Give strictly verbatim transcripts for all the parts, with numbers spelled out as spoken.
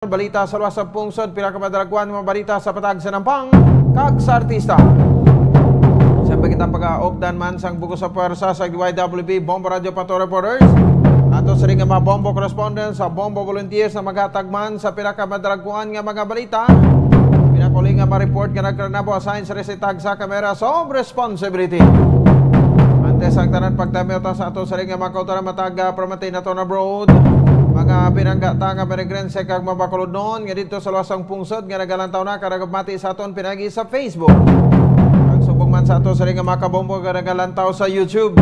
Balita sa luwas sa pungsod, pila ka madalagkuan nga mga balita sa patag sa nampang kag sa artista. Sa pagkita pag-aupdan man sang bug-os sa pwersa sa D Y W B Bombo Radio Pato Reporters, ato siring nga mga Bombo correspondents sa Bombo Volunteers na maghatag man sa pila ka madalagkuan nga mga balita. Pinakuli nga ma-report nga nagkanapo assign sa resitag sa kamera of responsibility. Antes ang tanan, pagtamiw ta sa ato siring nga mga kautoran matag, ah, pramati naton abroad, mga pinanggata nga Marigrense kag mga Bacolodnon nga didto sa luwas sang pungsod nga nagalantaw na kag nagabati sa aton pinagi sa Facebook. Kag subong man sa ato siring nga mga kabombo nga nagalantaw sa YouTube.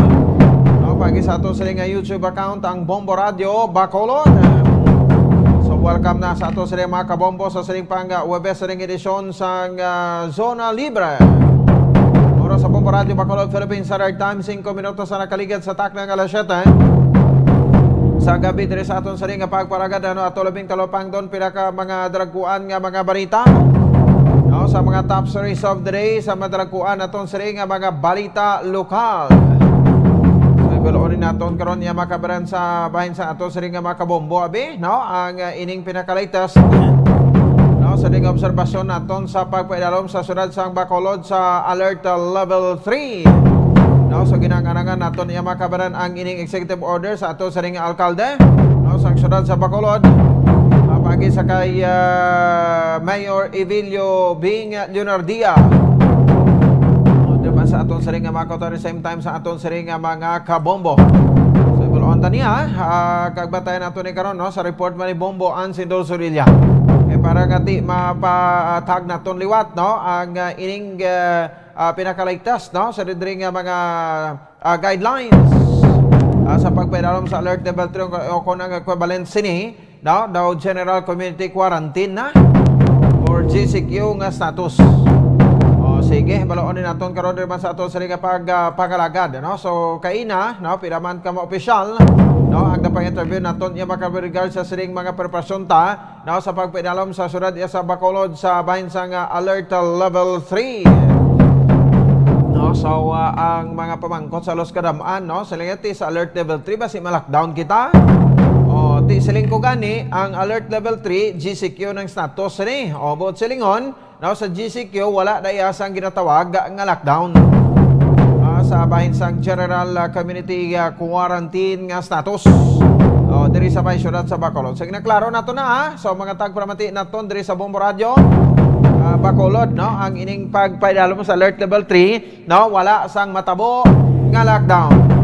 No, pagi sa ato siring nga YouTube account, ang Bombo Radio Bacolod. So, welcome na sa ato siring mga kabombo sa siring pang, ah, Webes siring edisyon sang, ah, Zona Libre. Oras sa Bombo Radio Bacolod, Philippine Standard Time, singko minutos na nakaligad sa takna nga alas siyete. Sa gabi diri sa aton siring nga pagparagad, ano, ato labing talupangdon pila ka mga dalagkuan nga mga balita. No, sa mga top stories of the day, sa mga dalagkuan aton siring nga mga balita lokal. So, ibaloon naton karon iya makabaran sa bahin sa aton siring nga mga kabombo, abi, no? Ang, uh, ining pinaka-latest, no, sa ding obserbasyon naton sa pagpaidalom sa siyudad sang Bacolod sa Alert, uh, Level three. No, so ginanganangan naton iya makabaran ang ining executive order sa ato siring nga alkalde, no, sang siyudad sa Bacolod, uh, pagi sa kay, uh, Mayor Evilio Bing Leonardia. O, diba, sa aton siring nga mga kautoran, same time sa aton siring nga mga kabombo. So, ibaloon ta niya, ah, kag bantayan nato ni karon, no, sa report man ni Bombo Ansindo Zorilla. Eh, para nga ti mapatag naton liwat, no, ang, ah, ining, ah, ah, pinaka-latest, no, sa diri nga mga, ah, guidelines, ah, sa pagpaidalom sa Alert Level three o, o kung ang equivalent sini, no, daw General Community Quarantine na or G C Q nga status. O, sige, baloon ni naton karon diri man sa aton siring nga pag, ah, pangalagad, no? So, kaina, no, pila man ka mga opisyal, no, ang napang-interview naton iya makaregards sa siring mga preparasyon ta, no, sa pagpaidalom sa siyudad iya sa Bacolod sa bahin sang, ah, Alert Level three. No, so, ah, ang mga pamangkot sa Los Kadam-an, no, sa lingati sa Alert Level three, basi ma-lockdown kita. O, ti siling ko gani, ang Alert Level three, G C Q ng status ni. O, buot silingon, no, sa G C Q, wala na iya sang ginatawag nga lockdown. Ah, sa bahin sang General, ah, Community, ah, Quarantine nga status. O, diri sa may siyudad sa Bacolod. Sige na, klaro nato na, ha? So, mga tagpamati naton diri sa Bombo Radio, ah, Bacolod, no? Ang ining pagpaidalom sa Alert Level three, no? Wala sang matabo nga lockdown.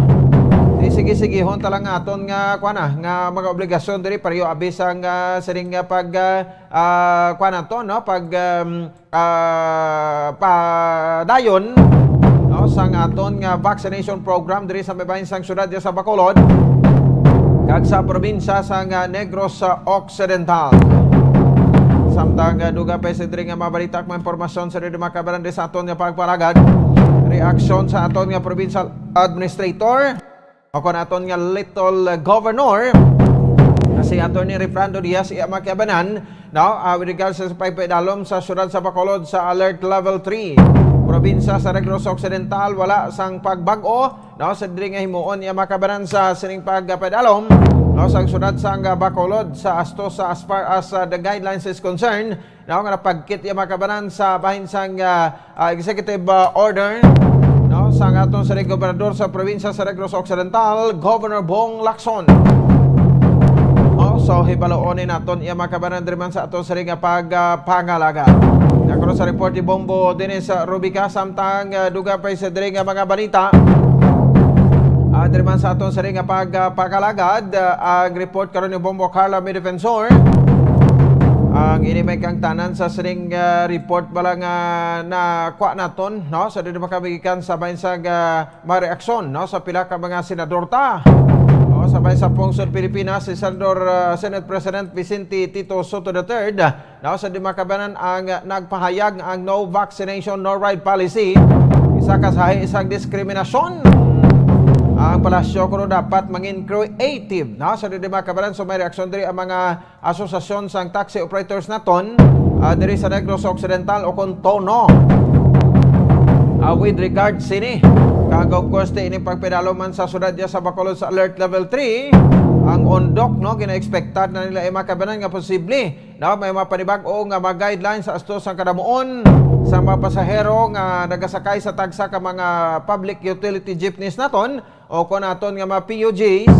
Di sige-sigihon ta lang aton nga, kuwan na, nga mga obligasyon diri, pareho abi sang, ah, siring nga pag, ah, ah, kuwan na to, no? Pag, um, ah, padayon, no, sang aton nga vaccination program diri sa may bahin sang siyudad sa Bacolod kag sa probinsya sang, ah, Negros Occidental. Samtang, ah, dugang pa sa diri nga mga balita kag mga impormasyon sa diri makabaran diri sa aton nga pagpalagad, reaksyon sa aton nga provincial administrator, o kon aton nga little governor, nga si Attorney Refrando Diaz, iya makiabanan, no, ah, with regards sa pagpaidalom sa siyudad sa Bacolod sa Alert Level three. Probinsya sa Negros Occidental, wala sang pagbag-o, no, sa diri nga himuon iya makabanan sa sining pagpaidalom, no, sa siyudad sang Bacolod sa astos sa as far as, ah, the guidelines is concerned, no, nga napagkit iya makabanan sa bahin sang, ah, ah, executive, ah, order, no, sang aton siring gobernador sa probinsya sa Negros Occidental, Governor Bong Lacson. No, so, hibaloon ni naton iya makabanan diri man sa aton siring nga pag, ah, pangalaga. Nagkaroon sa report ni Bombo Dennis, ah, Rubica, samtang, ah, dugang pa sa diri nga mga balita. Ah, diri man sa aton siring nga pag, ah, pagkalagad, ah, ang report karon ni Bombo Carla May Defensor. Ang ini may kangtanan sa siring, ah, report bala nga nakuha naton, no? Sa diri makabigikan sa bahin sa, ah, mga reaksyon, no? Sa pila ka mga senador ta. No? Sa bahin sa pungsod Pilipinas, si Senador, ah, Senate President Vicente Tito Sotto the third, no, sa di makabanan ang nagpahayag nga ang no vaccination, no ride policy, isa ka sahi isang diskriminasyon. Ang palasyo kuno dapat mangin creative, no? Sa di makabanan, so may reaksyon diri ang mga asosasyon sang taxi operators naton, ah, diri sa Negros Occidental o kon TONO. Ah, with regard sini, kag of course, ti ini pagpidalom man sa siyudad niya sa Bacolod sa Alert Level three, ang undok, no, gina-expected na nila, eh, mga kabanan, nga posible, no, may mga panibag-o nga mga guidelines sa astos sang kadamuon sa mga pasahero nga nagasakay sa tagsa ka mga public utility jeepneys naton o kon aton nga mga P U Gs,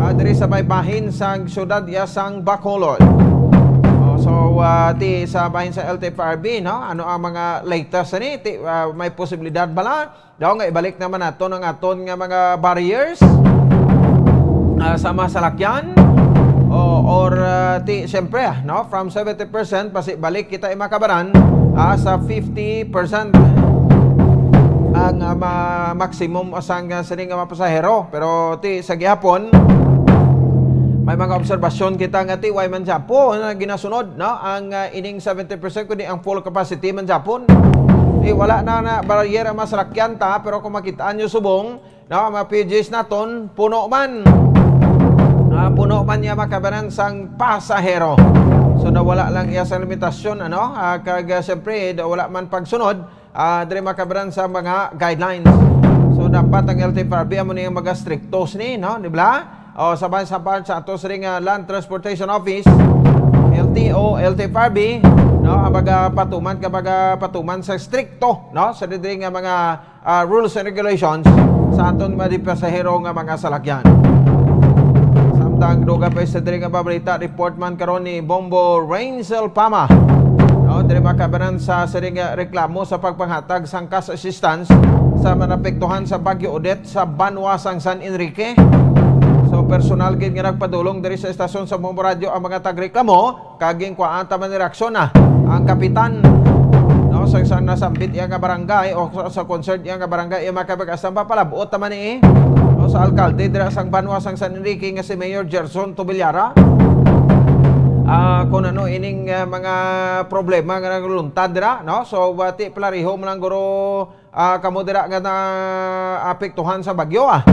ah, diri sa may bahin sang siyudad iya sang Bacolod. Oh, so, ah, ti sa bahin sa L T F R B, no? Ano ang mga latest ni? Ti, ah, may posibilidad bala daw nga ibalik naman naton ang aton nga mga barriers, ah, sa mga salakyan? O, or, ah, ti, siyempre, ah, no? From seventy percent, basi balik kita, eh, mga kabanan, ah, sa fifty percent ang, ah, ma-, maximum sang, ah, sini nga mga pasahero. Pero ti sa gihapon, may mga obserbasyon kita nga ti way man gihapon nga ginasunod, no, ang, ah, ining seventy percent, kundi ang full capacity man gihapon. Ti wala na, na barrier ang mga salakyan ta, pero kung makita nyo subong, no, ang mga P U Gs naton, puno man. Ah, puno man niya, mga kabanan, sang pasahero. So, nawala lang iya sa limitasyon, ano? Ah, kag, ah, siyempre, daw wala man pagsunod, ah, diri, mga kabanan, sa mga guidelines. So, dapat ang L T F R B amo ni ang magastrikto sini, no? Di ba? O, sa ban-, sa part sa ato siring nga Land Transportation Office, L T O, L T F R B, no? Ang magapatuman ka, magapatuman sa strikto, no? Sa diri nga mga, ah, rules and regulations sa aton mga pasahero nga mga salakyan. Samtang dugang pa sa diri nga balita, report man karon ni Bombo Rainsel Pama, no, diri, mga kabanan, sa siring nga reklamo sa pagpanghatag sang cash assistance sa mga naapektuhan sa Bagyo Odette sa banwa sang San Enrique. So, personal gid nga nagpadulong diri sa estasyon sa Bombo Radyo ang mga tagreklamo, kag ginkuhaan ta man ni reaksyon na ang kapitan, no, sa isang nasambit iya nga barangay o sa, sa concerned iya nga barangay, iya makabag-as ang papalabot ta man ni, no, sa alkalde dira sang banwa sang San Enrique nga si Mayor Gerson Tobillara. Ah, kung ano ining, ah, mga problema nga nagluntad dira, no? So, bati, palariho mo lang, guro, ah, kamo dira nga naapektuhan sa bagyo, ah.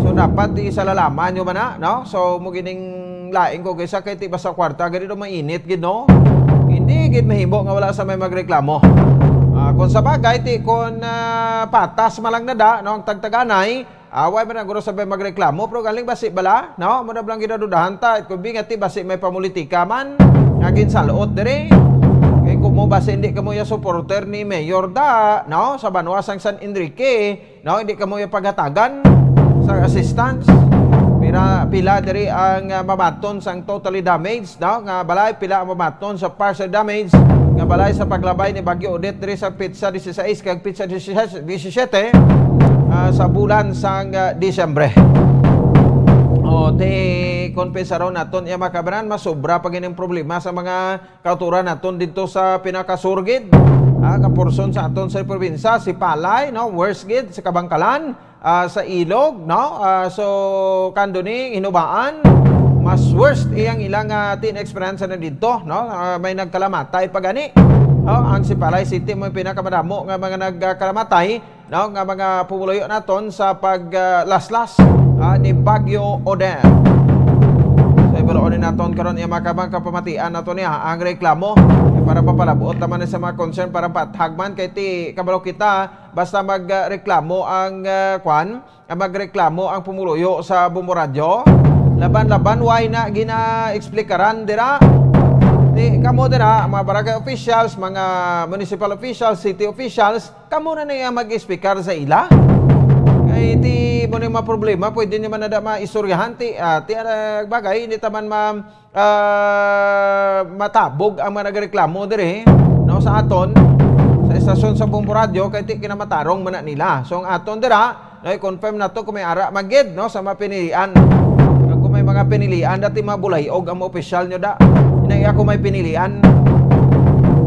So, dapat di sa lalaman nyo man na, no? So, mo gining lain ko kaysa kay ti basta kwarta, gani do mainit gid, no? Hindi gid mahimo nga wala sa may magreklamo. Ah, kung sa bagay, ti kung, ah, patas man lang na da, no, ang tagtaganay, away man ang guro sa may magreklamo, pero galing basi bala, no? Mo na blang ginadudahan ta, it could be nga ti basi may pamulitika man, nga ginsalot diri. Kay kung mo basi hindi kamo ya supporter ni Mayor da, no? Sa banwa sang San Enrique, no? Hindi kamo ya paghatagan sa assistance. Pila, pila diri ang, ah, mabaton sang totally damaged, no? Nga balay, pila ang mabaton sa partial damage nga balay sa paglabay ni Bagyo Odette diri sa petsa dieciséis kag petsa diecisiete, ah, sa bulan sang, ah, Disyembre. O, ti, kumpiyansa ron naton iya, mga kabanan, mas sobra pa gid ang problema sa mga kauturan naton dito sa pinakasurgid, ah, nga porsyon sa aton sa probinsya, si Palay, no, worse gid sa Kabangkalan, ah, sa Ilog, no, ah, so kando ni Hinubaan, mas worst iyang ilang, ah, teen experience na dito, no, ah, may nagkalamatay pa gani, no, ang si Palay City mo yung pinakamadamo nga mga nagkalamatay, no, nga mga pumuluyo naton sa pag, ah, laslas, ah, ni Bagyo Odette. So, ibaluon ni naton karon iya, mga kabang, kapamatian nato niya ang reklamo. Kay para mapalabuot naman sa mga concern, para patagman kay ti kabalo kita, basta mag, ah, reklamo ang, ah, kwan, ang magreklamo ang pumuluyo sa Bombo Radyo. Laban-laban, why na gina-explikaran dira? Di kamo dira, mga barangay officials, mga municipal officials, city officials, kamo na niya mag-speaker sa ila. Kay ti mo ni mga problema, pwede niyo man nada maistoryahan ti, ah, ti, ah, bagay, hindi taman ma-, ah, matabog ang mga nagreklamo diri, no, sa aton, sa estasyon sa Bombo Radyo, kay ti kinamatarong man na nila. So, ang aton dira, no, i-confirm na to kung may ara magid, no, sa mga pinilian. Kag kung may mga pinilian, dati mga bulayog ang mga opisyal nyo da. Inang iya kung may pinilian,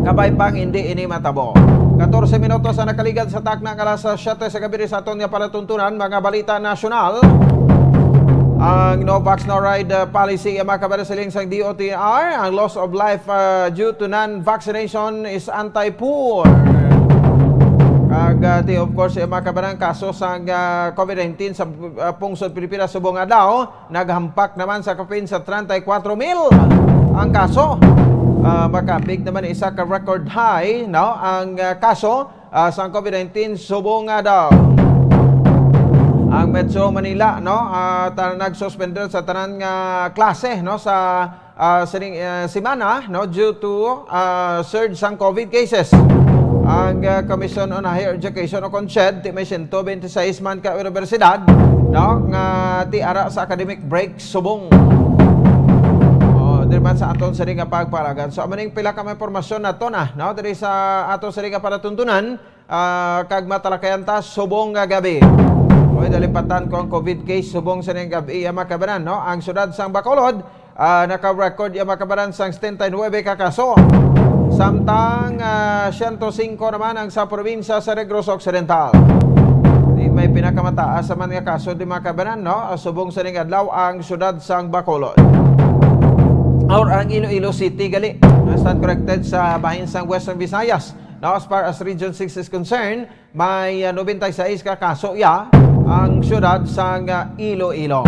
kabay pang hindi ini matabo. Katorse minutos ang nakaligad sa takna nga alas siyete sa gabi sa aton nga palatuntunan, mga balita nasyonal. Ang no vax, no ride, uh, policy, ang mga kabarasiling sang D O T R, ang loss of life, uh, due to non-vaccination is anti-poor. Kag, uh, ti, of course, ang mga kabarang kaso sang, uh, COVID nineteen sa, uh, pungsod Pilipinas subong adlaw, naghampak naman sa kapin sa treinta y cuatro mil ang kaso. Uh, makapig naman isa ka record high, no, ang, uh, kaso ah, sang COVID nineteen subong adlaw. Ang Metro Manila, no, ah, ta-, nagsuspender sa tanan nga klase, no, sa, ah, sining, ah, semana, no, due to, ah, surge sang COVID cases. Ang, ah, Commission on Higher Education o CONHED, ti may siyento bente sais man ka universidad, no, nga ti ara sa academic break subong. Oh, diri man sa aton sini nga pagpalagan. So, amo ning pila ka mga impormasyon nato na, no, diri sa aton sini nga palatuntunan. Ah, kag matalakayan ta subong nga gabi. Oy, nalipatan ko ang COVID case subong sa ning gabi, ya, mga kabanan, no? Ang siyudad sang Bacolod, ah, naka-record, ya, mga kabanan, sang setenta y nuebe ka kaso. Samtang, ah, siyento singko naman ang sa probinsya sa Negros Occidental. Di may pinakamataas naman nga kaso, di, mga kabanan, no? Ah, subong sa ning adlaw ang siyudad sang Bacolod. Or ang Iloilo City, gali. Stand corrected sa bahin sang Western Visayas. Now, as far as Region six is concerned, may, ah, nobenta y sais ka kaso, ya, ang siyudad sang, ah, Iloilo.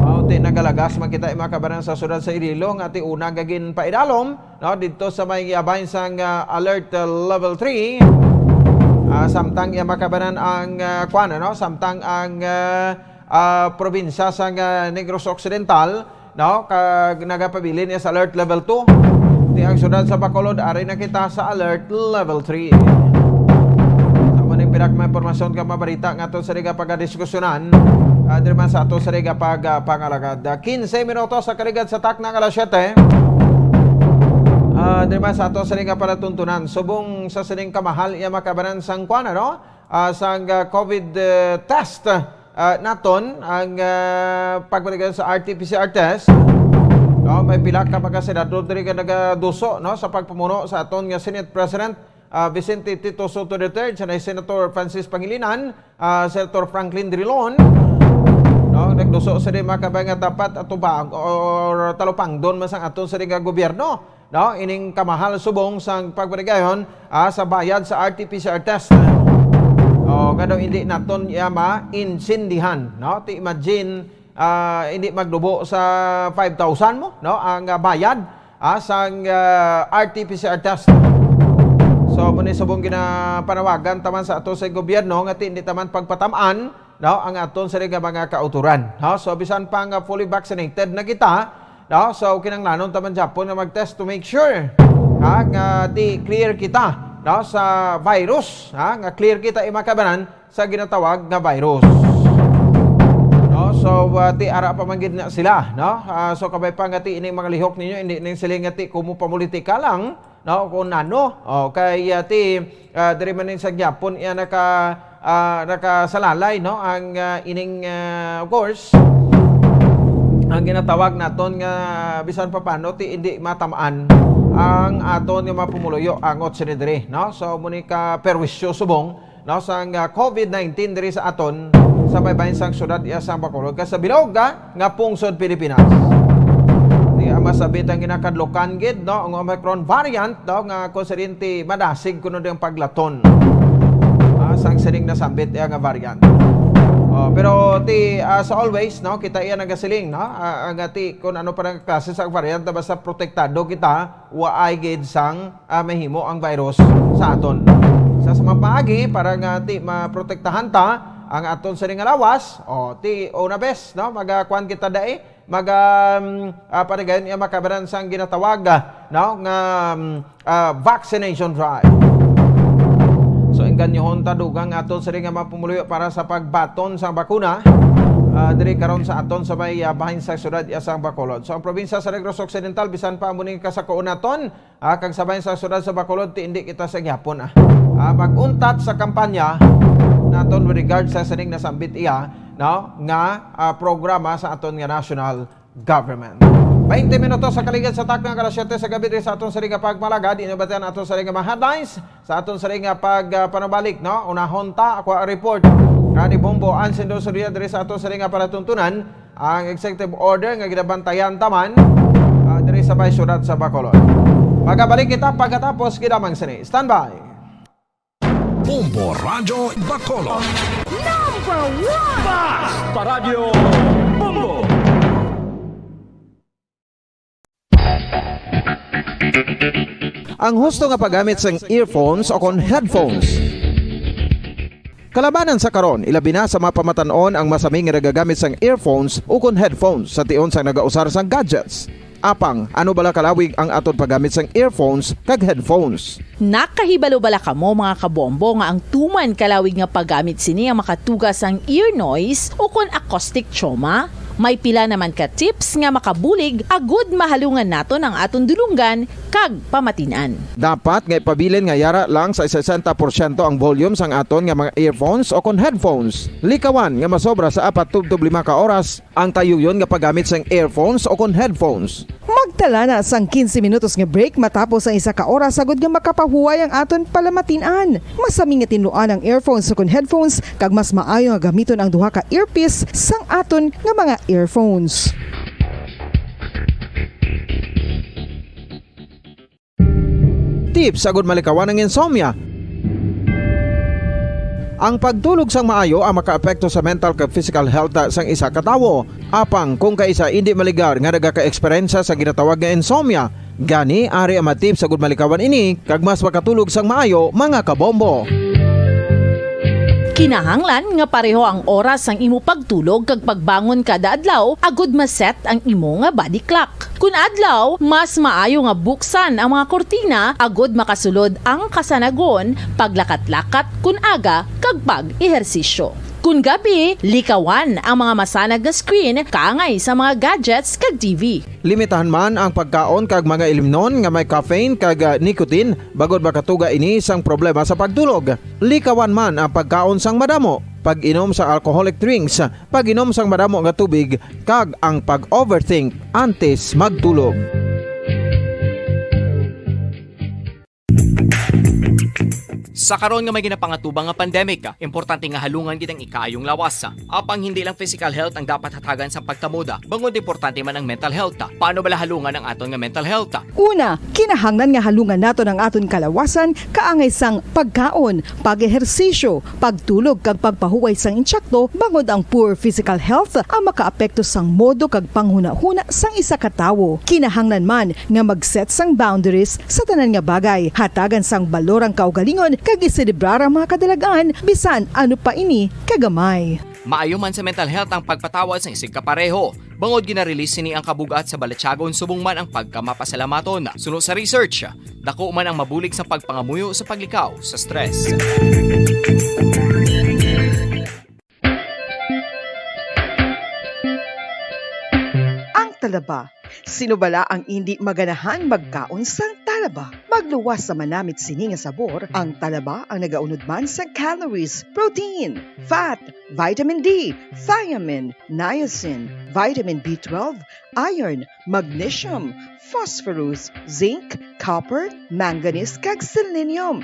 Mao ti nagalagas man kita, mga kabanan, sa siyudad sa Iloilo nga ti una nga ginpaidalom, no, didto sa may, ah, bahin sang, ah, alert, ah, level three. Ah, samtang, ya, mga kabanan, ang, ah, kuwan, ano, samtang ang, ah, ah, probinsya sang, ah, Negros Occidental, no? Kag nagapabilin niya sa alert level two. Ti ang siyudad sa Bacolod, ari na kita sa alert level three. Amo ning pila ka mga impormasyon kag mga balita nga aton sa liga pagadiskusyonan, ah, diri man sa aton sa liga pag, ah, pangalagad. Ah, quince minutos sa kaligad sa takna nga alas siyete. Ah, diri man sa aton sa liga palatuntunan. Subong sa sining kamahal, iya, mga kabanan, sang kuwan, ano? Ah, sang, ah, COVID, eh, test, ah, naton, ang, ah, pagpaligayon sa R T P C R test. No, may pila ka mga senador diri nga nagaduso, no, sa pagpamuno sa aton nga Senate President, ah, Vicente Tito Sotto the third, sa Senator Francis Pangilinan, ah, Senator Franklin Drilon, no, nagduso sila, mga kabayan, nga dapat atubang or talupangdon man sang aton sila nga gobyerno, no, ining kamahal subong sang pagpaligayon, ah, sa bayad sa R T P C R test. O, nga daw hindi naton iya maintindihan, no? Ti imagine, ah, hindi magdubo sa five thousand mo, no? Ang, ah, bayad, ah, sang, ah, R T P C R test. So, mao ni subong ginapanawagan taman sa ato sa gobyerno nga ti hindi taman pagpatamaan, no, ang aton sini nga mga kautoran, no? So, bisan pa nga fully vaccinated na kita, no? So, kinahanglanon ta man gyapon nga mag-test to make sure, ha, nga ti clear kita, no, sa virus, ha, nga clear kita, mga kabanan, sa ginatawag nga virus. No? So, ah, ti ara pa man gid na sila, no? Ah, so, kabay pa nga ti ining mga lihok ninyo, hindi ning siling nga ti kumo pamulitika lang, no? Kung ano, okay, ah, ti, ah, diri man ning sa gyapon, iya naka, ah, nakasalalay, no? Ang, ah, ining, ah, of course, ang ginatawag naton nga bisan pa paano ti hindi matamaan ang aton nga mga pumuluyo angot sini diri, no? So, mao ni ka perwisyo subong, no, sang, ah, COVID nineteen diri sa aton sa baybayon sang syudad iya sang Bacolod, kag sa bilog, ah, nga pungsod Pilipinas. Di, ah, masabit ang ginakadlukan gid, no, ang Omicron variant, no, nga konsidente madasig kuno ang paglaton, ah, sang sining nasambit iya nga variant. Oh, pero ti, ah, sa always, no, kita iya nagasiling, no, ah, nga ti kung ano pa ang klase sa variant, basta protektado kita, waay gid sang, ah, mahimo ang virus sa aton. Sa, sa mga paagi, para nga ti maprotektahan ta ang aton sini nga lawas, o ti una bes, no, magakuan kita dai, mag, um, ah, panigayon iya makabaran sang ginatawag, ah, no, nga, um, ah, vaccination drive. So, engganyohon ta dugang aton sini nga mga pumuluyo para sa pagbaton sa bakuna, ah, diri karon sa aton sa may, ah, bahin sa syudad iya sang Bacolod. So, ang probinsya sa Negros Occidental, bisan pa amo ning kasakoon naton, ah, kag sa bahin sa syudad sa Bacolod, ti hindi kita sa gyapon, ah, ah, mag-untat sa kampanya naton with regard sa sining nasambit iya, no, nga, ah, programa sa aton nga national government. Baynte minutos sa kaligid sa takna nga alas siyete sa gabi diri sa aton sini nga pagpalagad, inyo batian aton sini nga mga headlines sa aton sini nga pag, ah, panubalik, no? Unahon ta, ako ang report nga ni Bombo Ansindo Soria diri sa aton sini nga palatuntunan, ang executive order nga ginabantayan taman, ah, diri sa may syudad sa Bacolod. Magabalik kita pagkatapos gid lamang sini. Standby. Bombo Radyo Bacolod. Number one! Basta Radyo Bombo! Ang husto nga paggamit sang earphones o kon headphones. Kalabanan sa karon, ilabi na sa mga pamatan-on ang masami nga nagagamit sang earphones ukon headphones sa tion sang nagausar sang gadgets. Apang, ano bala kalawig ang aton paggamit sang earphones kag headphones? Nakahibalo bala kamo, mga kabombo, nga ang tuman kalawig nga paggamit sini ang makatuga sang ear noise ukon acoustic trauma? May pila naman ka tips nga makabulig agud mahalungan naton ang aton dulonggan kag pamatin-an. Dapat nga ipabilin nga yara lang sa sesenta porsyento ang volume sang aton nga mga earphones ukon headphones. Likawan nga masobra sa apat tubtob lima ka oras ang tayuyon nga paggamit sang earphones ukon headphones. Magtala na sang quince minutos nga break matapos ang isa ka oras, agud nga makapahuway ang aton palamatin-an. Masami nga tinluan ang earphones ukon headphones, kag mas maayo nga gamiton ang duha ka earpiece sang aton nga mga earphones. Tips agud malikawan ang insomnia. Ang pagtulog sang maayo ang makaapekto sa mental kag physical health sang isa ka tawo. Apang kung kaisa indi maligar nga nagakaeksperyensya sa ginatawag nga insomnia, gani ari ang mga tips agud malikawan ini kag mas makatulog sang maayo, mga kabombo. Kinahanglan nga pareho ang oras sang imo pagtulog kag pagbangon kada adlaw agud ma-set ang imo nga body clock. Kun adlaw, mas maayo nga buksan ang mga kurtina agud makasulod ang kasanagon, paglakat-lakat kun aga, kag pag-ehersisyo. Kun gabi, likawan ang mga masanag nga screen kaangay sa mga gadgets kag T V. Limitahan man ang pagkaon kag mga ilimnon nga may caffeine kag, ah, nicotine, bangod makatuga ini sang problema sa pagtulog. Likawan man ang pagkaon sang madamo, pag-inom sa alcoholic drinks, pag-inom sang madamo nga tubig, kag ang pag-overthink antes magtulog. Sa karon nga may ginapangatubang nga pandemic, importante nga halungan gid ang ikaayong lawas. Apang hindi lang physical health ang dapat hatagan sang pagtamod, bangod importante man ang mental health. Paano bala halungan ang aton nga mental health? Una, kinahanglan nga halungan naton ang aton kalawasan kaangay sang pagkaon, pag-ehersisyo, pagtulog kag pagpahuway sang insakto, bangod ang poor physical health ang makaapekto sang modo kag panghunahuna sang isa ka tawo. Kinahanglan man nga mag-set sang boundaries sa tanan nga bagay, hatagan sang balor ang kaugalingon kag iselebrar ang mga kadalag-an bisan ano pa ini kagamay. Maayo man sa mental health ang pagpatawad sang isigkapareho, bangod gina-release sini ang kabug-at sa balatyagon subong man ang pagkamapasalamaton. Suno sa research, dako man ang mabulig sa pagpangamuyo sa paglikaw sa stress. Ang talaba. Sino bala ang indi maganahan magkaon sang talaba? Magluwas sa manamit sini nga sabor, ang talaba ang nagaunod man sang calories, protein, fat, vitamin D, thiamine, niacin, vitamin B twelve, iron, magnesium, phosphorus, zinc, copper, manganese, kag selenium.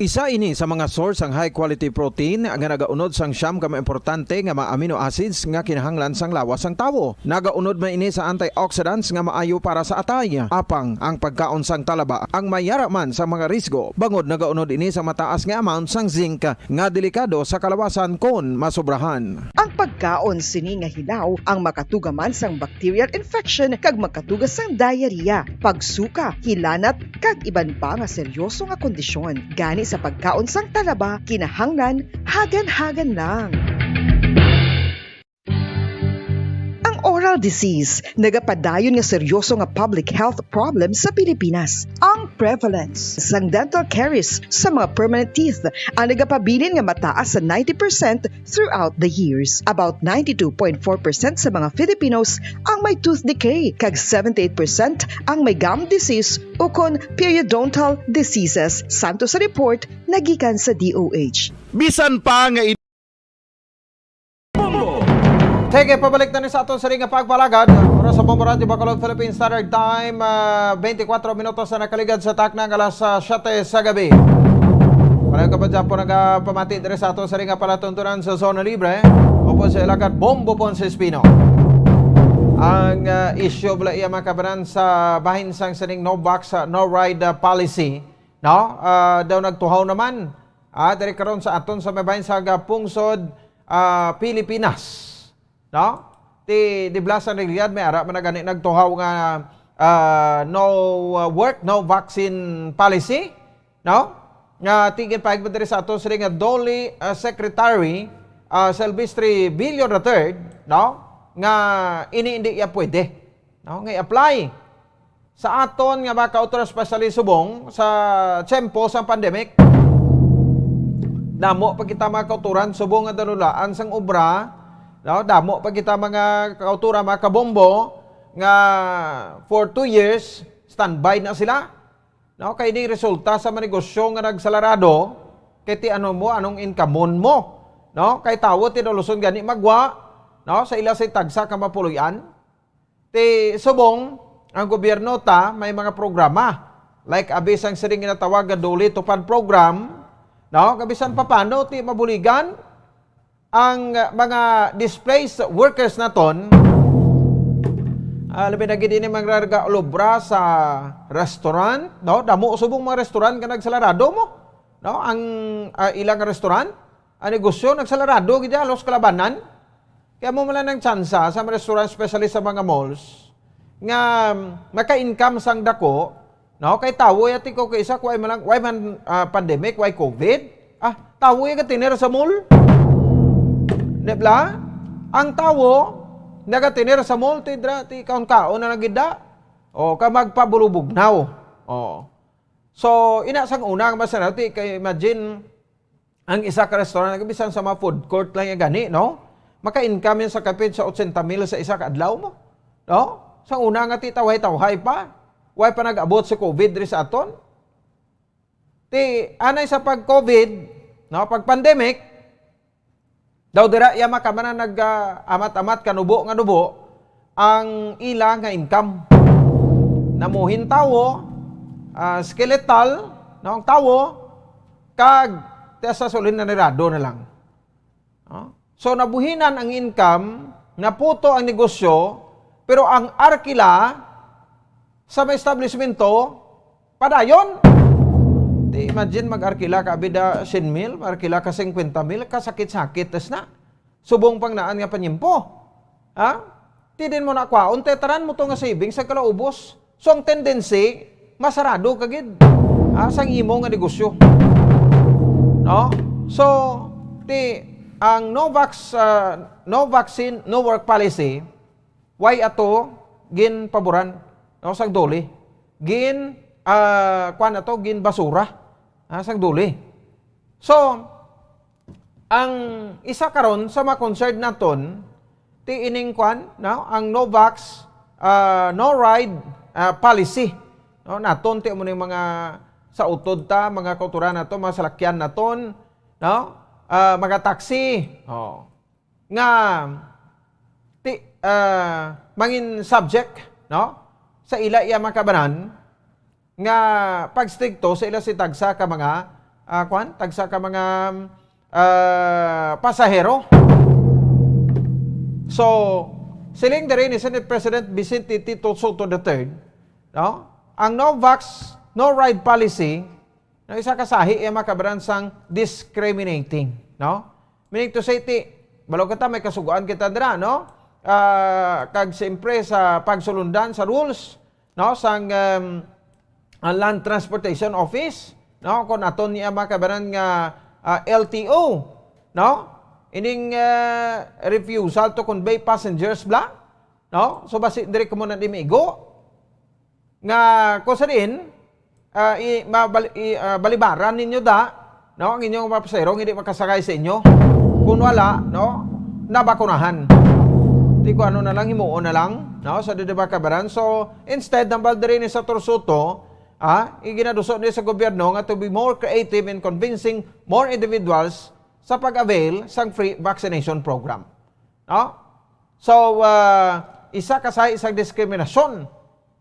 Isa ini sa mga source sang high quality protein nga nagaunod sang siyam ka mga importante nga mga amino acids nga kinahanglan sang lawas sang tawo. Nagaunod man ini sa antioxidants nga maayo para sa atay. Apang ang pagkaon sang talaba ang may yara man sa mga risgo, bangod nagaunod ini sa mataas nga amount sang zinc nga delikado sa kalawasan kon masobrahan. Ang pagkaon sini nga hilaw ang makatuga man sang bacterial infection kag makatuga sang diarrhea, pagsuka, hilanat, kag iban pa nga seryoso nga kondisyon. Gani sa pagkaon sang talaba, kinahanglan hagan-hagan lang. Ang oral disease nagapadayon nga seryoso nga public health problem sa Pilipinas. Ang prevalence sang dental caries sa mga permanent teeth ang nagapabilin nga mataas sa ninety percent throughout the years. About ninety-two point four percent sa mga Filipinos ang may tooth decay, kag seventy-eight percent ang may gum disease ukon periodontal diseases, santo sa report nga gikan sa D O H. Bisan pa nga i- Sige, pabalik na ni sa aton sini nga pagpalagad. Oras sa Bombo Radyo Bacolod, Philippine Standard Time, ah, twenty-four minutos na nakaligad sa takna nga alas, ah, siyete sa gabi. Wala ka pa dyan po nagapamati diri sa aton sini nga palatuntunan sa Zona Libre. Opo, sa Ilagat, Bombo Ponce Espino. Ang, ah, issue bala iya, mga kabanan, sa bahin sang sining no box, ah, no ride, ah, policy, no? Ah, daw nagtuhaw naman, ah, diri karon sa aton sa may bahin sa, ah, pungsod, ah, Pilipinas, no? Ti, di bala sang nagliyad, may ara man na gani nagtuhaw nga, ah, no, ah, work, no vaccine policy, no? nga ti ginpahayag man diri sa aton sini nga DOLE, ah, Secretary, ah, Silvestre Villo the third, no? Nga ini indi iya pwede, no? Nga i-apply sa aton nga mga kautoran, especially subong sa tiyempo sang pandemic. Damo pa kita mga kautoran subong nga danulaan sang obra, no? Damo pa kita mga kautoran, mga kabombo, nga for two years, standby na sila. No, kay ini resulta sa mga negosyo nga nagsalarado, kay ti ano mo, anong income mo, no? Kay tawo ti daluson gani magwa, no, sa ila sa tagsa ka mapuloy-an. Ti subong ang gobyerno ta may mga programa, like abi sang sining ginatawag nga DOLE Tupad Program, no? Nga bisan papano ti mabuligan ang, uh, mga displaced workers naton, ah, labi na gid ini mga nagaulobra sa restaurant, no? Damo subong mga restaurant nga nagsalarado mo, no? Ang, ah, ilang restaurant, ang negosyo nagsalarado gid halos kalabanan. Kaya mo man lang ang tsansa sa mga restaurant, especially sa mga malls, nga maka-income sang dako, no? Kay tawo ya ti ko kay isa, way man lang, way man, ah, pandemic, way COVID. Ah, tawo ya gatinir sa mall. Di bala? Ang tawo nagatinir sa mall, ti dra, ti kaon-kaon na lang gid da. O, ka magpabulubugnaw. O. So, ina sang una nga masaraw, ti kay imagine, ang isa ka restaurant, bisan sa mga food court lang yan gani, no? Maka-income yan sa kapin sa otsenta mil sa isa ka adlaw mo. No? Sa una nga ti tawhay-tawhay pa, way pa nag-abot si COVID diri sa aton. Ti, anay sa pag-COVID, no, pag-pandemic, daw dira iya makabanan nag, ah, amat-amat, kanubo nga nubo, ang ila nga income. Namuhin tawo, ah, skeletal, no, ang tawo, kag ti sa sulin nanirado na lang. No? So, nabuhinan ang income, naputo ang negosyo, pero ang arkila sa may establishmento, padayon. Ti imagine, mag-arkila ka, abida, cien mil, mag-arkila ka cincuenta mil, kasakit-sakit tas na. Subong pang naan nga panyimpo. Ha? Ti din mo na kwaon, te, tanan mo to nga savings sa kalaubos. So, ang tendency, masarado ka gid, ha, sang imo nga negosyo. No? So, ti, ang no vax-, ah, no vaccine, no work policy, way ato ginpaboran, no, sang DOLE. Gin, ah, kuwan ato, ginbasura, ha, sang DOLE. So, ang isa karon sa mga concern naton, ti ining kwan, no? Ang no vax, ah, no ride, ah, policy. No? Naton ti mo ning mga sa utod ta, mga kauturan nato, mga salakyan naton, no? Ah, mga taxi. Oh. Nga ti, ah, mangin subject, no? Sa ila iya mga kabanan, nga pagstrikto sa ila si tagsa ka mga, ah, kwan, tagsa ka mga, ah, pasahero. So, siling diri ni Senate President Vicente Tito Sotto the third, no? Ang no vax, no ride policy, no, isa ka sahi iya makabaran sang discriminating, no? Meaning to say, ti, balo kita, may kasugoan kita dira, no? Ah, kag siyempre sa pagsulundan sa rules, no, sang, um, ah, Land Transportation Office, no, kung aton niya makabaran nga, ah, L T O, no, ining, ah, refusal to convey passengers bla, no, so basi diri kamo na dimigo nga kung sa diin, ah, i-, mabal-, i-, ah, balibaran ninyo da, no, ang inyong mga pasahero hindi makasakay sa inyo. Kung wala, no, nabakunahan. Di ko ano na lang, himuon na lang, no, sa didi ba kabaran. So, instead, hambal diri ni Senator Sotto, ah, iginaduso ni sa gobyerno nga to be more creative in convincing more individuals sa pag-avail sang free vaccination program. No? So, ah, isa ka sa isang diskriminasyon,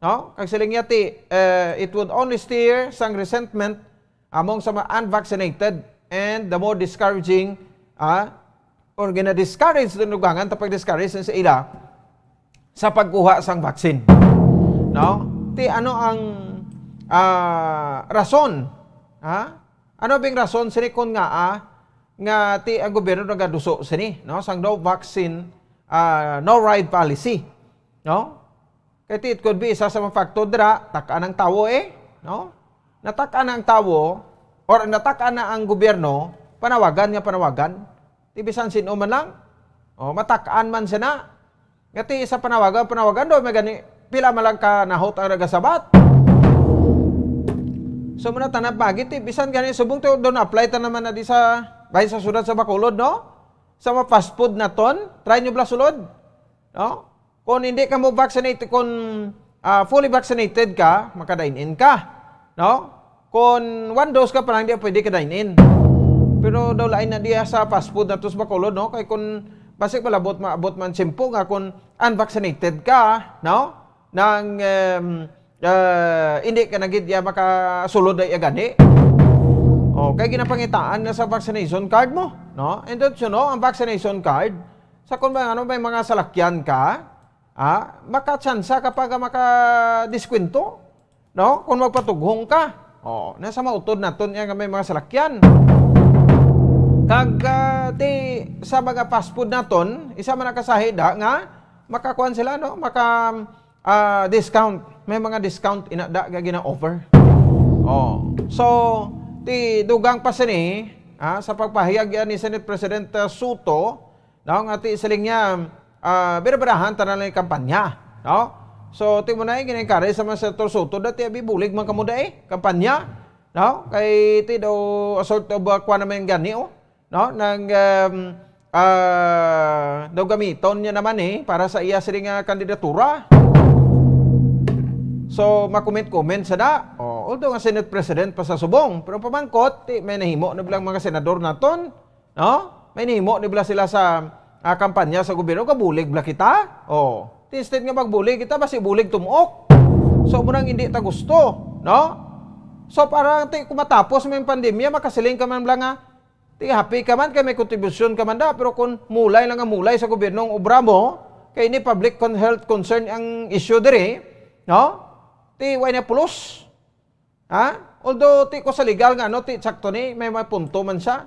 no? Kag siling niya ti, eh, it would only stir sang resentment among sa mga unvaccinated and the more discouraging, ah, or gina-discourage din lugangan ta pag-discourage sa ila sa pagkuha sang vaccine. No? Ti ano ang, ah, rason? Ha? Ano bing rason sini kon nga, ah, nga ti ang gobyerno nagaduso sini, no, sang no vaccine, ah, no ride policy, no? Kay ti it could be isa sa mga factor dira, tak-an ang tawo, eh, no? Natak-an ang tawo, or natak-an na ang gobyerno, panawagan nga panawagan. Ti bisan sin-o man lang. O, matak-an man sina. Nga ti sa panawagan, panawagan daw, may gani, pila man lang ka nahot ang nagasabat. So, muna tanan pagi, ti bisan gani subong ti daw na-apply ta naman na di sa, bahin sa syudad sa Bacolod, no? Sa mga fast food naton, try nyo bala sulod. No? Kung hindi ka mo vaccinated, kung, ah, fully vaccinated ka, makadain-in ka. No? Kung one dose ka pa lang, di pwede ka dine-in. Pero daw lain na diya sa fast food nato sa Bacolod, no? Kay kung basig malabot, maabot man simpo nga kung unvaccinated ka, no? Nang, em, ah, hindi ka na gid ya makasulod ay agani. O, kay ginapangitaan na sa vaccination card mo, no? And don't you know, ang vaccination card, sa kung may, ano, may mga salakyan ka, ah, makatsansa ka pa nga makadiskwento, no? Kung magpatughong ka. O, nasa mautod naton iya nga may mga salakyan. Kag, ah, ti, sa mga fast food naton, isa man ang kasahi da nga makakuan sila, no? Maka, ah, discount. May mga discount ina da nga gina-offer. O. So, ti dugang pa sini, ah, sa pagpahayag yan ni Senate President, ah, Soto, no, nga ti siling niya, ah, birabirahan tanan lang yung kampanya, no? So, ti mo na, eh, gina-encourage sa mga Senator Soto, dati abi bulig man kamo da, eh, kampanya, no? Kay ti daw, a sort of, uh, kuha naman yung gani, oh, no? Nang, um, ah, daw gamiton niya naman, eh, para sa iya sini nga kandidatura. So, makomment-comment sa da. Oh, although nga Senate President pa sa subong, pero pamangkot, ti, may nahimo na bilang mga senador naton, no? May nahimo ni bala sila sa, ah, kampanya sa gobyerno, gabulig bala kita? Oh, instead nga magbulig kita, basi bulig tumok. So, mo nang hindi ta gusto, no? So, para ti, kung matapos may pandemya, makasiling ka man bala nga, ti, happy ka man kay may kontribusyon ka man da, pero kung mulay lang ang mulay sa gobyerno ang obra mo, kay ini public con-, health concern ang issue diri, no? Ti, way na pulos. Ha? Although, ti ko sa legal nga, ano, ti sakto ni, may, may punto man siya,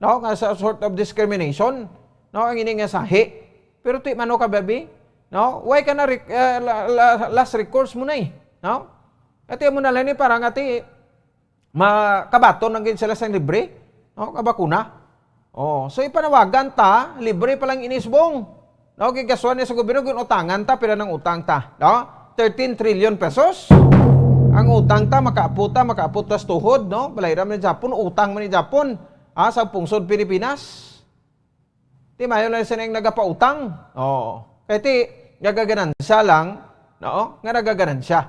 no, nga sa sort of discrimination, no, ang ini nga sahi. Pero ti mano ka, baby, no, why ka na rec-, eh, la-, la-, last recourse mo na, eh, no? Ati mo na lang ni para nga ti makabaton lang gid sila sang libre, no, nga bakuna. Oh, so ipanawagan ta, libre pa lang inisbong. No, gigaswan niya sa gobyerno, ginutangan ta, pila nang utang ta, no? Thirteen trillion pesos. Ang utang ta, makaapot ta, makaapot ta sa tuhod, no? Balayran man ni Japon, utang man ni Japon, ah, sa pungsod Pilipinas. Ti mayo lang sila yung nagapautang. Oh, kay ti, nagaganansya lang, no? Nga nagaganansya.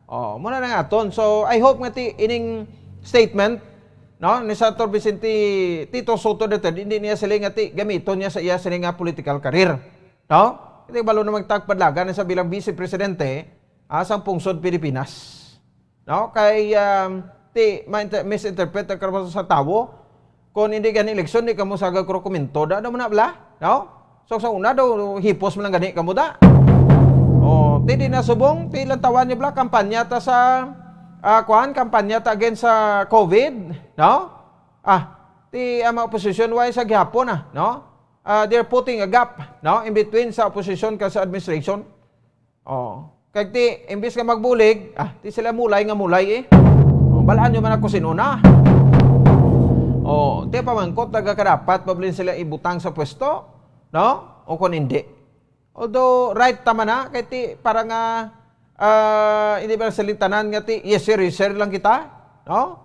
Oh, muna na nga aton. So, I hope nga ti ining statement, no, ni Senator Vicente Tito Soto the third, hindi niya sila nga ti gamiton niya sa iya sila nga political career, no? Hindi balo na magtagpadlagan sa bilang vice presidente, ah, sang pungsod Pilipinas. No? Kay, um, ti, ma-inter-, misinterpret ang karabas sa tawo. Kung hindi gani eleksyon, di ka mo sagag dokumento. Da naman na bala, no? So, sa una daw, hipos mo lang gani ka mo da. Oh, ti di na subong, ti lantawan niyo bala, kampanya ta sa, ah, kuan, kampanya ta against sa COVID, no? Ah, ti ang mga opposition, why sa gihapon, ah, no? Ah, they're putting a gap, no? In between sa opposition ka sa administration. Oh. Kag ti, imbis nga magbulig, ah, ti sila mulay nga mulay, eh. Oh, balaan nyo man ako sino na. Oh, ti pamangkot, nagakadapat pa ba sila ibutang sa pwesto, no? O kung hindi. Although, right tama na, kay ti, para nga, ah, hindi ba sa tanan nga ti, yes sir, yes sir lang kita, no?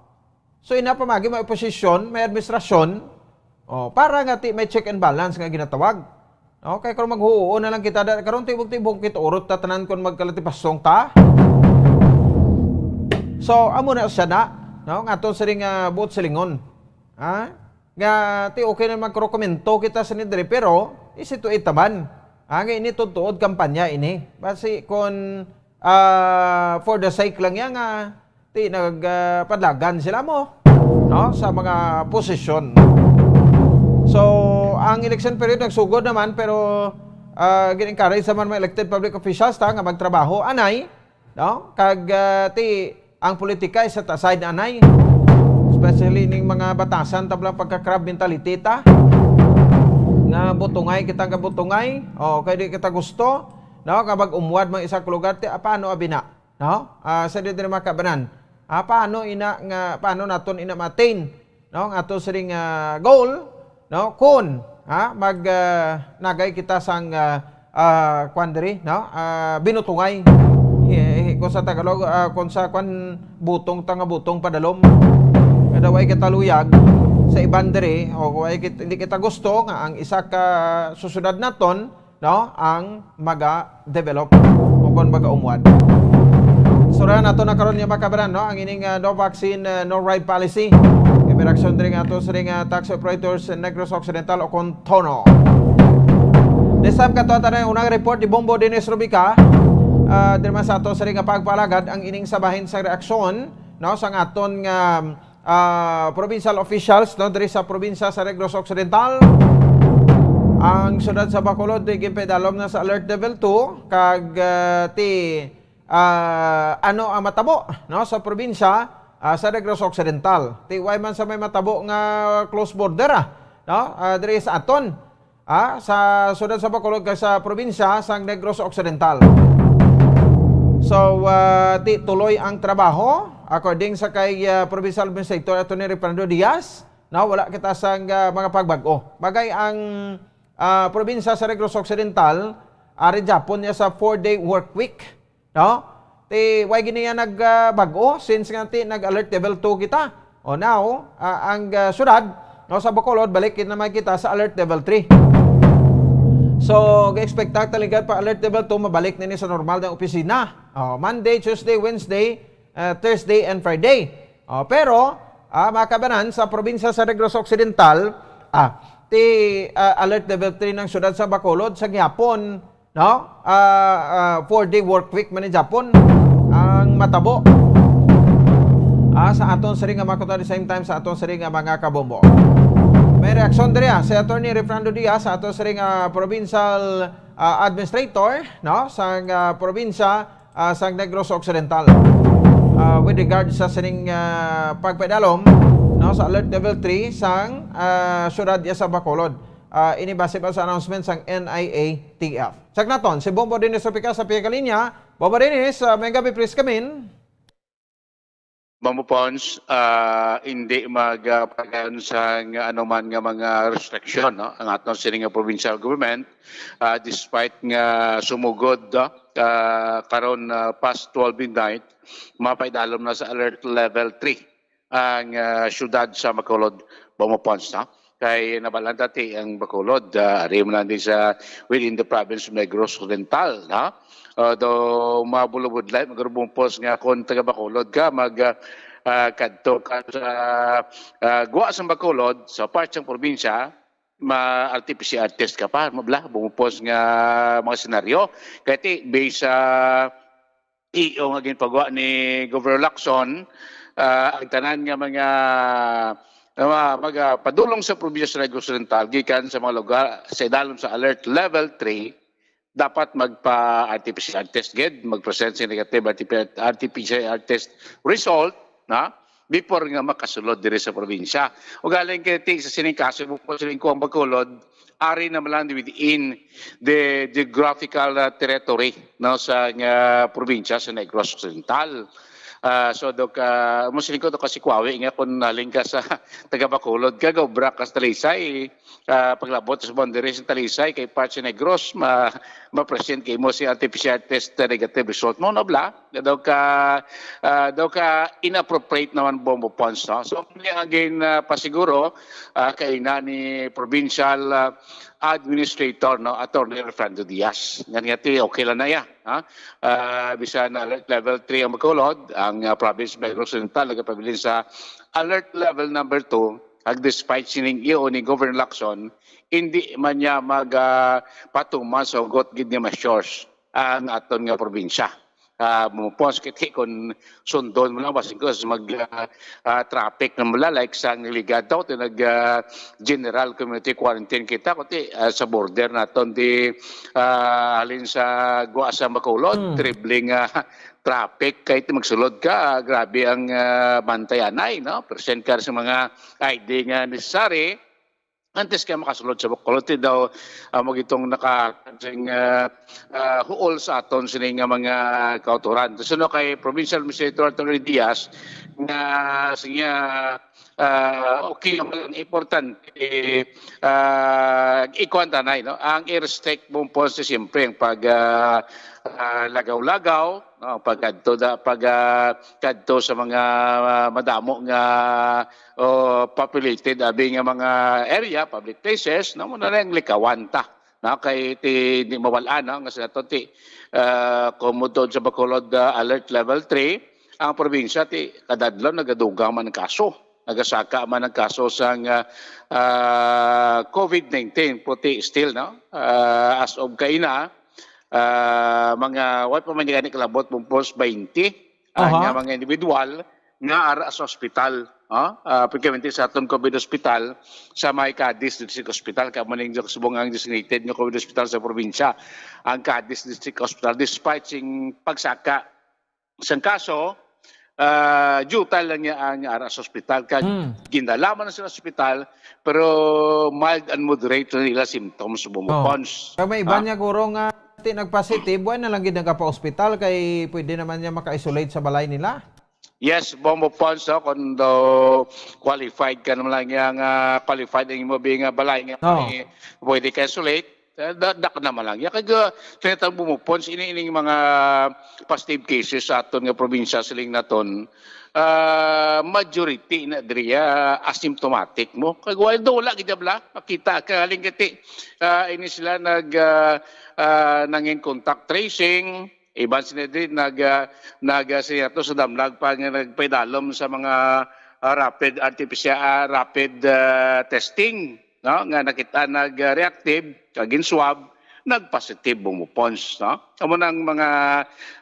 So, ina pa magi may oposisyon, may administrasyon, oh, para nga ti may check and balance nga ginatawag. No? Kay kung maghuo na lang kita, da-, karon tibok-tibok kita urot ta tanan kung magkalatipasong ta. So, amo na siya na, no? Nga aton siling, ah, buot silingon. Ha? Nga, ti okay na magkarokomento kita sa nidre, pero isituit taman. Ha? Nga ini tuod kampanya ini. Basi kung, ah, for the sake lang yan nga, ti nag, ah, padlagan sila mo, no, sa mga posisyon. So, ang election period nagsugod naman, pero, ah, gin-encourage naman mga elected public officials ta nga magtrabaho anay, no? Kag, ah, ti ang politika is set aside anay. Especially ning mga batasan ta bala pagka-crab mentality ta. Nga butungay kita nga butungay, o kay di kita gusto, no? Nga mag-umwad mga isa ka lugar, ti, ah, paano abi na? No? Ah, sa dito na makabanan. Ha, paano ina nga, paano naton ina ma-attain, no, ang ato sining, ah, goal, no? Kun, ha, mag, ah, nagay kita sang, ah, ah, kwan diri, no? Ah, binutungay. Eh, eh, kung sa Tagalog, ah, kung sa kwan, butong ta nga butong padalom. Kada way kita luyag sa iban diri, o way kit-, hindi kita gusto nga ang isa ka susunod naton, no, ang maga-develop o kon maga-umwad. Surayan nato na karon nga makabaran, no, ang ining, ah, no vaccine, ah, no ride policy. Kay may reaksyon diri nga ato sining, ah, taxi operators sa Negros Occidental o kon TONO. This time, kato ta na unang report ni Bombo Dennis Rubica. Ah, diri man sa ato sining nga pagpalagad ang ining sabahin sa reaksyon, no, sang aton nga ah, provincial officials, no, diri sa probinsya sa Negros Occidental. Ang siyudad sa Bacolod, di ginpaidalom na sa Alert Level two, kag, ah, ti, ah, ano ang matabo, no, sa probinsya, ah, sa Negros Occidental. Ti, way man sa may matabo nga close border, ah, no, ah, diri sa aton. Ah, sa siyudad sa Bacolod kag sa probinsya sang Negros Occidental. So, ah, ti tuloy ang trabaho, according sa kay, ah, Provincial Administrator Attorney Refrando Diaz, no, wala kita sang, ah, mga pagbag-o. Bagay ang, ah, probinsya sa Negros Occidental, ari gyapon niya sa four-day work week. No? Ti, way gini yan nag, ah, bag-o, since nga ti nag-alert level two kita. O now, ah, ang, ah, syudad, no, sa Bacolod, balik na man kita sa alert level three. So, ga-expect ta talaga pa alert level two, mabalik na ni sa normal na opisina. O, Monday, Tuesday, Wednesday, ah, Thursday, and Friday. O, pero, ah, mga kabanan, sa probinsya sa Negros Occidental, ah, ti, ah, alert level three ng syudad sa Bacolod, sa gihapon, no? Ah, ah, four-day work week man ni Japon ang matabo. Ah, sa aton siring nga mga kuto, at the same time sa aton siring nga mga kabombo. May reaksyon diri, ah, si Attorney Refrando Diaz, sa aton siring nga provincial, ah, administrator, no, sang, ah, probinsya, ah, sang Negros Occidental. Ah, with regard sa sining, ah, pagpadalom, no, sa alert level three sang, ah, syudad ya sa Bacolod. Ah, ini base pa sa announcement sang N I A T F. Check naton si Bombo Dennis Rubica sa pihak linya. Bombo Dennis, ah, may gabi, please come in. Bombo Pons, ah, hindi magpadayon sa nga anuman nga mga restriction, no, ang aton sini nga provincial government, ah, despite nga sumugod, no, ah, karon, ah, past twelve midnight, mapaidalom na sa alert level three ang, ah, siyudad sa Bacolod, Bombo Pons, no? Kay nabalan dati ang Bacolod, ah, ari man lang din sa within the province of Negros Occidental, no? Although mabulubudlay, magrubumpos nga kung taga Bacolod ka, mag, ah, ah, kadto ka sa, ah, gwa sang Bacolod, sa part sang probinsya, ma-R T P C R test ka pa, mabla, bumupos nga mga senaryo. Kaya ti, based sa E O nga ginpagawa ni Governor Lacson, ah, ang tanan nga mga, nga mga padulong sa probinsya sa Negros Oriental, gikan sa mga lugar sa idalom sa Alert Level three, dapat magpa-R T P C R test gid, mag-present sa negative R T P, R T P C R test result, na, before nga makasulod diri sa probinsya. Ugaling kay ti sa sining kaso, bukod sa lingkuang Bacolod, ari na man lang within the geographical, ah, territory, no, sa nga probinsya sa Negros Occidental. Ah, so, dok, ah, mo siling ko, dok, kasi kuwawi nga kung naling ka sa taga Bacolod ka, gaobra ka sa Talisay, ah, paglabot sa boundary sa Talisay, kay part sa Negros, ma-, ma-present kay mo si R T P C R test negative result mo, no, bla? Daw ka, ah, daw ka inappropriate naman Bombo Pons, no? So, again, ah, pasiguro, ah, kay na ni provincial, ah, administrator, no, Attorney Refrando Diaz. Nga niya, ti, okay lang na ya, ha? Ah, bisan na alert level three ang Bacolod, ang, ah, province of Negros Oriental nagapabilin sa alert level number two, ag despite sining E O ni Governor Lacson, hindi man niya mag, ah, patuman sa hugot gid nga measures ang aton nga probinsya. Ah, mo, pons kiti kon sundon mo lang, basin ko mag, ah, ah, traffic na mula, like sa Angligan daw, ti nag, ah, general community quarantine kita, kundi, ah, sa border naton di, ah, halin sa Guasa, Bacolod, Hmm. tripling, ah, traffic, kay ti magsulod ka, ah, grabe ang, ah, bantayanay, no? Present ka sa mga I D nga necessary, antes kay makasulod sa Bacolod. Ti daw, ah, mo gitong naka-, sing, ah, ah, huol sa aton sini nga mga kautoran. So, no, kay Provincial Administrator Attorney Diaz nga siya, ah, okay naman, importante, ah, ikuan tanay, no? Ang i-respect mo po si siyempre ang pag, ah, ah, lagaw-lagaw, no? Pagkadto da, pag, ah, kadto sa mga, ah, madamo nga o populated abi nga mga area, public places, no, mo na lang likawan ta, no, kay ti di mawal-an, no, nga sila to ti, ah, kung mo doon sa Bacolod, ah, Alert Level three, ang probinsya ti kadadlaw nagadugang man ang kaso, nagasaka man ang kaso sang, ah, ah, COVID nineteen, puti still, no, ah, as of kaina, ah, mga, wa pa man gani kalabot, bumpos twenty, ah, Aha. nga mga individual nga ara sa ospital, ah, ah, particularmente sa aton COVID hospital sa may Cadiz District Hospital, kamo ning subong ang designated nga COVID hospital sa probinsya, ang Cadiz District Hospital, despite sing pagsaka sang kaso, ah, jutay lang niya ang ara sa ospital, kag Hmm. gindala man na sila sa ospital, pero mild and moderate lang nila symptoms, Oh. bumupons. Kag may iban Ah. niya, guro, nga ti nagpositive, wa na lang gid nagapa-ospital kay pwede naman niya maka-isolate sa balay nila. Yes, Bombo Pons, no, kung daw qualified ka naman lang yang, ah, qualified ang imo bing, ah, balay nga Oh. may pwede ka isolate, eh, da-, dak naman lang. Ya, kag, ah, tinatawag Bombo Pons, ini, ining mga positive cases sa aton nga probinsya, siling naton, ah, majority na diri, ah, asymptomatic mo. Kag wala, wala gid bala, makita ka, halin kati, ah, ini sila nag, ah, ah, nangin contact tracing, iban sila diri nag, ah, nag, ah, siya to sa damlag pa nga nagpaidalom sa mga, ah, rapid artificial, ah, rapid, ah, testing, no, nga nakita nag, ah, reactive, kag gin-swab, nag-positive, Bombo Pons, no? Amo nang mga,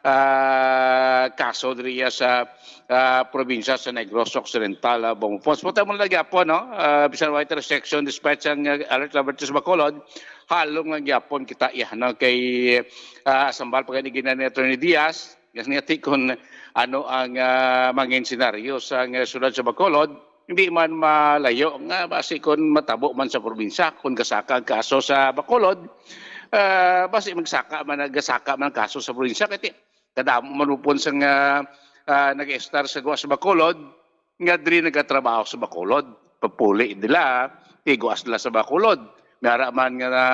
ah, kaso diri sa, ah, probinsya sa Negros Occidental, ah, Bombo Pons. Punta mo na gyapon, no? Ah, bisan white restriction, despite sa, ah, alert level three sa Bacolod, halong nga gyapon kita iya, no? Kay, ah, sambal pa gani gina ni Attorney Diaz, nga ti kung ano ang, ah, mangin senaryo sa, ah, siyudad sa Bacolod, hindi man malayo nga basi kung matabo man sa probinsya, kung gasaka ang kaso sa Bacolod, ah, basi magsaka man, gasaka man ang kaso sa probinsya, kay ti-, kadamo man upon sa nga, ah, nag-estar sa guwa sa Bacolod, nga diri nagatrabaho sa Bacolod. Papuli nila, tiguas nila sa Bacolod. May ara man nga na,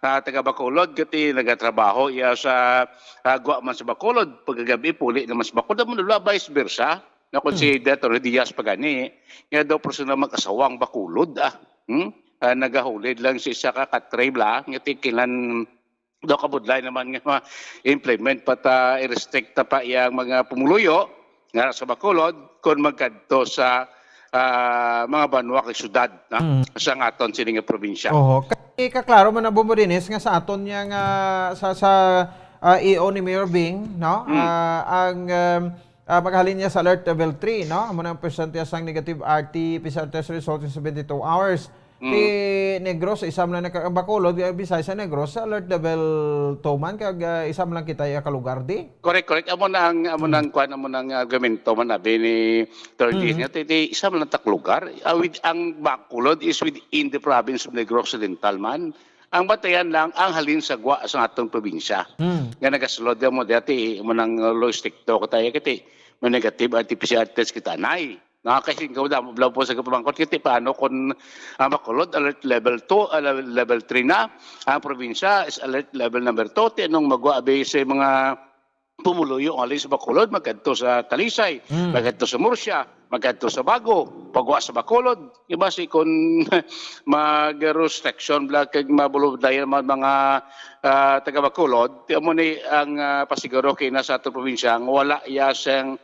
na taga Bacolod, kati nagatrabaho iya sa, ah, gwa man sa Bacolod. Pagkagabi, puli naman sa Bacolod. Amo na, vice versa. Na kung si Hmm. Attorney Diaz pa gani, nga daw personal mag-asawa ang Bacolod, ah. Hmm? Ah, nagahulid lang si isa ka katre bala, nga ti kinlan daw kabudlay naman nga ma-implement pa ta, i-restrict ta pa iyang mga pumuluyo nga sa Bacolod kon magkadto sa, ah, mga banwa kag syudad, no? Mm. Sa aton sini nga probinsya. Oho. Kay kaklaro man na, Bombo Dennis, nga sa aton niya nga sa, sa, ah, E O ni Mayor Bing, no? Mm. Ah, ang, um, ah, maghalin niya sa alert level three, no? Amo na ang percent niya sang negative R T P C R test result in seventy-two hours. Mm. Ti Negros, isa man lang naka-, Bacolod, ah, Visayas sa Negros, sa alert level two man, kag, ah, isa man lang kita iya ka lugar di. Correct, correct. Amo na ang, amo Mm. na ang kwan, amo na ang argumento man abi ni Attorney Mm. nga, ti, ti, isa man lang tak lugar. Ah, with, ang Bacolod is within the province of Negros Occidental man. Ang batayan lang, ang halin sa gwa sa atong probinsya. Mm. Nga nagasulod mo dati, amo nang, uh, low stricto ka tayo, kati, may negative R T P C R test kita, nay. Nakakasinggaw na, mablaw po sa kapamangkot. Kiti paano kung, ah, Bacolod, alert level two, ah, level, level three na. Ang probinsya is alert level number two. Ti anong magwa abi sa mga pumuluyo nga alis sa Bacolod, magkadto sa Talisay, Mm. magkadto sa Murcia, magkadto sa Bago, pagwa sa Bacolod. Iba si kung mag-restriction bla kag mabulod dayon mga, ah, taga Bacolod. Ti amo ni ang, ah, pasiguro kina sa ato probinsya nga wala iya siyang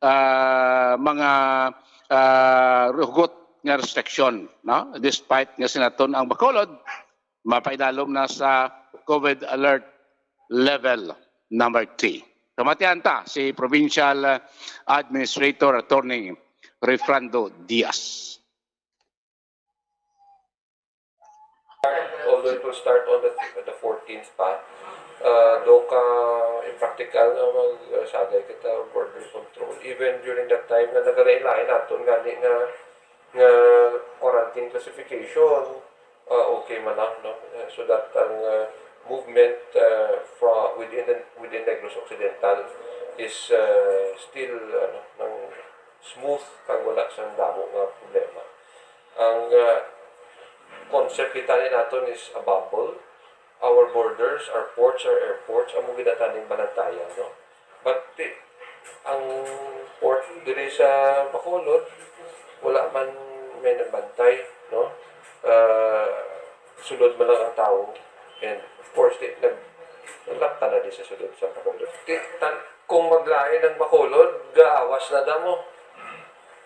ah, mga, ah, hugot nga restriction, no? Despite nga sinaton ang Bacolod, mapaidalom na sa COVID alert level number three. Kamatian ta si Provincial Administrator Attorney Refrando Diaz. Although it will start on the, the fourteenth pa, ah, do ka impractical nga mag, ah, sagay kita border control. Even during that time nga nagalain-lain naton gani nga, nga quarantine classification, Ah, okay man lang, no? Uh, so that ang, uh, movement, uh, from within the, within Negros Occidental is, uh, still, ano, nang smooth kag wala sang damo nga problema. Ang, uh, concept kita ni naton is a bubble. Our borders, our ports, our airports, amo gid ang taning banantayan, no? But, eh, ang port diri sa Bacolod, wala man may nagbantay, no? Ah, sulod man lang ang tawo. And of course, di, nag, naglapta na di sa sulod sa Bacolod. Di, tan, kung maglain ang Bacolod, gaawas na damo.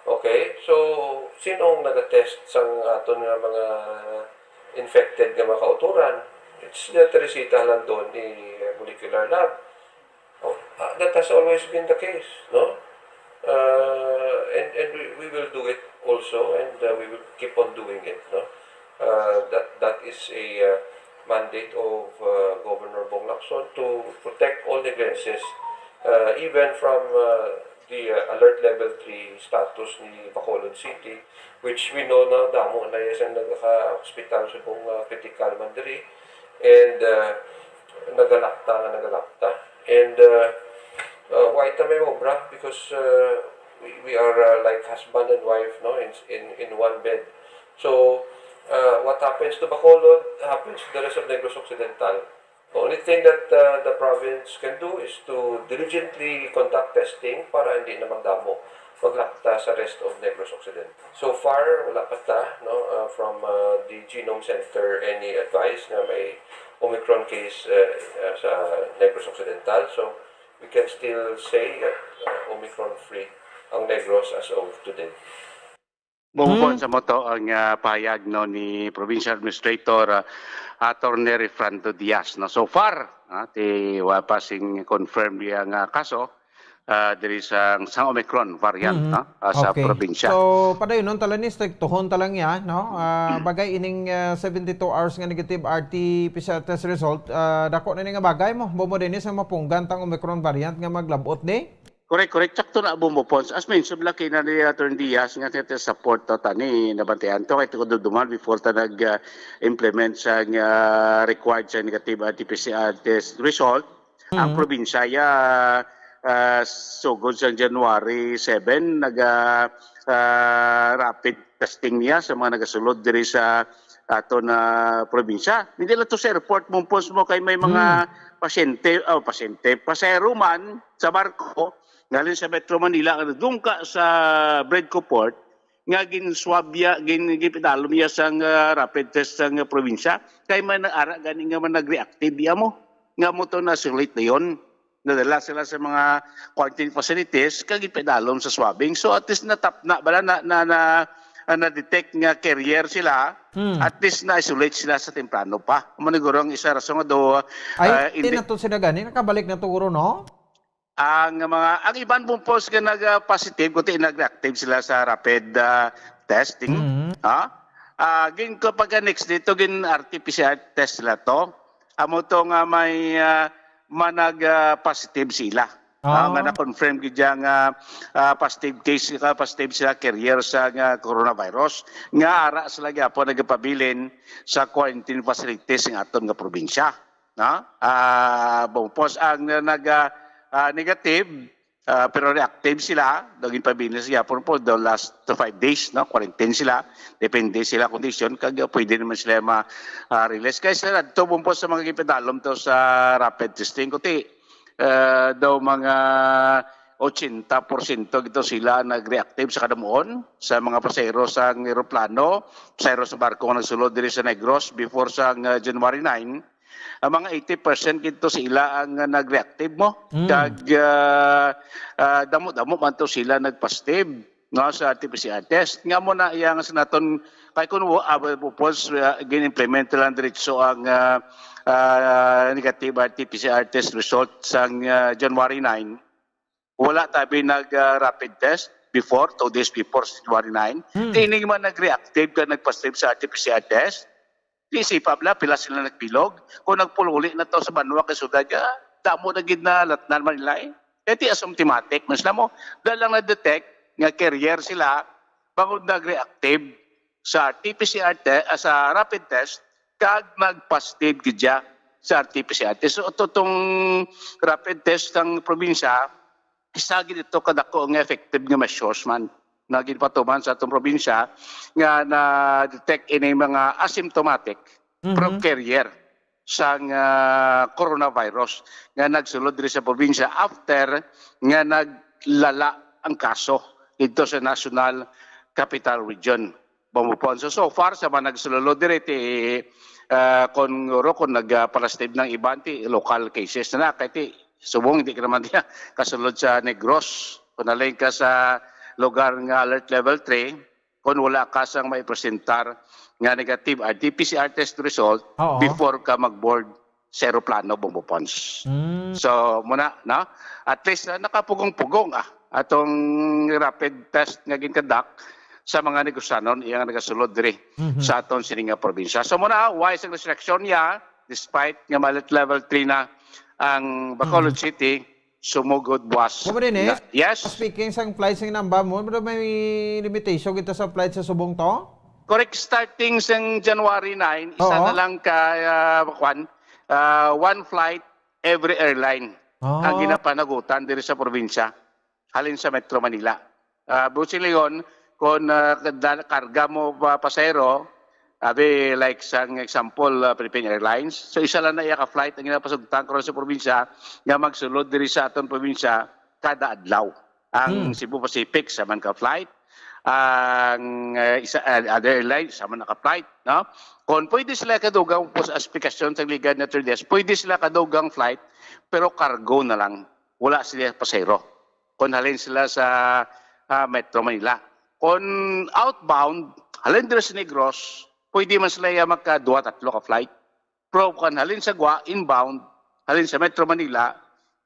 Okay? So, sino ang nagatest sang aton nga mga infected nga mga kautoran? It's the Teresita Jalondon ni Molecular Lab. Oh, ah, that has always been the case, no? Uh, and and we, we will do it also, and, uh, we will keep on doing it, no? Uh, that, that is a, uh, mandate of, uh, Governor Bong Lacson to protect all Negrenses, uh, even from, uh, the, uh, alert level three status ni Bacolod City, which we know na damo na iya sang nagaka-hospital subong, uh, critical man diri, and, uh, nagalapta nga nagalapta. And, uh, uh, why ta may obra? Because, uh, we, we are, uh, like husband and wife, no, in, in, in one bed. So, uh, what happens to Bacolod happens to the rest of Negros Occidental. The only thing that, uh, the province can do is to diligently conduct testing para hindi na magdamo, maglapta sa rest of Negros Occidental. So far, wala pa ta, no, uh, from, uh, the Genome Center, any advice nga may Omicron case, uh, uh, sa Negros Occidental. So we can still say that, uh, Omicron free ang Negros as of today. Bungkon Hmm. sa moto ang, ah, pahayag, no, ni Provincial Administrator, ah, Attorney Refrando Diaz, no. So far, ah, ti wa pa sing confirm niya nga kaso, ah, diri sa, sa Omicron variant, Mhm. no, ah, sa Okay. probinsya. So, padayon, non, tala ni, striktohon ta lang niya, no? Ah, bagay ining, ah, seventy-two hours nga negative R T P C R test result, ah, dako na ni nga bagay mo. Bumo din ni sa mapunggan tang Omicron variant nga maglabot ni. Correct, correct. Sakto na, Bumbo Pons. As mentioned, laki na ni Attorney Diaz nga ti-, ti-, support to tani, nabantayan to kay tukod duman before ta nag, ah, implement sa, ah, required sa negative R T P C R test result. Ang Mm. probinsya ya, ah, sugod sa January seven, nag, ah, ah, rapid testing niya sa mga nagasulod diri sa ato na probinsya. Hindi lang to sa airport, Bumbo Pons, mo kay may mga Mm. pasyente, oh, pasyente, pasahero man sa barko, ngalin sa Metro Manila, nga nadungka sa Bredco Port, nga ginswab ya, gin-, ginpadalom ya sang, ah, rapid test sang, ah, probinsya. Kay may nag-ara gani nga man nag-reactive ya mo. Nga mo to na-isolate na yon. Nadala sila sa mga quarantine facilities, kag ginpadalom sa swabbing. So, at least natapna, bala na, na, na, ah, na-detect nga carrier sila, Hmm. at least na-isolate sila sa temprano pa. Amo ni guro ang isa rason nga do, Ay, ah, hindi indi- na to sila gani, nakabalik na to, guro, no? Ang mga, ang iban, Bumbo Pons, nga nag-positive, kundi nag-reactive sila sa rapid, ah, testing. Mhm. Ha? Ah, gin ko pagka next dito, gin R T P C R test sila to. Amo to nga may, ah, manag, ah, positive sila. Ah, nga Ah. na-confirm gid siya nga, ah, positive case, ah, positive sila carrier sa nga coronavirus. Nga ara sila gyapon nagapabilin sa quarantine facilities nga aton nga probinsya. No? Ah, Bumbo Pons, ang nag, ah, ah, negative, ah, pero reactive sila, naging pabilin sa gyapon po the last to five days, no? Quarantine sila, depende sila kondisyon, kag, ah, pwede naman sila ma, ah, release. Kay sila adto, Bumbo Pons, sa mga gipadalom to sa rapid testing, kuti, ah, daw mga eighty percent gito sila nag-reactive sa kadamuon sa mga pasahero sa eroplano, pasahero sa barko nga nagsulod diri sa Negros before sa, ah, January nine. Ang mga eighty percent gito sa ila ang, ah, nag-reactive mo. Mm. Kag, ah, ah, damo-damo man to sila nagpositive, no, sa R T P C R test. Nga mo na iya nga sa naton, kay kun wa, ah, Bumbo Pons, ah, gin-implement lang diretso ang, ah, ah, negative R T P C R test result sang, ah, January nine. Wala tabi nag, ah, rapid test before, two days before sa January nine. Hmm. Tining man nag-reactive ka, nagpositive sa R T P C R test. Di sipa bala, pila sila nagbilog. Kung nagpululi na to sa banwa kay sudad, ah, damo na gid na latnan man nila eh. Kaya ti asymptomatic, mas na mo, dahil lang na-detect nga carrier sila, bangod nag-reactive sa R T P C R te-, ah, sa rapid test, kag magpositive gid siya sa R T P C R test. So, to-, tong rapid test sang probinsya, isa gid ito kadako nga effective nga measures man na ginpatuman sa atong probinsya nga na-detect ini mga asymptomatic Mhm. procarrier sang, ah, coronavirus nga nagsulod diri sa probinsya after nga naglala ang kaso dito sa National Capital Region, Bombo Ponce. So, so far, sa mga nagsulod diri, ti, ah, kung uro, kung nagpalastib ng iban, ti local cases na, kay ti subong, hindi ka naman diya kasulod sa Negros. Kung naling ka sa lugar nga alert level three, kung wala ka sang maipresentar nga negative R T P C R test result Oo. before ka mag-board sa eroplano, Bombo Ponce. Mm. So, muna, no? At least, ah, nakapugong-pugong, ah, atong rapid test nga ginkadak sa mga negosyanon iya nga nagasulod diri Mhm. sa aton sini nga probinsya. So, muna, ah, why sang restriction niya, despite nga ma-alert level three na ang Bacolod Mhm. City, sumugod buwas. Kumo din, eh. Na, yes? Speaking sang flights nga namba mo, pero may limitation kita sa flight sa subong to? Correct, starting sang January nine, isa Oo. na lang ka, ah, kwan, ah, one flight every airline ang Ah. ginapanagutan diri sa probinsya, halin sa Metro Manila. Ah, buot silingon, kung, ah, kada-, karga mo pa pasahero, abi, like sang example, ah, Philippine Airlines, so isa lang na iya ka flight ang ginapasugtan karon sa probinsya nga magsulod diri sa aton probinsya kada adlaw. Ang Hmm. Cebu Pacific, isa man ka flight. Ang, eh, isa, eh, other airline, isa man ka flight, no? Kung pwede sila kadugang po sa aplikasyon sa Liga Nature Days, pwede sila kadugang flight, pero cargo na lang. Wala sila pasahero. Kung halin sila sa, ah, Metro Manila. Kung outbound, halin diri sa Negros, pwede man sila ya magka duha, tatlo ka flight. Pero kung halin sa Gua, inbound, halin sa Metro Manila,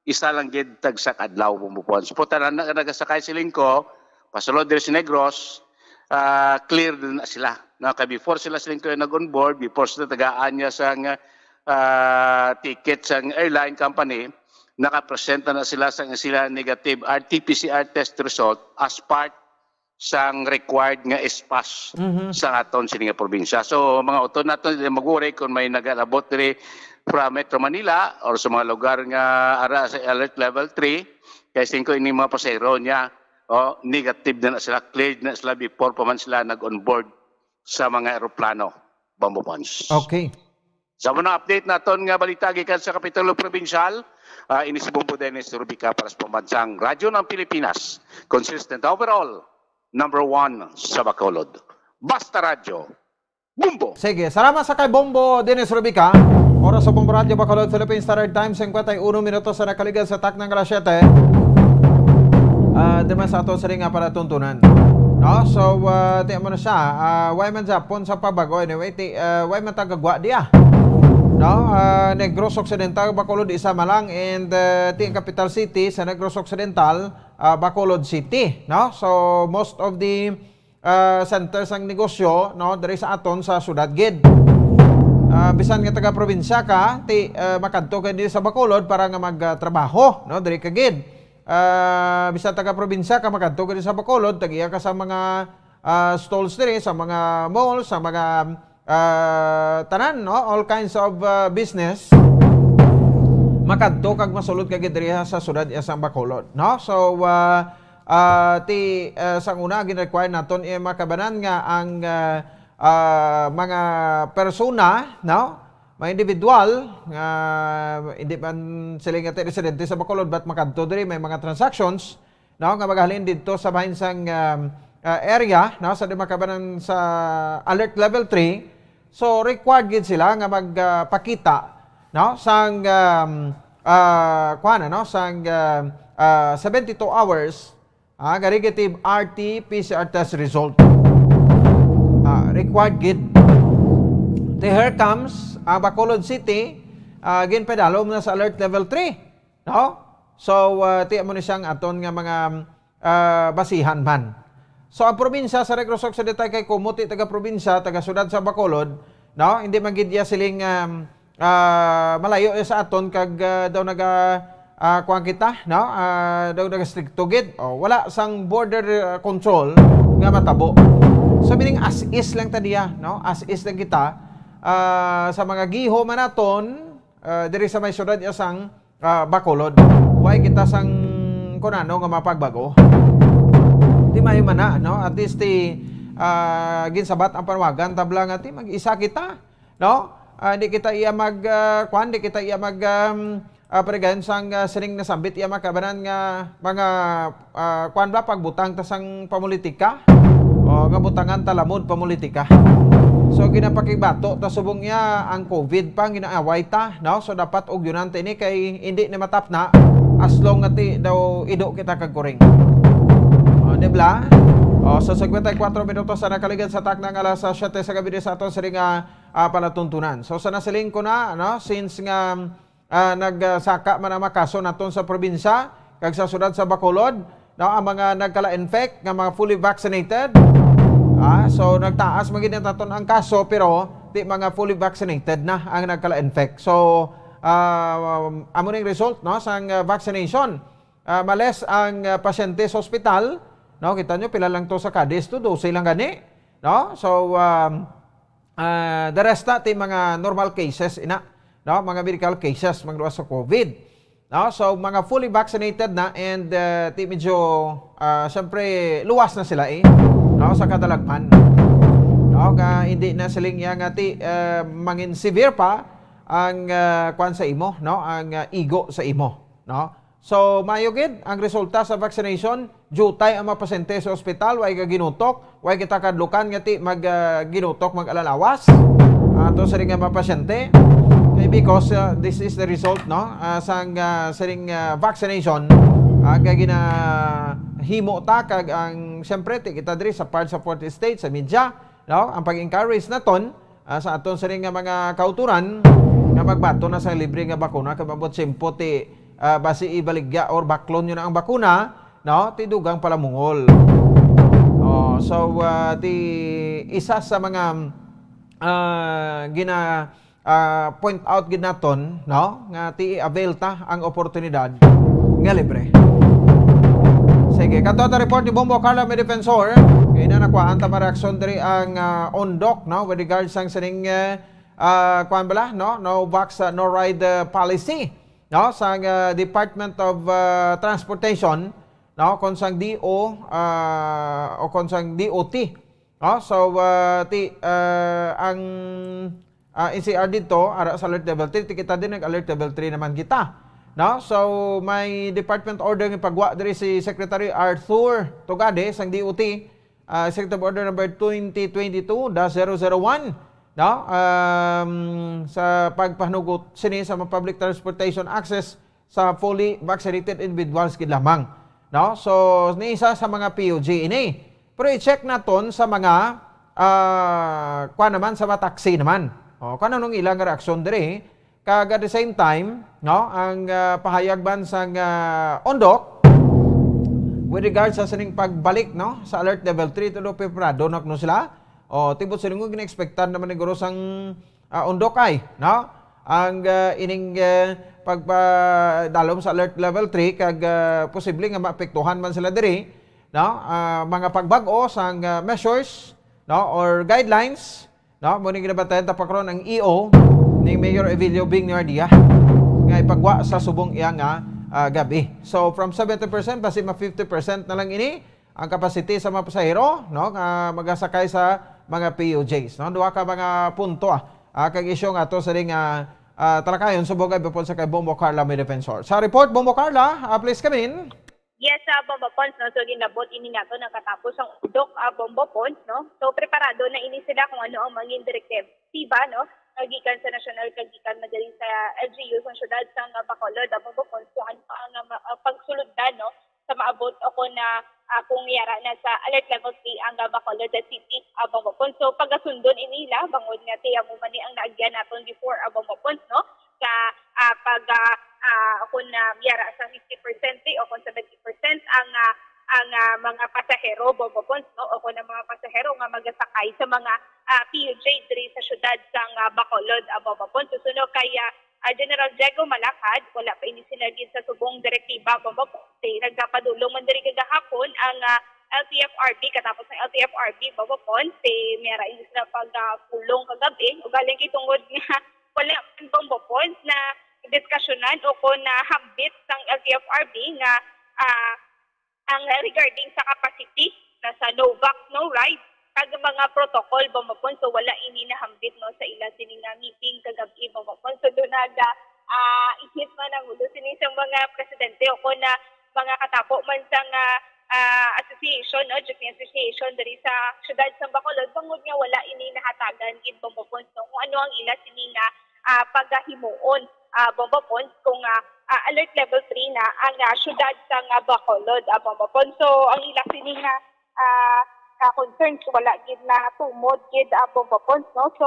isa lang gid tagsa ka adlaw, Bombo Ponce. Pero tanan na nagasakay siling ko, pasulod diri sa Negros, ah, clear na sila. No, kay before sila siling ko nag-onboard, before sila tagaan niya sang, ah, ticket sang airline company, nakapresenta na sila sang sila negative R T P C R test result as part sang required nga S-pass Mhm. sa aton sini nga probinsya. So, mga utod naton, di mag-worry kung may nagalabot diri from Metro Manila or sa mga lugar nga ara sa alert level three, kay singko ini mga pasahero niya, oh, negative na, na sila, cleared na sila before pa man sila nag-onboard sa mga eroplano, Bombo Ponce. Okay. Sa mga update naton nga balita gikan sa Kapitulo Probinsyal, ah, ini si Bombo Dennis Rubica para sa Pambansang Radyo ng Pilipinas. Consistent overall, number one sa Bacolod. Basta Radyo, Bombo! Sige, salamat sa kay Bombo Dennis Rubica. Oras sa Bombo Radyo Bacolod, Philippine Standard Time, singkwenta y uno minutos sa nakaligal sa takna nga alas siyete. Ah, di man sa ato sini nga palatuntunan. No? So, ah, ti mo na siya. Ah, way man Japon sa pabag-o. Anyway, ti, ah, way man tagagwa diya. No? Ah, Negros Occidental, Bacolod, isa man lang. And, ah, ti ang capital city sa Negros Occidental, ah, Bacolod City. No? So, most of the, ah, center sang negosyo, no, diri sa aton sa syudad gid. Ah, bisan nga taga-probinsya ka, ti, ah, makadto ka diri sa Bacolod para nga magtrabaho, no, diri ka gid. Ah, bisan taga-probinsya ka, makadto ka diri sa Bacolod, tag-iya ka sa mga, ah, stalls diri, sa mga mall, sa mga, ah, tanan, no, all kinds of, ah, business. Makadto kag masulod ka gid diri sa syudad iya sang Bacolod, no? So, ah, ah, ti, ah, sang una, gin-require naton, eh, makabanan nga ang, ah, ah, mga persona, no? Mga individual nga hindi man sila nga residente sa Bacolod, but makadto diri, may mga transactions, no, nga magahalin didto sa bahin sang, um, ah, area, no, sa di makabanan sa alert level three. So, required gid sila nga mag, ah, pakita, no, sang, um, ah, kuwan, no, sang, ah, ah, seventy-two hours, ah, nga negative R T P C R test result. Ah, required gid. Ti here comes ang Bacolod City, ah, ginpadalom na sa alert level three. No? So, ah, ti mo ni siyang aton nga mga, ah, basihan man. So, ang probinsya sa Negros Occidental kay kumo ti taga-probinsya, taga-syudad sa Bacolod, no? Hindi man gid iya siling, um, ah, malayo iya sa aton kag, ah, daw naga, ah, kuwan kita, no? Ah, daw naga-stricto gid. Oh, wala sang border, ah, control. nga matabo. So, meaning, as is lang ta diya, no? As is lang kita, ah, sa mga giho man naton, ah, diri sa may syudad iya sang, ah, Bacolod. Way kita sang kunano nga mapagbago. Di maayo man na, no? At least, ti, ah, ginsabat ang panawagan, tabla nga, ti, mag-isa kita, no? Ah, di kita iya mag, ah, kwan, di kita iya mag, um, ah, parigayon sang, ah, sining nasambit iya mga kabanan nga mga, ah, kwan ba, pagbutang ta sang pamulitika? O, nga butangan ta lamod pamulitika. So, ginapakibato ta subong iya ang covid pa ang ginaaway ta, no? So, dapat ugyonan ta ini kay hindi ni matapna as long nga ti daw ido kita kag kuring. O, di bla? O, so, cincuenta y cuatro minutos sa nakaligad sa takna nga alas siyete sa gabi sa aton sining, ah, ah, palatuntunan. So, sa nasiling ko na, no, since nga, ah, nagsaka man ang mga kaso naton sa probinsya kag sa syudad sa Bacolod, no, ang mga nagkala-infect nga mga fully vaccinated, ah, so nagtaas man gid naton ang kaso, pero ti mga fully vaccinated na ang nagkala-infect. So, ah, amo ning result, no, sang, ah, vaccination. Ah, males ang, ah, pasyente sa ospital, no? Kita nyo, pila lang to sa Cadiz to, dose lang gani, no? So, um, ah, the rest na, ti mga normal cases, ina, no? Mga medical cases, mga luwas sa covid, no? So, mga fully vaccinated na and, ah, ti medyo, ah, siyempre, luwas na sila, eh, no? Sa kadalagman, no? Ka, hindi na siling iya nga ti, ah, mangin severe pa ang, ah, kwan sa imo, no? Ang, ah, igo sa imo, no? So, maayo gid ang resulta sa vaccination. Diutay ang mga pasyente sa ospital, way ka ginutok, way kita kadlukan nga ti mag, ah, ginutok, mag-alalawas. Ato sa ring mga pasyente. Kay because, ah, this is the result, no? Ah, sang, ah, sining, ah, vaccination, ah, kay ginahimo ta kag ang, siyempre, ti kita diri sa part sa forty states, sa media, no? Ang pag-encourage naton, ah, sa aton sining nga mga kauturan nga magbaton na sa libre nga bakuna, kay maabot tiyempo ti, ah, basi ibaligya or baklon nyo na ang bakuna, no? Ti dugang palamungol. Oh, so, ah, ti isa sa mga, ah, gina, ah, point out gid naton, no? Nga ti i-avail ta ang oportunidad nga libre. Sige, kato ta report ni Bombo Carla, may defensor. Kay na nakuhaan ta mareaksyon diri ang, ah, Ondoc, no? With regards sang sining, ah, ah, kuwan bala, no? No vax, ah, no ride, ah, policy, no? Sang, ah, Department of, ah, Transportation, no? Kon sang D O, ah, o kon sang D O T, no? So, ah, ti, ah, ang, ah, N C R dito, ara sa alert level three, ti kita din nag-alert level three naman kita, no? So, may department order nga pagwa diri si Secretary Arthur Tugade sang D O T, ah, Executive Order number twenty twenty-two dash zero zero one, no? Um, sa pagpanugot sini sa mga public transportation access sa fully vaccinated individuals gid lamang, no? So, ni isa sa mga P U G ini. Pero i-check naton sa mga, ah, kuwan naman, sa mga taxi naman. O, kung anong ilang reaksyon diri, kag at the same time, no, ang, ah, pahayag man sang, ah, Ondoc with regards sa sining pagbalik, no, sa alert level three, tulo preparado na kuno sila. O, tibot silingon, gina-expectan naman ni guro sang, ah, Ondoc ay, no, ang, ah, ining, ah, pagpadalom sa alert level three kag, ah, posible nga maapektuhan man sila diri, no, ah, mga pagbag-o sang, ah, measures, no, or guidelines, no? Mao ni ginabantayan ta pa karon ang E O ni Mayor Evilio Bing Niardia nga ipagwa sa subong iya nga, ah, gab-i. So, from seventy percent, basi ma fifty percent na lang ini ang capacity sa mga pasahero, no, nga magasakay sa mga P U Js, no? Duha ka mga punto, ah, ah, kag isyu nga ato sa ring, ah, ah, talakayon subong kay bapod sa kay Bombo Carla, may defensor. Sa report, Bombo Carla, ah, please come in. Yes, ah, Bombo Pons, no? So, ginlabot ini nato nagkatapos ang Ondoc, ah, Bombo Pons, no? So, preparado na ini sila kung ano ang mangin direktiba, no? Nga gikan sa nasyonal kag gikan na diri sa L G U sa siyudad sang, ah, Bacolod, ah, Bombo Pons, kung ano ang, ah, ma-, ah, pagsulundan, no? Sa maabot o kung na, ah, kung yara na sa alert level three ang, ah, Bacolod City, ah, Bombo Pons. So, pagasundon ini nila, bangod nga ti amo man ni ang naagyan naton before, ah, Bombo Pons, no? Sa, ah, pag, ah, ah, kung, ah, yara sa fifty percent o kung seventy percent ang, ah, ang, ah, mga pasahero, Bombo Pons, no? O kung ang mga pasahero nga magasakay sa mga, ah, P U J diri sa siyudad sang, ah, Bacolod, ah, Bombo Pons. Susunod kay, ah, ah, General Diego Malacad, wala pa ini sila gid sa subong direktiba, Bombo Pons. Nagpapadulong man diri kagahapon ang, ah, L T F R B, katapos ng L T F R B, Bombo Pons, si Mera, hindi sila pagpulong kagabi. Ugaling kay tungod nga wala man, Bombo Pons, na diskasyonan o kung nahambit sang L T F R B nga, ah, ang regarding sa capacity na sa no vax, no ride, kag mga protocol, Bombo Pons, so wala ini nahambit, no, sa ila sini nga meeting kagabi, Bombo Pons. So doon naga, ah, ihis man ang ulo sini sa mga presidente o kung na mga katapo man sa nga, ah, association, no, jeepney association diri sa siyudad sa Bacolod, tungod nga wala ini nahatagan gid, Bombo Pons, no, kung ano ang ila sini nga, ah, pagahimuon, ah, Bombo Pons, kung, ah, ah, alert level three na ang, ah, siyudad sa nga Bacolod, ah, Bombo Pons. So ang ila sini nga, ah, ah, concerns wala gid na tumod gid, ah, Bombo Pons, no? So,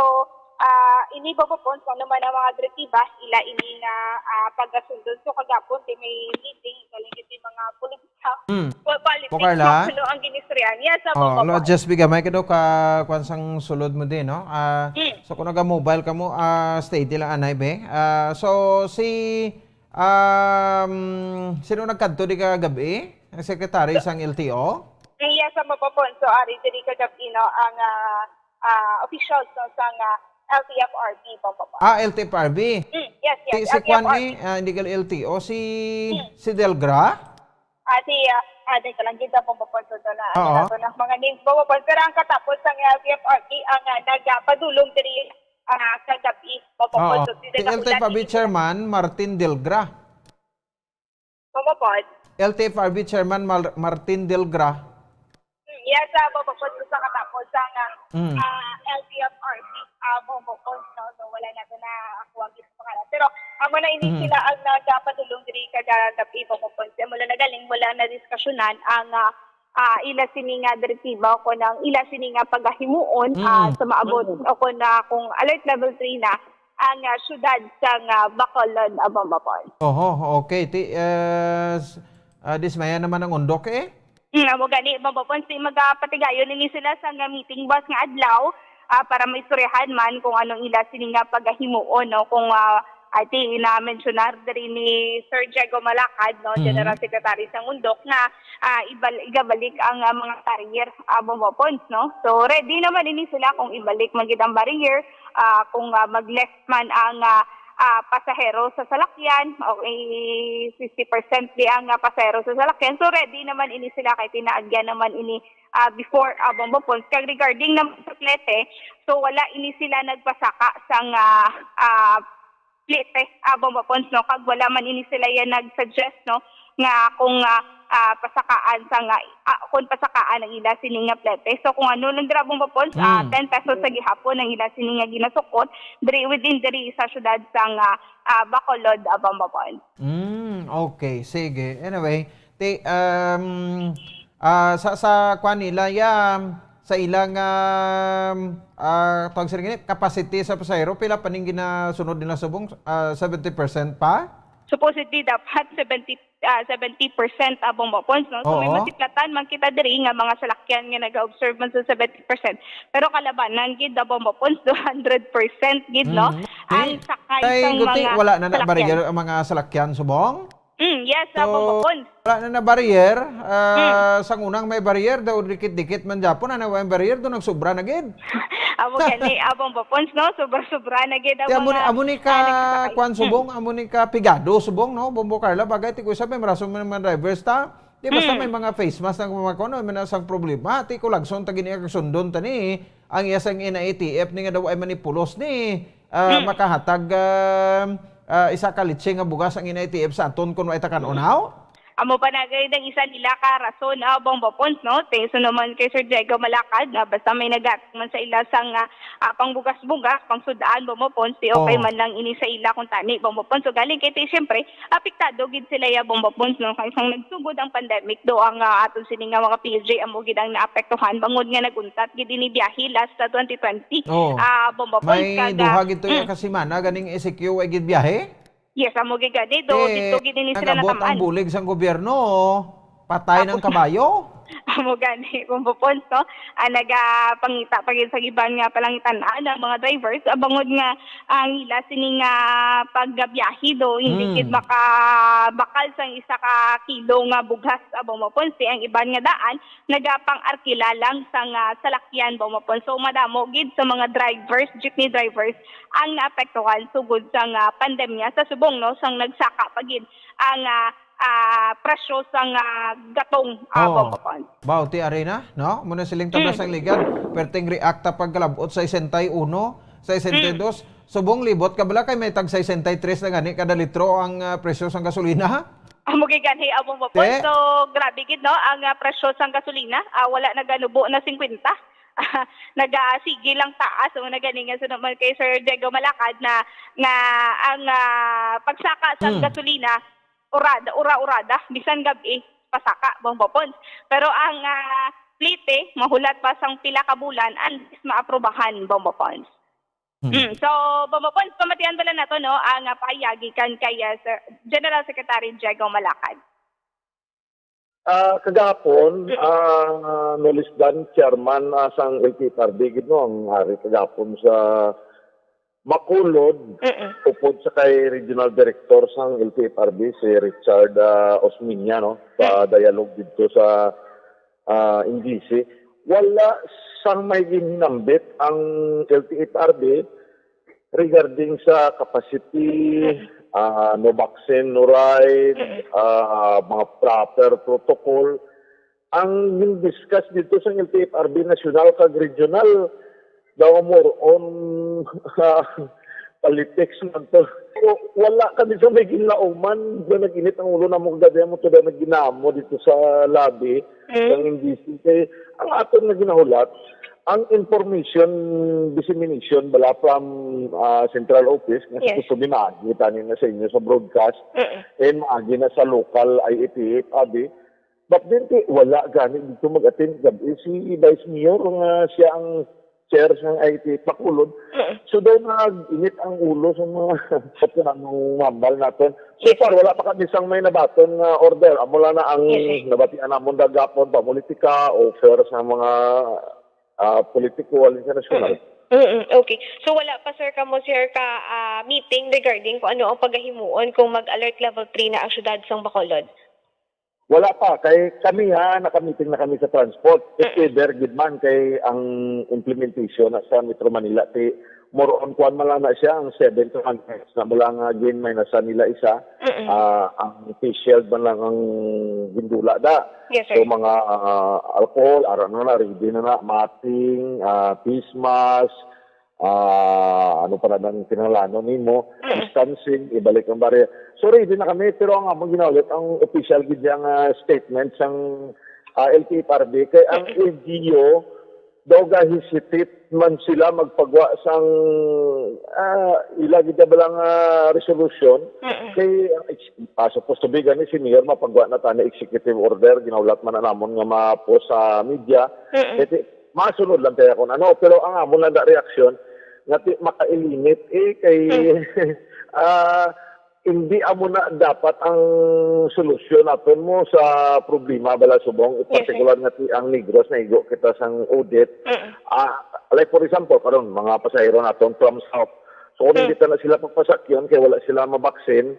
ah, ini, Bombo Pons, ano man ang mga direktiba, ila ini nga, ah, pagasundon. So kagapon di may meeting galing gid mga politics, ha? Mm. Po-, politics, Carla? Kung ano ang ginistoryahan. Yes, ah, Oh, Bombo lo, Pons. Just bigamay ka daw ka kwan sang sulod mo din, no? Ah, Mm. So kung naga-mobile ka mo, ah, steady lang anay, be. Ah, so si, um, sino nagkadto di kagabi? Ang secretary sang L T O? Yes, ah, Bombo Pons. So ari diri kagabi, no, ang, ah, ah, officials, no, sang, ah, L T F R B, Bombo Pons. Ah, L T F R B. Mm, yes, yes, Si, si Kwan L T F R B. Eh, ah, hindi ka L T O, si, Hmm. si Delgra? Ah, si, ah, ah, dito lang, dito, Bombo Pons, ito na, ano Oo. na to, na mga names, Bombo Pons. Pero ang katapos sang L T F R B, ang, ah, nagapadulong diri, ah, kagabi, Bombo Oo. Pons, so, Si sila L T F R B dapat chairman, Martin Delgra. Bombo Pons. L T F R B chairman Mar-, Martin Delgra. Hmm, yes, ah, Bombo Pons, sa katapos sang, ah, Mm. ah, L T F R B, ah, Bombo Pons, no? So, wala na to na ako ang ginapakala. Pero, amo na ini Mm. sila ang nagapadulong diri kagabi, Bombo Pons. Mula na galing, wala na diskasyonan ang, ah, ah, ila sini nga direktiba o kung ang ila sini nga pagahimuon, Mm. ah, sa maabot Mm. o kung na, kung alert level three na ang, ah, siyudad sa nga Bacolod, ah, Bombo Pons. Oho, okay. Ti, eh, s-, ah, dismaya naman ang undok, eh. Hmm, amo gani, Bombo Pons, ti magapatigayon ini sila sa nga meeting buwas nga adlaw, ah, para maistoryahan man kung anong ila sini nga pagahimuon, no? Kung, ah, I think na-mensionar diri ni Sir Diego Malacad, no, Mm. General Secretary sang undok, nga, ah, ibal-, igabalik ang, ah, mga barrier, ah, Bombo Pons, no? So, ready naman ini sila kung ibalik man gid ang barrier, ah, kung, ah, mag-less man ang, ah, ah, pasahero sa salakyan, o, eh, fifty percent di ang, ah, pasahero sa salakyan. So, ready naman ini sila kay tinaagyan naman ini, ah, before, ah, Bombo Pons. Kag regarding naman sa plete, so, wala ini sila nagpasaka sang, ah, ah, plete, ah, Bombo Pons, no? Kag wala man ini sila yan nag-suggest, no, nga kung, ah, ah, pasakaan sa nga, ah, kung pasakaan ang ila sini nga plete. So, kung ano lang dira, Bombo Pons, ah, Mm. ten pesos sa gihapon ang ila sini nga ginasukot diri, within diri sa syudad sa nga, ah, Bacolod, ah, Bombo Pons. Mm, okay, sige. Anyway, ti, um, ah, sa, sa kwan nila, ya, sa ilang, um, ah, tawag sila gini, capacity sa pasahero, pila pa ning ginasunod nila subong? Ah, seventy percent pa? Supposedly, dapat seventy, ah, seventy percent, ah, Bombo Pons, no? So, may Oo. masiplatan man kita diri nga mga salakyan nga nag-observe man sa seventy percent. Pero kalabanan gid, ah, Bombo Pons, do hundred percent gid, no? Mm. Ang Eh, sakay kay sang guti, mga wala na na salakyan. Barrier ang mga salakyan subong? Mm, yes, ah, So, Bombo Pons. Wala na na barrier. Ah, Mm. Sang unang may barrier, daw dikit-dikit man gyapon, ana, way barrier, do nagsobra na gid. Amo gani, ah, Bombo Pons, no? Sobra-sobra na gid ang Ti amo ni, mga, amo ni ka ah, nagsasakay. Kwan Mm. subong, amo ni ka pigado subong, no? Bombo Carla, bagay, ti ko isa, may marason man mga drivers ta. Di basta Mm. may mga face mask na mga kuno, may na sang problema. Ti ko lagson ta gini kag sundon ta ni. Ang iya sang N I T F ni nga daw ay manipulos ni, ah, Mm. makahatag, ah, ah, isa ka litse nga bugas ang N I T F sa aton kun way ta kan-on, haw? Amo pa na gid ang isa nila ka rason, ah, Bombo Pons, no? Ti suno man kay Sir Diego Malacad, nga basta may naghatag man sa ila sang, ah, ah, pangbugas-bugas, pangsud-an, Bombo Pons, ti okay Oo. man lang ini sa ila kung tani, Bombo Pons. So, galing kay ti, siyempre, apektado gid sila ya, Bombo Pons, no? Kay sang nagsugod ang pandemic, do ang, ah, aton sini nga mga P J amo gid ang naapektuhan, bangod nga naguntat gid ini biyahe last sa twenty twenty. Oo. Ah, Bombo Pons, May kag, ah, duha gid to ya mm. ka semana ganing E C Q way gid biyahe? Yes, amo gid gani, do, Eh, dito gid ini sila nag-abot ang natamaan. Bulig sang gobyerno, patay Amo ng kabayo. Amo gani, Bombo Pons, no? Ah, nagapangita pa gid sa iban nga palangitan-an ang mga drivers, ah, bangod nga ang ila sini nga pagbiyahe do, hindi gid Mm. makabakal sang isa ka kilo nga bugas, ah, Bombo Pons. Ang iban nga daan, nagapang-arkila lang sang, ah, salakyan, Bombo Pons. So, madamo gid sa mga drivers, jeepney drivers, ang naapektuhan sugod sang, ah, pandemya sa subong, no? Sang nagsaka pa gid ang, ah, ah, presyo sang, ah, gatong, ah, Oo. Bombo Pons. Baw, ti arena, no? Muna siling tabla Mm. sang ligan, perting reakta pagkalabot sa sesenta y uno, sesenta y dos. Mm. Subong libot ka bala kay may tag sesenta y tres na gani kada litro ang, ah, presyo sang gasolina, ha? Amo gid gani, amo mo po. Te? So, grabe gid, no, ang, ah, presyo sang gasolina, ah, wala naganubo na singkwenta. Nagasige lang taas, amo na gani nga suno man kay Sir Diego Malakad na, na ang, ah, pagsaka sang Mm. gasolina, urada, ura-urada, bisan gab-i, pasaka, Bombo Pons. Pero ang, ah, plite, mahulat pa sang pila ka bulan, unless maaprubahan, Bombo Pons. Hmm. Mm, so, Bombo Pons, pamatian bala nato, no, ang, ah, pahayag gikan kay, ah, Sir, General Secretary Diego Malakad. Ah, kagahapon, Mm. ah, no less than chairman, ah, sang L T F R B gid, no, ang ari kagahapon sa Bacolod, Mm. upod sa kay Regional Director sang L T F R B, si Richard, ah, Osmeña, no, sa Mm. dialogue dito sa, ah, N G C. Wala sang may ginhinambit ang L T F R B regarding sa capacity, Mm. ah, no vaccine, no ride, Mm. ah, mga proper protocol. Ang gin-discuss dito sa L T F R B national kag regional, daw more on, ah, politics man to. So, wala kami sa may ginlauman nga nag-init ang ulo namo kagabi mo to na ginamo dito sa lobby Mm. ng N G C. Kay ang aton nga ginahulat, ang information dissemination bala from, ah, central office nga Yes. gusto ni maagi tani na sa inyo sa broadcast Mm. and maagi na sa local I A T F, abi. But then, ti, wala gani dito mag-attend gabi si Vice Mayor nga siya ang chair sang I A T F Bacolod. Mm. So daw nag-init ang ulo sa mga sa tinanong mambal naton. So Yes, far, sir. wala pa kami sang may nabaton nga order. Amo lang na ang Yes, sir. nabatian namon gagapon, pamulitika, offer sa mga, ah, politiko, halin sa nasyonal. Mm. Mm-mm. Okay. So, wala pa, sir, kamo, sir, ka, ah, meeting regarding kung ano ang pagahimuon kung mag-alert level three na ang syudad sang Bacolod? Wala pa. Kay kami, ha, nakamiting na kami sa transport. If Mm. ever, gid man, kay ang implementation na sa Metro Manila, ti, more on, kuwan man lang na siya, ang seven to hundred na mo lang, ah, gin, may nasa nila isa. Mm-mm. Ah, ang face shield man lang ang gindula da. Yes, sir. So, mga, ah, alcohol, ara na na, ready na na, mating, ah, face mask, ah, ano pa na nang kinahanglanon nimo, Mm. distancing, ibalik ang barrier. So, ready na kami, pero ang among ginaulit, ang official gid yang, ah, statement sang, ah, L T F R B, kay ang Mm. L G U, daw ga-hesitate man sila magpagwa sang, ah, ila gid ba lang, ah, resolution. Mm-mm. Kay ang ex-, ah, supposed to be gani si Mayor mapagwa na tani executive order, ginaulat man na namon nga ma-post sa media. Mm-mm. Kay ti-, masunod lang kaya kung ano, pero ang amon lang da reaksyon nga ti makailinit, eh, kay, Mm. ah, hindi amo na dapat ang solusyon naton mo sa problema bala subong, in Yes, sir. particular nga ti ang Negros, naigo kita sang audit. Mm. Ah, like for example, karon mga pasahero naton from South. So kung Mm. hindi ta na sila pagpasakyon kay wala sila mabaksin,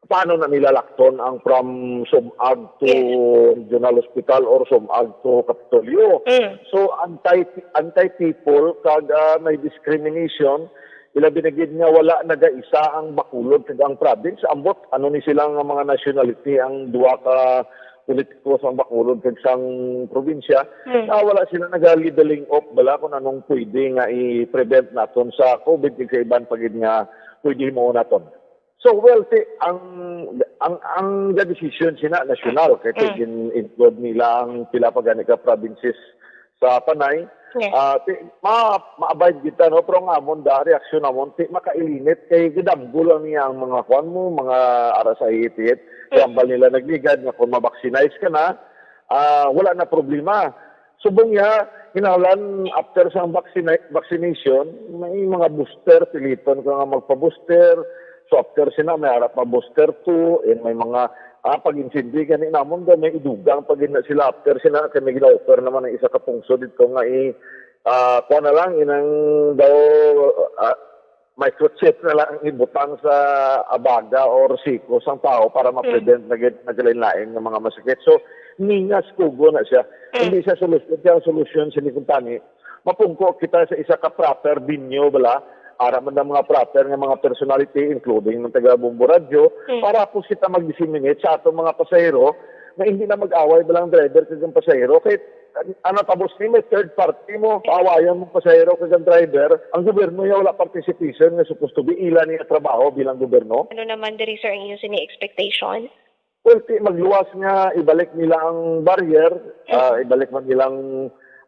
paano na nila lakton ang from Sumag to Yes. Regional Hospital or Sumag to Kapitolyo? Mm. So anti anti people kag, ah, may discrimination. Ilabi na gid nga wala nagaisa ang Bacolod kag ang province. Ambot, ano ni sila nga mga nationality ang duha ka politiko sang Bacolod kag sang probinsya? Hmm. Ah, wala sila naga-leveling up bala kung anong pwede nga i-prevent naton sa COVID kag sa iban pa gid nga pwede himuon naton. So, well, ti, ang, ang, ang decision sina nasyonal, kay ti, Mm. gin-include nila ang pila pa gani ka provinces sa Panay. Yes. Ah, ti, ma-, ma-abide kita, no? Pero ang amon da, reaksyon namon, ti, makailinit, kay gidamgo lang niya ang mga kwan mo, mga ara sa I A T F. Mm. Kay ambal nila nagligad nga kung ma-vaccinize ka na, ah, wala na problema. Subong niya, kinahanglan after sa vaccina-, vaccination, may mga booster, piliton ka nga magpa-booster. So after sina, may ara pa booster two, and may mga, ah, pag-intindi gani namon daw, may idugang pa gid na sila after sina, kay may gina-offer naman ang isa ka pungso dito nga i-, ah, kuha na lang, inang daw, ah, microchip na lang ang ibutang sa abaga or siko sang tao para ma-prevent na gid naglain-lain nga mga masakit. So, ningas kugo na siya. Hindi siya solusyon. Kaya ang solusyon, sini kumpani, mapungko kita sa isa ka proper venue, bala, ara man ang mga proper nga mga personality, including ng taga Bombo Radyo, para po kita mag-disseminate sa atong mga pasahero na hindi na mag-away ba lang driver kag ang pasahero. Kay ano, tapos ni may third party mo, paawayan mo pasahero kag ang driver, ang gobyerno niya wala participation nga supposed to be ila niya trabaho bilang gobyerno. Ano naman diri, sir, ang inyo sini expectation? Well, ti magluwas nga ibalik nila ang barrier, ah, ibalik man nilang,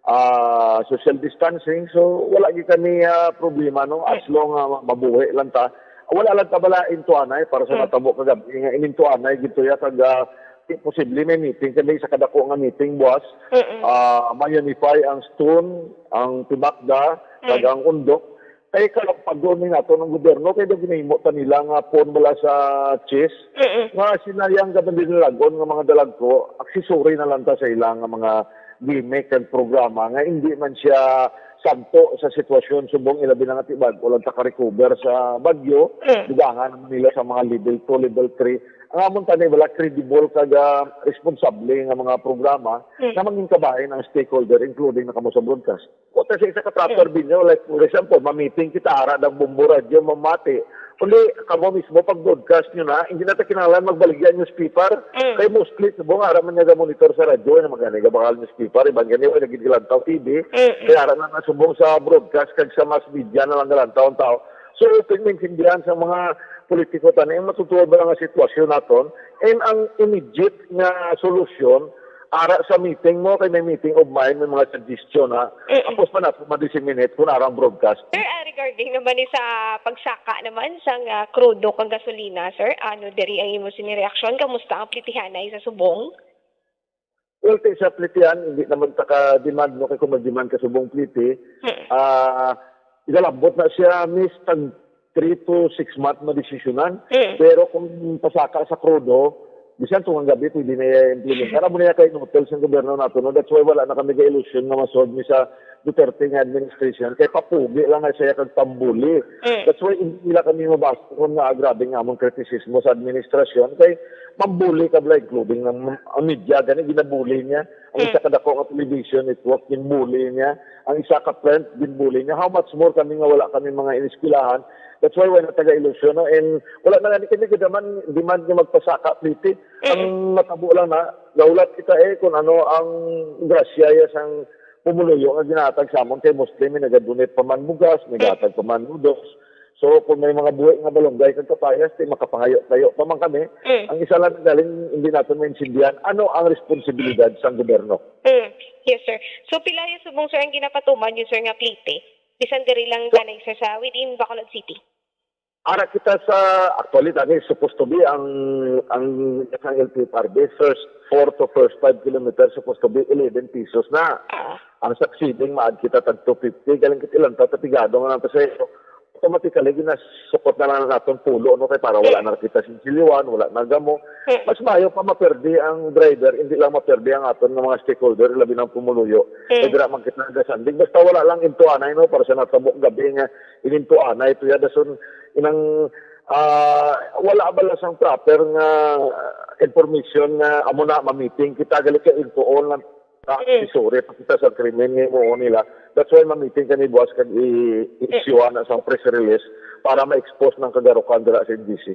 ah, social distancing. So, wala gyud kami, ah, problema, no, as long nga mabuhi lang ta. Wala lang ta bala intuanay para sa natabo kagabi nga inintuanay gid to ya kag, ah, di posible may meeting kami sa kadako nga meeting buwas. Ah, ma-unify ang Stone, ang Timakda, kag ang Undok. Kay kalampagon ni nato ng gobyerno, kay daw ginahimo ta nila nga pon bala sa chess, nga sila yang gaban din lagon nga mga dalagko, aksesory na lang ta sa ila nga mga gimmick kag programa nga hindi man siya santo sa sitwasyon, subong ilabi na nga tibag-o lang ta ka-recover sa bagyo, dugangan naman nila sa mga level two, level three. Ang amon tani wala credible kag, ah, responsable nga mga programa nga mangin kabahin ang stakeholder, including na kamo sa broadcast. Kota sa isa ka proper venue, like, for example, ma-meeting kita, ara ng Bombo Radyo, mamati. Kundi, kamo mismo, pag-broadcast nyo na, hindi na ta kinahanglan magbaligya ang newspaper. Kay mostly, subong, ara man nga monitor sa radyo, na magani ka bakal newspaper, iban gani, wala naging galantaw T V. Kaya ara na nasubong sa broadcast, kag sa mass media na lang galantaw ang tao. So, open maintindihan sa mga politiko tani, ang matutuwa ba nga sitwasyon naton? And ang immediate nga solusyon, ara sa meeting mo, kay may meeting of mine, may mga suggestion, ha? Tapos pa nato ma-disseminate kung ara ang broadcast. Sir, ah, regarding naman ni sa pagsaka naman sang, ah, krudo kag gasolina, sir, ano diri ang imo sini reaksyon? Kamusta ang plitihanay sa subong? Well, ti sa plitihan, hindi naman ta ka-demand, no? Kay kung mag-demand ka subong pliti, ah, igalambot na siya, miss, tag three to six month madesisyonan. Pero kung pasaka sa krudo, bisan tungod gabi, pwede na iya implementar. Amo na iya kay inutil sa gobyerno nato, no? That's why wala na kami ka-ilusyon nga masolve ni sa Duterte nga administration. Kay papugi lang na siya kag pambuli. That's why hindi nila kami mabasa kung nga grabe nga among kritisismo sa administrasyon. Kay mambuli ka bala, including ng ang media, gani ginabuli niya. Ang isa ka dako nga television network, ginbuli niya. Ang isa ka print, ginbuli niya. How much more kami nga wala kami mga iniskwelahan? That's why wala taga-ilusyon, no? And wala na gani kami kadaman demand nga magpasaka pliti. Ang matabo lang na, nahulat kita eh kung ano ang grasya ya sang pumuluyo nga ginahatag sa amon kay mostly may nagadonate pa man bugas, may gahatag pa man noodles. So kung may mga buhi nga malunggay kag kapayas, di makapangayo-tayo pa man kami. Ang isa lang galing hindi naton maintindihan, ano ang responsibilidad sang gobyerno? Mm. Yes, sir. So pila yung subong, sir, ang ginapatuman niyo, sir, nga pliti? Bisan diri lang ganay, sir, sa within Bacolod City. Ara kita sa, actually, tani, supposed to be ang, ang, ang L T F R B, first four to first five kilometers, supposed to be eleven pesos na. Ah. Ang succeeding, maad kita tag two fifty, galing kit ilang ta, tapigado nga ng pasahero. Automatically, ginasukot na lang naton pulo, no? Kay para wala na kita sinsiliwan, wala na gamo. Mas mayo pa maperdi ang driver, hindi lang maperdi ang aton nga mga stakeholder, labi ng pumuluyo. Kay dira man kita nagasandig. Basta wala lang intuanay, no? Para sa natabok gabi nga inintuanay to ya. Dason, inang, ah, wala bala sang proper nga information nga amo na mamiting kita, gali ka intuon lang, ah, sorry, pakita sa krimen nga imuon nila. That's why mamiting kami buwas kag i-, i-issue na sa press release para ma-expose ng kagarukan dira sa N G C.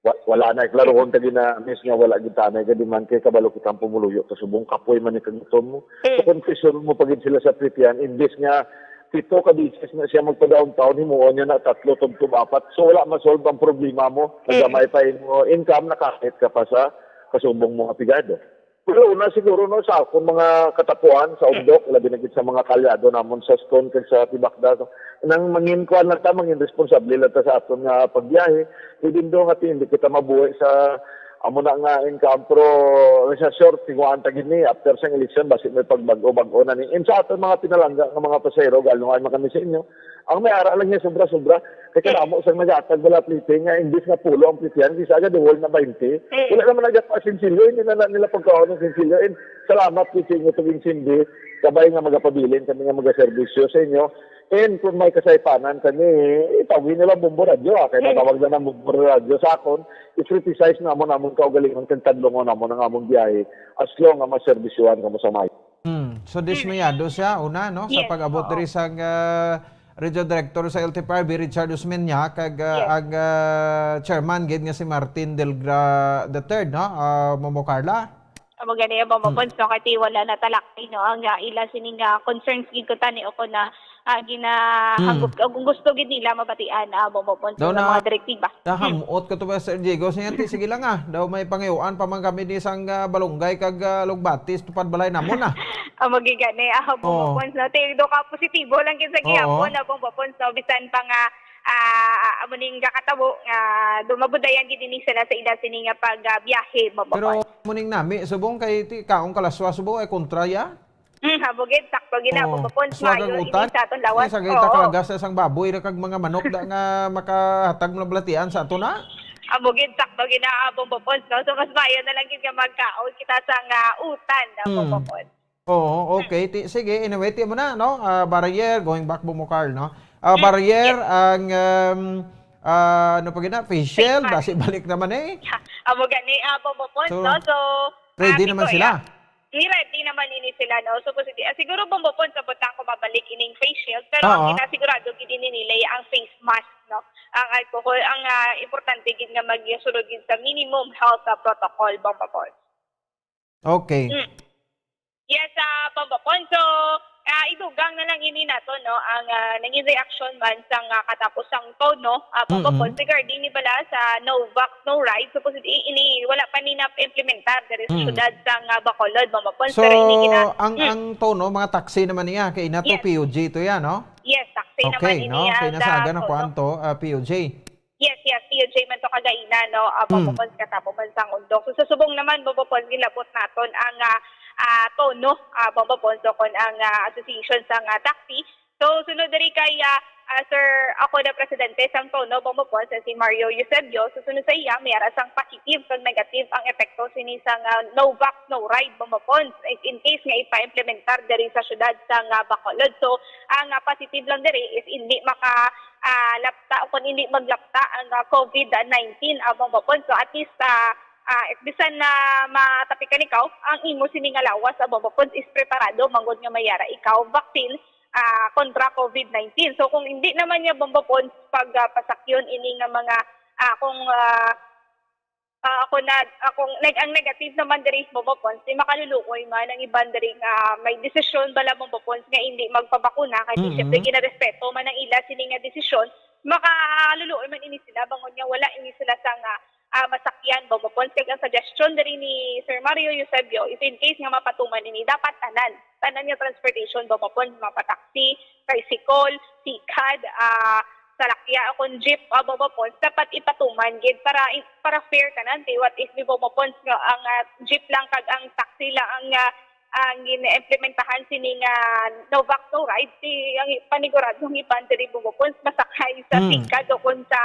Wa-, wala na, iklarohon ta gina, miss, nga wala gid tanay ka demand kay kabalo kitang pumuluyo kasubong kapoy man ni kagutom mo. So, confession mo pa gid sila sa plitihan, imbes nga pito ka beses na siya magpa-downtown, himuon niya na tatlo, tubtob apat. So, wala ma-solve ang problema mo. Nagamay pa imo income, nakakit ka pa sa kasubong mo nga pigado. Pero una siguro, no, sa akong mga katapuan sa Undok, labi na gid sa mga kaalyado namon sa Stone kag sa Tibakda, no, nang mangin kuan lang ta, mangin responsable lang ta sa aton nga pagbiyahe, even though nga hindi kita mabuhi sa amo na nga income, pero sa short, tinguhaan ta gid ni after sa election, basi may pagbag-o-bag-o na ni. And sa aton mga pinalangga nga mga pasahero, galungan man kami sa inyo, Ang may ara lang niya sobra-sobra, kay kadamo sang nagaatag bala plete nga imbis nga pulo ang pletihan, kisa aga the whole na baynte. Mm. Wala naman nagapa sinsilyo, hindi na, na nila pagkaon ng sinsilyo. And salamat gid sa inyo pag-insindi, kabay nga magapabilin kami nga magaserbisyo sa inyo. And kung may kasaypanan kami, itawgi nila Bombo Radyo, ah, kay Mm. natawag na ng Bombo Radyo sa akon, i-criticize namon amon kaugalingon kag tadlongon namon ang among biyahe as long nga maserbisyohan kamo sa may. Hmm. So, dismayado siya, una, no, sa Yes, pag-abot oo. diri sang, ah, Regional Director sa L T F R B, Richard Osmeña, kag, ah, Yes. ang, ah, chairman gid nga si Martin Delgra the third, no? Ah, Momo Carla? Amo gani, Bombo Mm. Pons, no, kay wala na talakay, no, ang, ah, ila sining, ah, concerns gid ko tani o ko na, ah, gina-, Mm. hagop-, kung gusto gid nila mabatian, ah, Bombo Pons, Daw sa na mga direktiba. Nahamot ko to ba, Sir Diego? Siya, ti, sige lang, ah. Daw may pangayuan pa man kami ni sang, ah, Balonggay kag, ah, Lugbatis, tupad balay namon, ah. Amo gid gani, ah, Bombo Oo. Pons, no? Ti, do ka positibo lang gid sa Oo. gihapon, ah, Bombo Pons, no? Bisan pa nga, ah, amo ning gakatabo nga dumabudayan gid ini sila sa ila sini nga pag, ah, biyahe, Bombo Pero Pons. Muning nami, subong kay ti kaong kalaswa, subong ay kontra ya? Hmm, amo gid, sakto gid na, Oo. Bombo Pons, Aswag ang maayo ini utan. Sa aton lawas. Ay, sa gita Oo. kalagas sa isang baboy na kag mga manok da nga makahatag mga balatian sa ato na? Amo gid, sakto gid na, ah, Bombo Pons, no? So, mas maayo na lang gid nga magkaon kita sa nga utan, ah, Hmm. Bombo Pons. Oo, okay. Ti-, sige, anyway, ti mo na, no? Ah, barrier, going back, Bombo Carl, no? Ah, Hmm. barrier, Yes. ang, um, ah, ano pa gina? Facial, Face mask. Basi balik naman eh. Amo gani, ah, Bombo Pons, So, no? So, ready ah, naman Tito, sila? Yeah. Ni ready naman ini sila, no? So, positive. Ah, siguro, Bombo Pons, sabot lang kung mabalik ining face shield, pero ang Oo. Kinasigurado gid ini nila ay ang face mask, no? Ang alcohol, ang, ah, importante gid nga magsunod gid sa minimum health, ah, protocol, Bombo Pons. Okay. Mm. Yes, ah, Bombo Pons. So, ah, idugang na lang ini nato, no? Ang, ah, nangin reaction man sang, ah, katapos sang Tono, ah, Bombo Mm-mm. Pons, regarding ni bala sa no vax, no ride. Supposedly, ini, wala pa ni na-implementar diri sa Mm. syudad sang, ah, Bacolod, Bombo Pons. So, Pero ini gina-, ang, mm. ang Tono, mga taxi naman niya, kay ina to Yes. P U G to yan, no? Yes, taxi naman Okay, ini, no? ah, Kay sa nasaga na Tono. Kuan to, ah, P U G. Yes, yes, P U J man to kagaina, no? Ah, Mm. Bombo Pons, katapo man sang undok. So, sa subong naman, Bombo Pons, gilabot naton ang, ah, ah, Tono, ah, Bombo Pons, so kon ang, ah, association sang, ah, taxi. So, sunod diri kay, ah, ah, Sir, ako na presidente sang Tono, Bombo Pons, si Mario Eusebio. So, sunod sa iya, may ara sang positive kag negative ang epekto sini sang, ah, no vax, no ride, Bombo Pons. In, in case nga ipa-implementar diri sa syudad sang, ah, Bacolod. So, ang, ah, positive lang diri is hindi maka, ah, lapta o kung hindi maglapta ang, ah, covid nineteen, ah, Bombo Pons. So, at least, ah, ah, bisan na matapikan ikaw, ang imo sini nga lawas, ah, Bombo Pons, is preparado manggod nga may ara ikaw vaccine, ah, kontra covid nineteen. So, kung hindi naman niya, Bombo Pons, pag, ah, pasakyon ini nga mga, ah, kung, ah, ah, ako nag-, akong nag-, ang negative naman diri, Bombo Pons, di makaluluoy man ang iban diri nga may desisyon bala, Bombo Pons, nga hindi magpabakuna, kay di Mm-mm. syempre ginarespeto man ang ila sini nga desisyon, makaluluoy man ini sila, bangod nga wala ini sila sa nga, ah, masakyan, Bombo Pons. Kag ang suggestion diri ni Sir Mario Eusebio, if in case nga mapatuman ini, dapat tanan, tanan nga transportation, Bombo Pons, mapa-taxi, tricycle, sikad, ah, salakya o kon jeep, ah, Bombo Pons, dapat ipatuman gid para, para fair tanan. Kay what if, Bombo Pons, nga ang, ah, jeep lang kag ang taxi lang ang, ah, ang gina-implementahan sini nga no vax, no ride, si, ang i-, paniguradong iban diri, Bombo Pons, masakay sa Hmm. sikad o kon sa,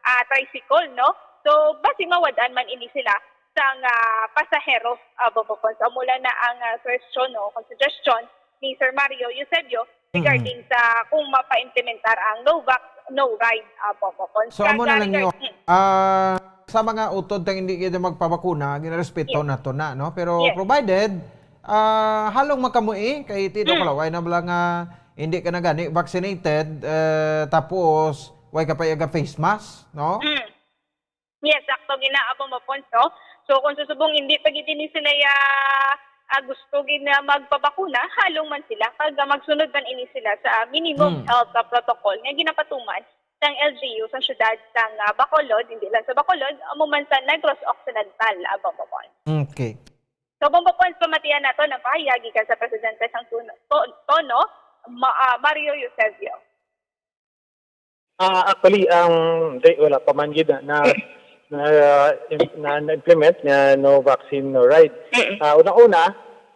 ah, tricycle, no? So, basi mawad-an man ini sila sang, ah, pasahero, ah, Bombo Pons. Amo lang na ang, ah, question, no, kung suggestion ni Sir Mario Eusebio Mm. regarding sa kung mapa-implementar ang no vax, no ride, ah, Bombo Pons. So, amo na Kag, lang regard-, yun. mm. Ah, sa mga utod tang hindi kita magpabakuna, ginarespeto Yes. nato na, no? Pero Yes. provided, ah, halong makamuhi, kay ti daw Mm. kalaway na bala nga hindi ka na gani vaccinated, eh, tapos way ka pa iyaga face mask, no? Mm. Yes, sakto gid na, Bombo Pons, no? So, kung susubong hindi pa gid ini sila ya, ah, gusto gid na magpabakuna, halong man sila, kag, ah, magsunod man ini sila sa minimum Mm. health, ah, protocol nga ginapatuman sang L G U sa syudad sang, ah, Bacolod, hindi lang sa Bacolod, amo man sa Negros Occidental, ah, Bombo Pons. Okay. So, Bombo Pons, pamatian nato ang pahayag gikan sa presidente sang Tun-, To-, Tono, Ma-, ah, Mario Eusebio. Ah, actually, ang, di, wala pa man gid na, na, na, na, na-implement nga no vaccine, no ride. Mm. Ah, una-una,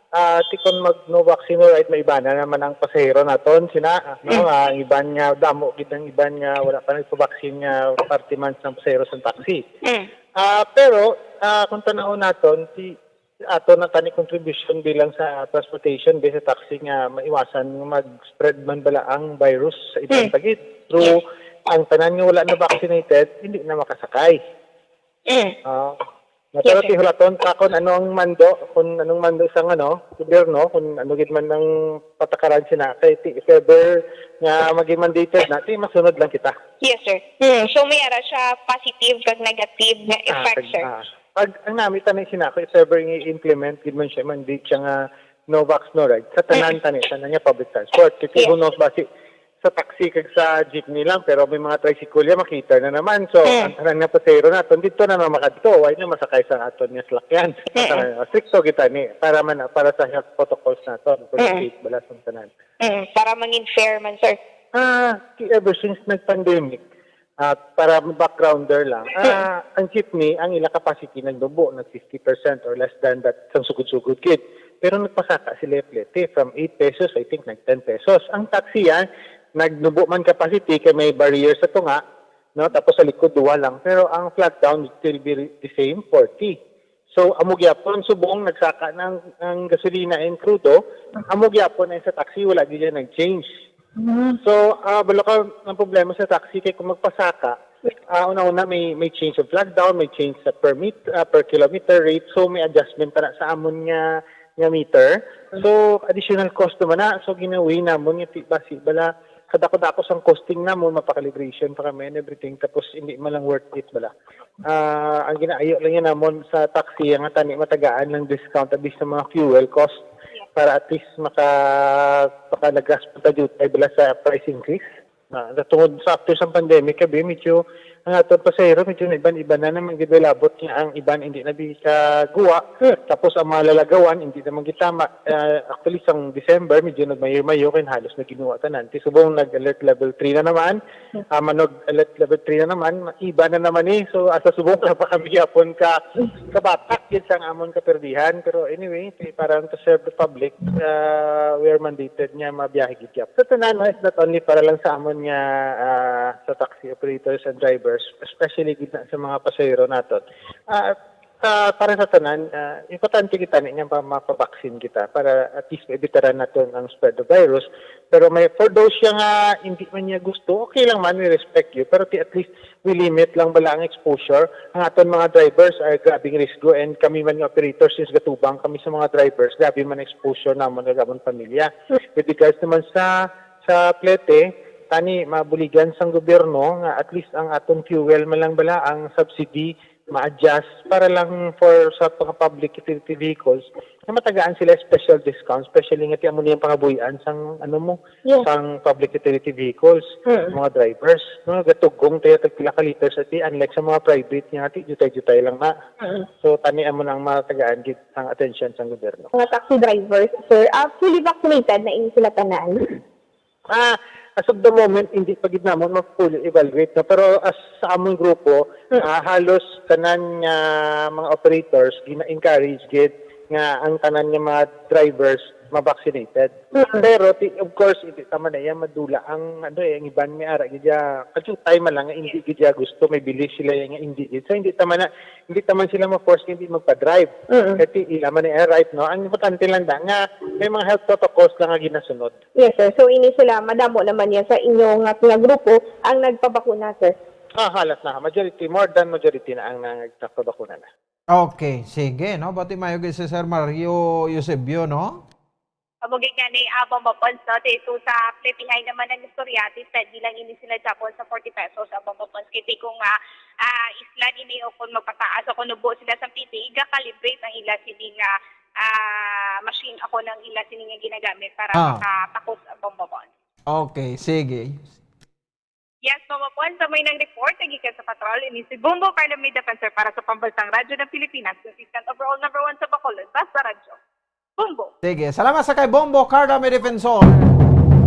Ah, ti kon mag no vaccine, alright, may iban na naman ang pasahero naton sina, no? Mm. Ah, ang iban nga damo gid, ang iban nga wala pa nagpa-vaccine nga parte man sang pasahero sang taxi. Mm. Ah, pero, ah, kung tan-awon naton, ti ato na tani contribution bilang sa transportation, be, sa taxi nga maiwasan nga mag-spread man bala ang virus sa iban Mm. pa gid. Through Yes. ang tanan nga wala na vaccinated, hindi na makasakay. Mm. Ah, na pero Yes, sir. tihulaton ta kung ano ang mando, kung anong mando sang, ano, gobyerno, kung ano gid man ang patakaran sina, kay ti, if ever nga maging mandated na, ti masunod lang kita. Yes, sir. Hmm. So, may ara siya positive kag negative nga Ah, effect, kag, sir. ah, pag ang nami tani sina, kung if ever i-implement gid man siya, mandate siya nga no vax, no ride, sa tanan Mm. tani, tanan nga public transport. Kasi Yes. who knows, basi sa taxi kag sa jeepney lang, pero may mga tricycle ya, makita na naman. So, Mm. ang tanan nga pasahero naton, dito na naman makadto. Why na masakay sa aton nga salakyan? Mm. Ang tanan, stricto kita ni, para man, para sa health protocols naton, for Mm. safe bala sa tanan. Mm. Para mangin fair man, sir. Ah, ki-, ever since nag-pandemic, at para backgrounder lang, Mm. ah, ang jeepney, ang ila capacity nagnubo, nag fifty percent or less than that, sang sugod-sugod gid. Pero nagpasaka sila plete from eight pesos, I think, nag ten pesos. Ang taxi, ah, nagnubo man capacity kay may barrier sa tunga, no? Tapos sa likod, duwa lang. Pero ang flag down would still be re-, the same, forty. So, amo gyapon, subong nagsaka na ang, ang gasolina and krudo, amo gyapon ay sa taxi, wala gyud yan nag-change. Mm. So, ah, balo ka, ang problema sa taxi kay kung magpasaka, ah, una-una may, may change of flag down, may change sa per met-, ah, per kilometer rate, so may adjustment pa na sa amon nga, nga meter. So, additional cost naman na. So, ginawi namon nga ti-, basi bala, kadako-dako sang costing namon, mapa-calibration pa kami and everything, tapos hindi man lang worth it bala. Ah, ang ginaayo lang yan namon sa taxi, nga tani matagaan lang discount, at least sa mga fuel cost, para at least maka-, makalagas pa ta diutay bala sa price increase. Ah, tungod sa after sa pandemic, kabi, medyo ang aton pasahero, medyo naiban-iban na naman gid labot nga ang iban hindi na bi ka guwa. Hmm. Tapos ang mga lalagawan, hindi naman gitama. Ah, actually, sang December, medyo nagmayo-mayo, kay halos na ginuwa tanan. Ti subong nag-alert level three na naman. Hmm. Ah, manog alert level three na naman, iba na naman eh. So, asa subong na pa kami gyapon ka, kabatak gid sang amon kaperdihan. Pero anyway, ti-, para to serve the public, ah, we are mandated nga mabiyahe gid gyapon. Sa tanan, no, it's not only para lang sa amon nga, ah, sa taxi operators and drivers, especially gid na sa mga pasahero naton. Ah, ah, para sa tanan, ah, importante kita ni nga pa-, mapabaksin kita para at least maibitaran naton ang spread of virus. Pero may, for those siya nga hindi man niya gusto, okay lang man, we respect you. Pero ti-, at least we limit lang bala ang exposure. Ang aton mga drivers are grabing risgo, and kami man nga operators, since gatubang kami sa mga drivers, grabe man exposure namon kag amon pamilya. With regards naman sa, sa plete, tani mabuligan sang gobyerno nga at least ang aton fuel man lang bala, ang subsidy ma-adjust para lang for sa mga public utility vehicles na matagaan sila special discount, especially nga ti amo ni ang pangabuy-an sang, ano mo, Yes. sang public utility vehicles, Mm. mga drivers, no? Gatugong tayo tag pila ka liters, ati, unlike sa mga private nga, ati, jutay-jutay lang na. Mm. So, tani amo nang matagaan gid ang atensyon sang gobyerno. Mga taxi drivers, sir, ah, fully vaccinated na ini sila tanan? Ah, as of the moment, hindi pa gid namon ma-fully evaluate, no? Pero as sa among grupo, Mm. ah, halos tanan nga mga operators, gina-encourage gid nga ang tanan nga mga drivers ma-vaccinated. Mm. Pero ti-, of course, hindi ta man na iya madula ang, ano eh, ang iban may ara gid ya, kajutay man lang nga hindi gid ya gusto, may bili sila nga hindi gid. So, hindi ta man na, hindi ta man sila ma-force nga hindi magpa-drive. Mm. Kay ti-, ila man na iya right, no? Ang importante lang da nga may mga health protocols lang nga ginasunod. Yes, sir. So, ini sila, madamo naman yan sa inyo nga, nga grupo ang nagpabakuna, sir? Ah, halos na. Majority, more than majority na ang nag-, nagpabakuna na. Okay, sige, no? Bati mayo gid si Sir Mario Eusebio, no? Amo gid nga ni, ah, Bombo Pons, no? Ti, so, sa Pletihay naman ang istorya, ti, pwede lang ini sila japon sa forty pesos, ah, Bombo Pons. Kay ti kung, ah, ah, islan ini o kung magpataas o kung nubo sila sa P T E, ga-calibrate ang ila sini nga, ah, machine ako ng ila sini nga ginagamit para Ah. makatakos, ah, Bombo Pons. Okay, sige. Yes, Bombo Pons, sa may nang report, nagikan sa patrol, ini si Bombo Carlo May Defensor para sa Pambansang Radyo ng Pilipinas, consistent overall number one sa Bacolod, Basta Radyo. Bombo. Sige, salamat sa kay Bombo Carlo May Defensor.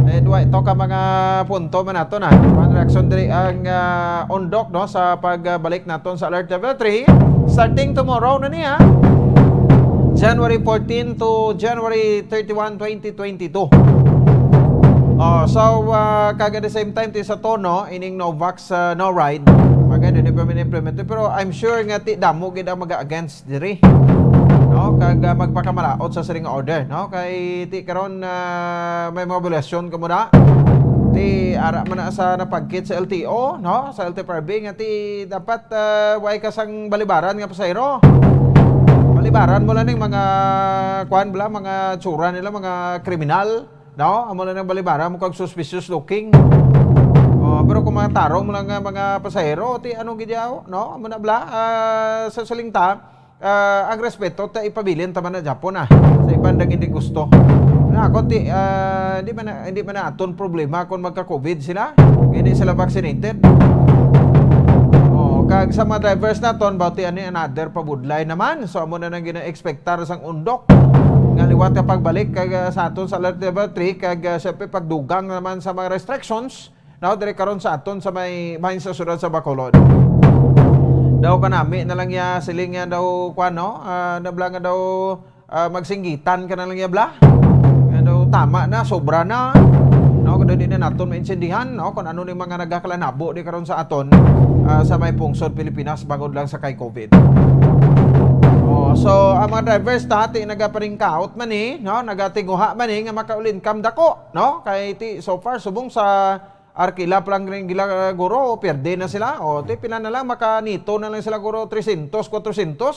Eh, duwa, ito ka mga punto man nato na. Mga reaksyon diri ang, ah, undok, no, sa pagbalik naton sa Alert Level three. Starting tomorrow na niya. January fourteen to January thirty-one, twenty twenty-two. Oh, so, ah, kag at the same time, ti sa tono, ining no vax, ah, no ride. Maganda ni pa implement. Pero I'm sure nga ti damo gid ang mag-against diri. No? Kag, ah, magpakamalaot sa siring nga order, no? Kay ti karon, ah, may mga violasyon kamo na. Ti ara man na sa napagkit sa L T O, no? Sa L T F R B nga ti dapat, ah, way ka sang balibaran nga pasahero. Balibaran mo lang ning mga kuan bala, mga tsura nila, mga kriminal, no? Amo lang ang balibaran mo kag suspicious looking. Oh, pero kung mga tarong mo lang nga mga pasahero, ti ano gid yaw, no? Amo na bala, ah, sa siling ta, ah, ang respeto ta ipabilin ta man na Japon, ah. Sa iban lang hindi gusto. Na ako ti, ah, hindi man na, hindi man na aton problema kung magka-covid sila. Hindi sila vaccinated. Oh, kag sa mga drivers naton, bawti ani another pabudlay naman. So amo na nang gina-expectar sang undok nga liwat ka pagbalik kag, ah, sa aton sa alert level three kag, ah, syempre pagdugang naman sa mga restrictions. Now, diri karon sa aton sa may, bahin sa siyudad sa Bacolod. Daw kanami na lang ya siling nga daw kuan, no? Ah, nabla nga daw, ah, magsinggitan ka na lang ya bla. Nga daw tama na, sobra na. No, kada di na naton maintindihan, no, kung ano ni mga nagakalanabo di karon sa aton, ah, sa may pungsod Pilipinas bangod lang sa kay covid. Oh, so ang mga drivers ta ti nagapaningkaot man ni, no, nagatinguha man ni nga makaul income dako, no? Kay ti so far subong sa Arkila pa lang rin gila, guro, pierde na sila. O, ti pila na lang, makanito na lang sila, guro, three hundred, four hundred.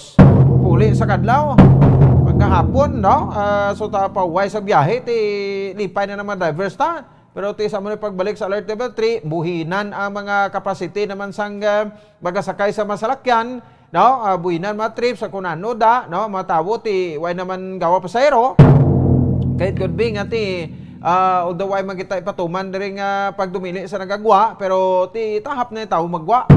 Puli sa kadlaw. Pagkahapon, no? Ah, so, ta, pauway sa biyahe, ti lipay na naman drivers ta. Pero ti sa mo pagbalik sa alert level three, buhinan ang mga capacity naman sang, ah, magasakay sa masalakyan. No? Ah, buhinan mga trips, sa kunano da, no? Mga tawo, ti, way naman gawa pasahero. Kay it could be nga ti, ah, although way man kita ipatuman diri nga pagdumili sa nagagwa, pero ti tahap na tawo magwa.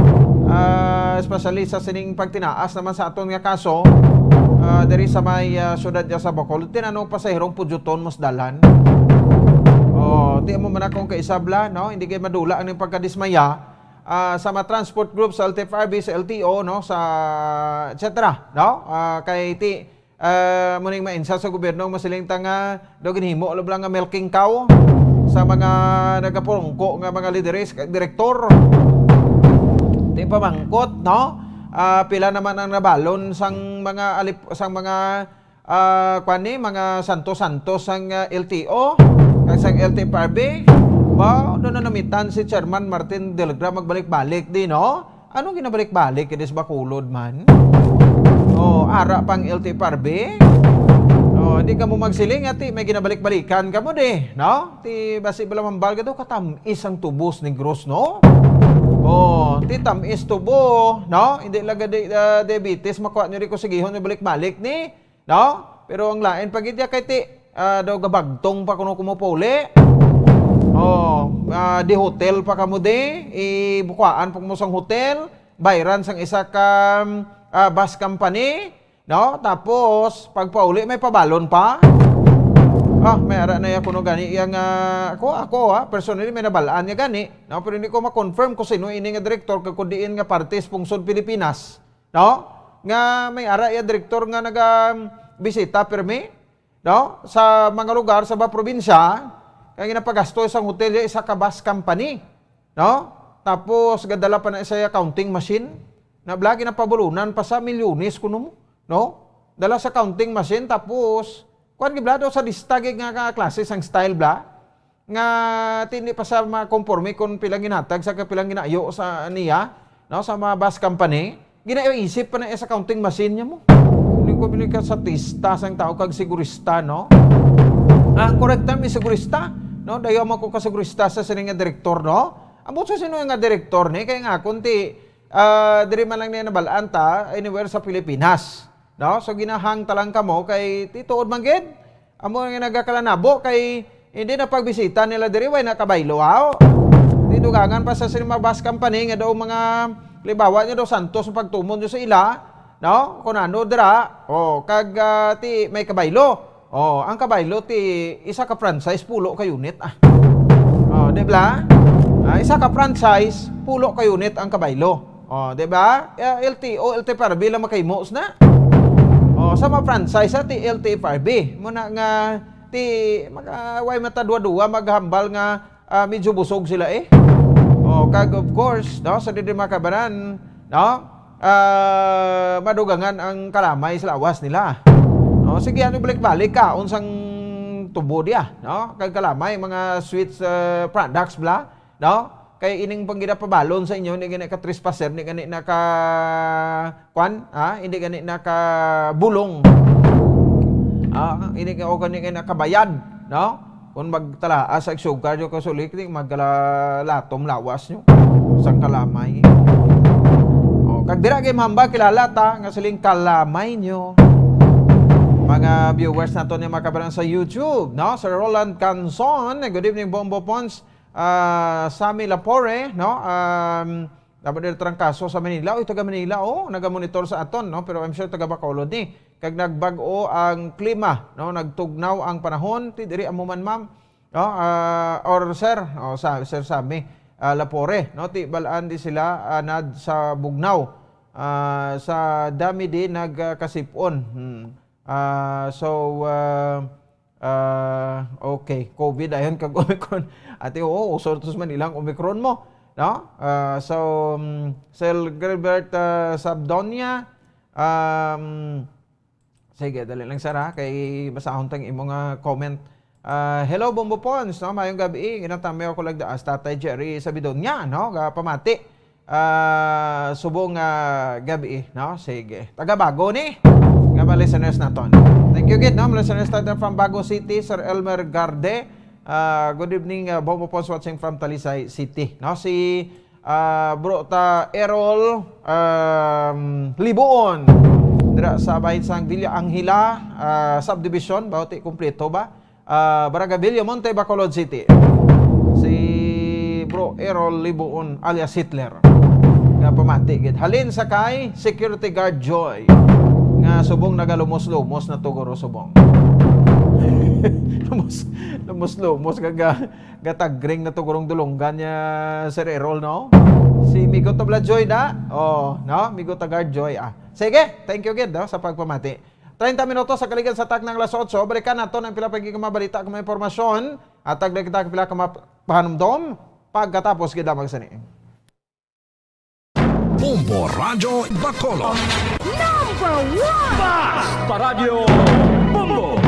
Ah, especially sa sining pagtinaas naman sa aton nga kaso, ah, diri sa may, ah, syudad niya sa Bacolod, tinanong pasaherong pudyuton mo sa dalan. Oh, ti mo man akong kaisabla, no? Hindi kay madula ang pagkadismaya, ah, sa mga transport group sa L T F R B, sa L T O, no, sa et cetera, no? Ah, kay ti, ah, mo ning mainsa sa gobyerno ang masiling ta nga daw ginhimo lang nga milking cow sa mga nagapurungko nga mga lideres kag direktor. Ti pamangkot, no? Ah, pila naman ang nabalon sang mga alip-, sang mga ah, kwan ni, mga santo-santo sang, ah, L T O, kag sang L T F R B. Ba, doon na namitan si Chairman Martin Delgra magbalik-balik di, no? Anong ginabalik-balik kini sa Bacolod man? Oh, ara pang L T F R B. Oh, di ka mo magsiling ati may ginabalik-balikan ka mo di, no? Ti basi bala mambal ka daw katamis ang tubos ni Negros, no? Oh, ti tamis tubo, no? Hindi lang di, ah, diabetes makuha nyo di ko sigihon nga balik-balik ni. No? Pero ang lain pa gid ya kay ti, ah, daw gabagtong pa kuno kumupuli. Oh, ah, di hotel pa kamo di, ibukuan pa mo sang hotel, bayran sang isa ka, ah, bus company, no? Tapos pagpauli may pabalon pa. Ah, may ara na ya kuno gani iya nga ako, ako, ah, personally may nabalaan niya gani, no? Pero hindi ko ma-confirm kung sino ini nga direktor kag kung diin nga parte sa pungsod Pilipinas. No? Nga may ara iya direktor nga naga-, bisita pirmi, no? Sa mga lugar sa mga probinsya, kay ginapagasto sang hotel ya isa ka bus company, no? Tapos gadala pa na sa iya counting machine. Na bala ginapabulunan pa sa milyones kuno mo, no? Dala sa counting machine tapos kuan gid bala daw sa lista gid nga ka-, klase sang style bala. Nga ti hindi pa sa makonforme kung pilang ginhatag sa kapilang ginaayo sa niya, no, sa mga bus company, ginaisip pa na sa counting machine niya mo. Hindi ko bili ka sa tista sang tao kag sigurista, no? Ang correct term is sigurista, no? Dayo mo ko ka sigurista sa sini nga direktor, no? Ang buot sa sino nga direktor ni kay nga kung ti, ah, diri man lang niya nabalaan ta anywhere sa Pilipinas. No? So, ginahang ta lang kamo kay ti tuod man gid. Amo nga nagakalanabo kay hindi na pagbisita nila diri, way nakabaylo, aw. Ti dugangan pa sa sini mga bus company nga daw mga libawa niya daw santos ang pagtumon niyo sa ila, no? Kung ano dira, oh, kag, ah, ti may kabaylo. Oh, ang kabaylo ti isa ka franchise pulo ka unit, ah. Oh, di ba? Ah, isa ka franchise pulo ka unit ang kabaylo. Oh, di ba? Eh, L T O, L T F R B lang makahimo na. Oh, sa mga franchise, sa T L T F R B. Muna nga, ti, mag, ah, way matadwa-dwa, maghambal nga, ah, medyo busog sila eh. Oh, kag of course, no, sa diri mga kabanan, no, ah, madugangan ang kalamay sa lawas nila. No, sige, ano, balik-balik ka, unsang tubo diya, no? Kag kalamay, mga sweets, ah, products, bla, no? Kay ining pang ginapabalon sa inyo, hindi gani ka trespasser, hindi gani na ka, kwan, ha? Hindi gani na ka bulong. Ah, hindi ka, o gani na kabayad, no? Kung magtalaa sa sugar, yung kasulik, di magkalatom lawas nyo. Sang kalamay. Oh, kag dira kay Mamba, kilala ta, nga siling kalamay nyo. Mga viewers nato ni mga kabarang sa YouTube, no? Sir Roland Canson, good evening, Bombo Pons. Ah, Sammy Lapore, no? Um, dapat dito trangkaso sa Manila. Uy, taga Manila, oh, naga-monitor sa aton, no? Pero I'm sure taga Bacolod ni. Kag nagbag-o ang klima, no? Nagtugnaw ang panahon. Ti diri amo man, ma'am. No? Ah, or sir, oh, sa, Sir Sammy, ah, Lapore, no? Ti balaan di sila, ah, nad sa bugnaw. Ah, sa dami di nagkasipon. Hmm. Ah, so, ah, Ah, okay, COVID ayon kag Omicron. Ate, oo, uso to sa Manila ang Omicron mo, no? Ah, so, um, Sir Gilbert, ah, Sabdonia, um, sige, dali lang, sir, ha, kay basahon tang imo nga comment. Ah, hello, Bombo Pons, no? Mayong gabi. Ginatamiw ako lang daas, Tatay Jerry Sabidonia, no? Ga pamati. Ah, subong nga gabi, no? Sige. Taga Bago ni. Nga mga listeners naton. Thank you gid, no? Mga listeners naton from Bago City, Sir Elmer Garde. Ah, good evening, ah, Bombo Pons watching from Talisay City, no? Si, ah, Bro ta Errol, um, Libuon. Dira sa bahin sang Villa Angela, ah, subdivision, bauti kompleto ba? Ah, Barangay Villamonte, Bacolod City. Si Bro Errol Libuon alias Hitler. Nga pamati gid. Halin sa kay security guard Joy. Nga subong nagalumos-lumos na to, guro, subong. Lumos, lumos-lumos nga ga, gatagring na to, gurong dulunggan niya, Sir Errol, no? Si Migo Tabla Joy na. Oh, no? Migo ta guard Joy, ah. Sige, thank you gid, no, sa pagpamati. Treinta minutos sa kaligan sa taknang alas otso, balikan naton ang pila pa gid ka mga balita kag mga impormasyon. Hatag na kita ang pila ka mga pahanumdom pagkatapos gid lamang sini. Bombo Radyo Bacolod. Number one! Basta Radyo Bombo!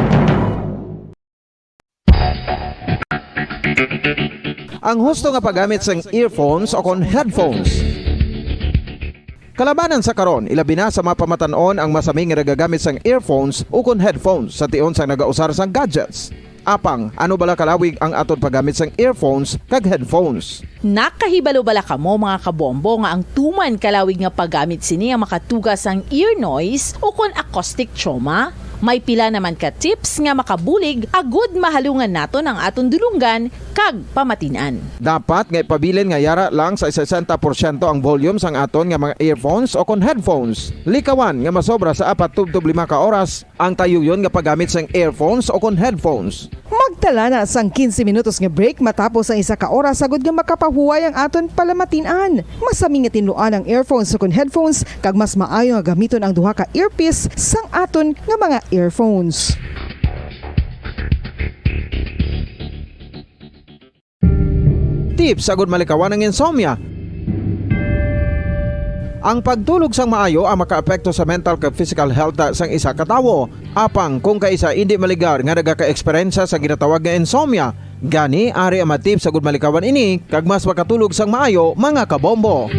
Ang husto nga paggamit sang earphones o kon headphones. Kalabanan sa karon, ilabi na sa mga pamatan-on ang masami nga nagagamit sang earphones ukon headphones sa tion sang nagausar sang gadgets. Apang, ano bala kalawig ang aton paggamit sang earphones kag headphones? Nakahibalo bala kamo, mga kabombo, nga ang tuman kalawig nga paggamit sini ang makatuga sang ear noise ukon acoustic trauma? May pila naman ka tips nga makabulig agud mahalungan naton ang aton dulunggan kag pamatin-an. Dapat nga ipabilin nga yara lang sa sesenta porsyento ang volume sang aton nga mga earphones o kon headphones. Likawan nga masobra sa apat tubtob lima ka oras ang tayuyon nga paggamit sang earphones o kon headphones. Magtala na sang quince minutos nga break matapos ang isa ka oras agud nga makapahuway ang aton palamatin-an. Masami nga tinluan ang earphones o kon headphones, kag mas maayo nga gamiton ang duha ka earpiece sang aton nga mga earphones. Tips agud malikawan ang insomnia. Ang pagtulog sang maayo ang makaapekto sa mental kag physical health sang isa ka tawo. Apang kung kaisa indi maligar nga nagaka-eksperyensya sa ginatawag nga insomnia, gani ari ang mga tips agud malikawan ini kag mas makatulog sang maayo, mga kabombo.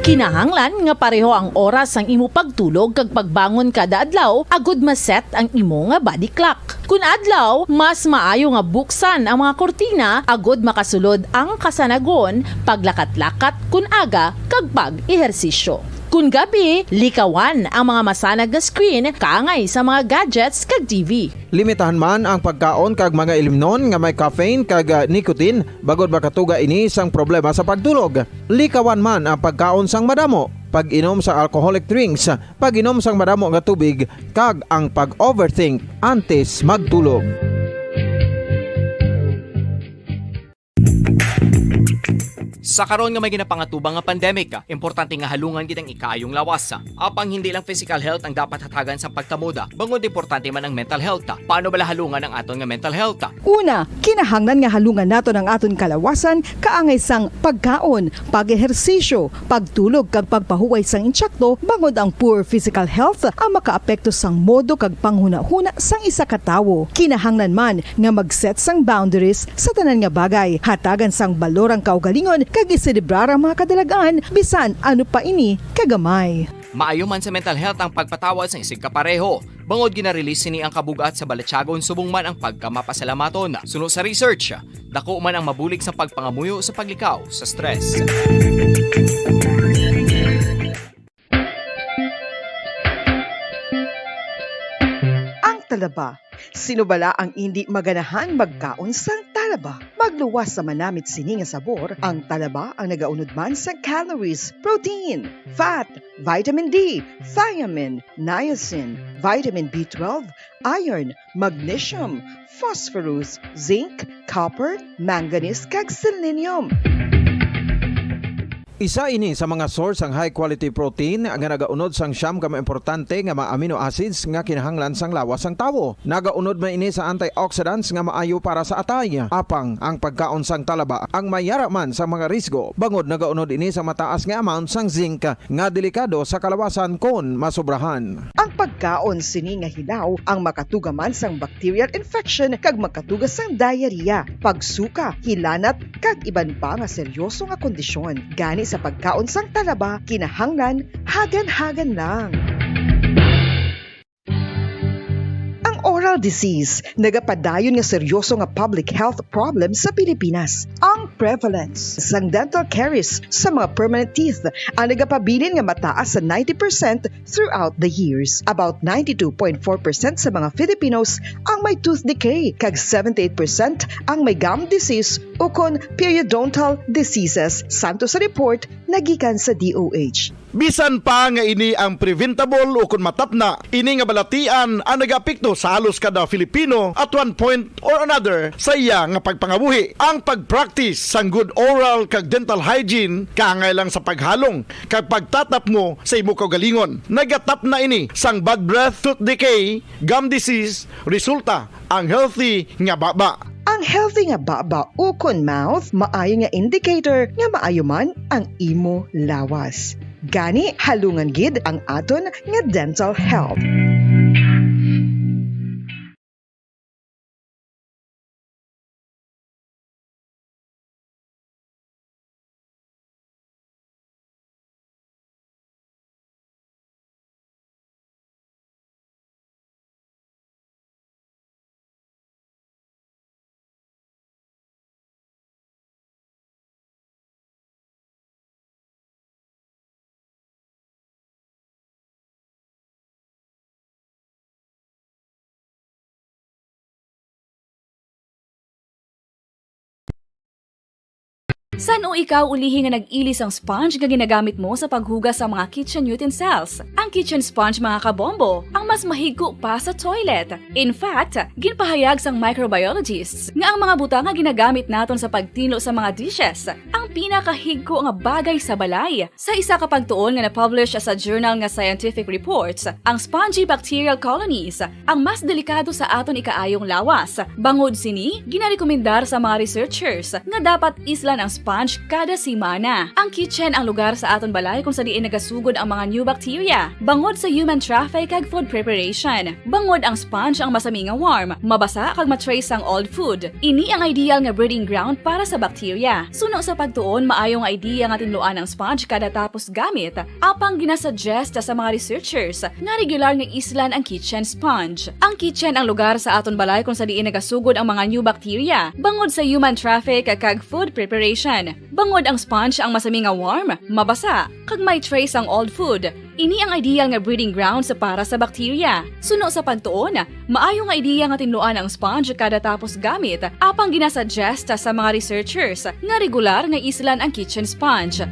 Kinahanglan nga pareho ang oras sang imo pagtulog kag pagbangon kada adlaw agud ma-set ang imo nga body clock. Kun adlaw, mas maayo nga buksan ang mga kurtina agud makasulod ang kasanagon, paglakat-lakat kun aga, kag pag-ehersisyo. Kun gabi, likawan ang mga masanag nga screen kaangay sa mga gadgets kag T V. Limitahan man ang pagkaon kag mga ilimnon nga may caffeine kag, ah, nicotine, bangod makatuga ini sang problema sa pagtulog. Likawan man ang pagkaon sang madamo, pag-inom sa alcoholic drinks, pag-inom sang madamo nga tubig, kag ang pag-overthink antes magtulog. Sa karon nga may ginapangatubang nga pandemic, importante nga halungan gid ang ikaayong lawas. Apang hindi lang physical health ang dapat hatagan sang pagtamod, bangod importante man ang mental health. Paano bala halungan ang aton nga mental health? Una, kinahanglan nga halungan naton ang aton kalawasan kaangay sang pagkaon, pag-ehersisyo, pagtulog kag pagpahuway sang insakto, bangod ang poor physical health ang makaapekto sang modo kag panghunahuna sang isa ka tawo. Kinahanglan man nga mag-set sang boundaries sa tanan nga bagay, hatagan sang balor ang kaugalingon, kag iselebrar ang mga kadalag-an, bisan ano pa ini kagamay. Maayo man sa mental health ang pagpatawad sang isigkapareho, bangod gina-release sini ang kabug-at sa balatyagon subong man ang pagkamapasalamaton. Suno sa research, dako man ang mabulig sa pagpangamuyo sa paglikaw sa stress. Ang talaba. Sino bala ang indi maganahan magkaon sang talaba? Magluwas sa manamit sini nga sabor, ang talaba ang nagaunod man sa calories, protein, fat, vitamin D, thiamine, niacin, vitamin B twelve, iron, magnesium, phosphorus, zinc, copper, manganese, kag selenium. Isa ini sa mga source sang high quality protein nga nagaunod sang siyam ka mga importante nga mga amino acids nga kinahanglan sang lawas sang tawo. Nagaunod man ini sa antioxidants nga maayo para sa atay. Apang ang pagkaon sang talaba ang may yara man sa mga risgo, bangod nagaunod ini sa mataas nga amount sang zinc nga delikado sa kalawasan kon masobrahan. Ang pagkaon sini nga hilaw ang makatuga man sang bacterial infection kag makatuga sang diarrhea, pagsuka, hilanat, kag iban pa nga seryoso nga kondisyon. Gani sa pagkaon sang talaba, kinahanglan hagan-hagan lang. Ang oral disease nagapadayon nga seryoso nga public health problem sa Pilipinas. Ang prevalence sang dental caries sa mga permanent teeth ang nagapabilin nga mataas sa ninety percent throughout the years. About ninety-two point four percent sa mga Filipinos ang may tooth decay, kag seventy-eight percent ang may gum disease ukon periodontal diseases, santo sa report nga gikan sa D O H. Bisan pa nga ini ang preventable ukon matapna, ini nga balatian ang nagaapekto sa halos kada Filipino at one point or another sa iya nga pagpangabuhi. Ang pag-practice sang good oral kag dental hygiene kaangay lang sa paghalong kag pagtatapmo sa imo kaugalingon. Nagatapna ini sang bad breath, tooth decay, gum disease, resulta ang healthy nga baba. Ang healthy nga baba ukon mouth maayo nga indicator nga maayo man ang imo lawas. Gani, halungan gid ang aton nga dental health. San-o ikaw ulihi nga nag-ili sang sponge nga ginagamit mo sa paghugas sa mga kitchen utensils? Ang kitchen sponge, mga kabombo, ang mas mahigko pa sa toilet. In fact, ginpahayag sang microbiologists nga ang mga butang nga ginagamit naton sa pagtinlo sa mga dishes ang pinakahigko nga bagay sa balay. Sa isa ka pagtuon nga na-publish sa journal nga Scientific Reports, ang spongy bacterial colonies ang mas delikado sa aton ikaayong lawas. Bangod sini, ginarekomendar sa mga researchers nga dapat islan ang sponge kada semana. Ang kitchen ang lugar sa aton balay kung sa diin nagasugod ang mga new bacteria, bangod sa human traffic kag food preparation. Bangod ang sponge ang masami nga warm, mabasa kag ma-trace ang old food. Ini ang ideal nga breeding ground para sa bacteria. Suno sa pagtuon, maayo nga idea nga tinluan ang sponge kada tapos gamit, apang ginasuggest sa mga researchers nga regular nga islan ang kitchen sponge. Ang kitchen ang lugar sa aton balay kung sa diin nagasugod ang mga new bacteria, bangod sa human traffic kag food preparation. Bangod ang sponge ang masami nga warm, mabasa, kag may trace ang old food, ini ang ideal nga breeding grounds para sa bacteria. Suno sa pagtuon, maayo nga ideya nga tinluan ang sponge kada tapos gamit, apang ginasuggest sa mga researchers nga regular nga islan ang kitchen sponge.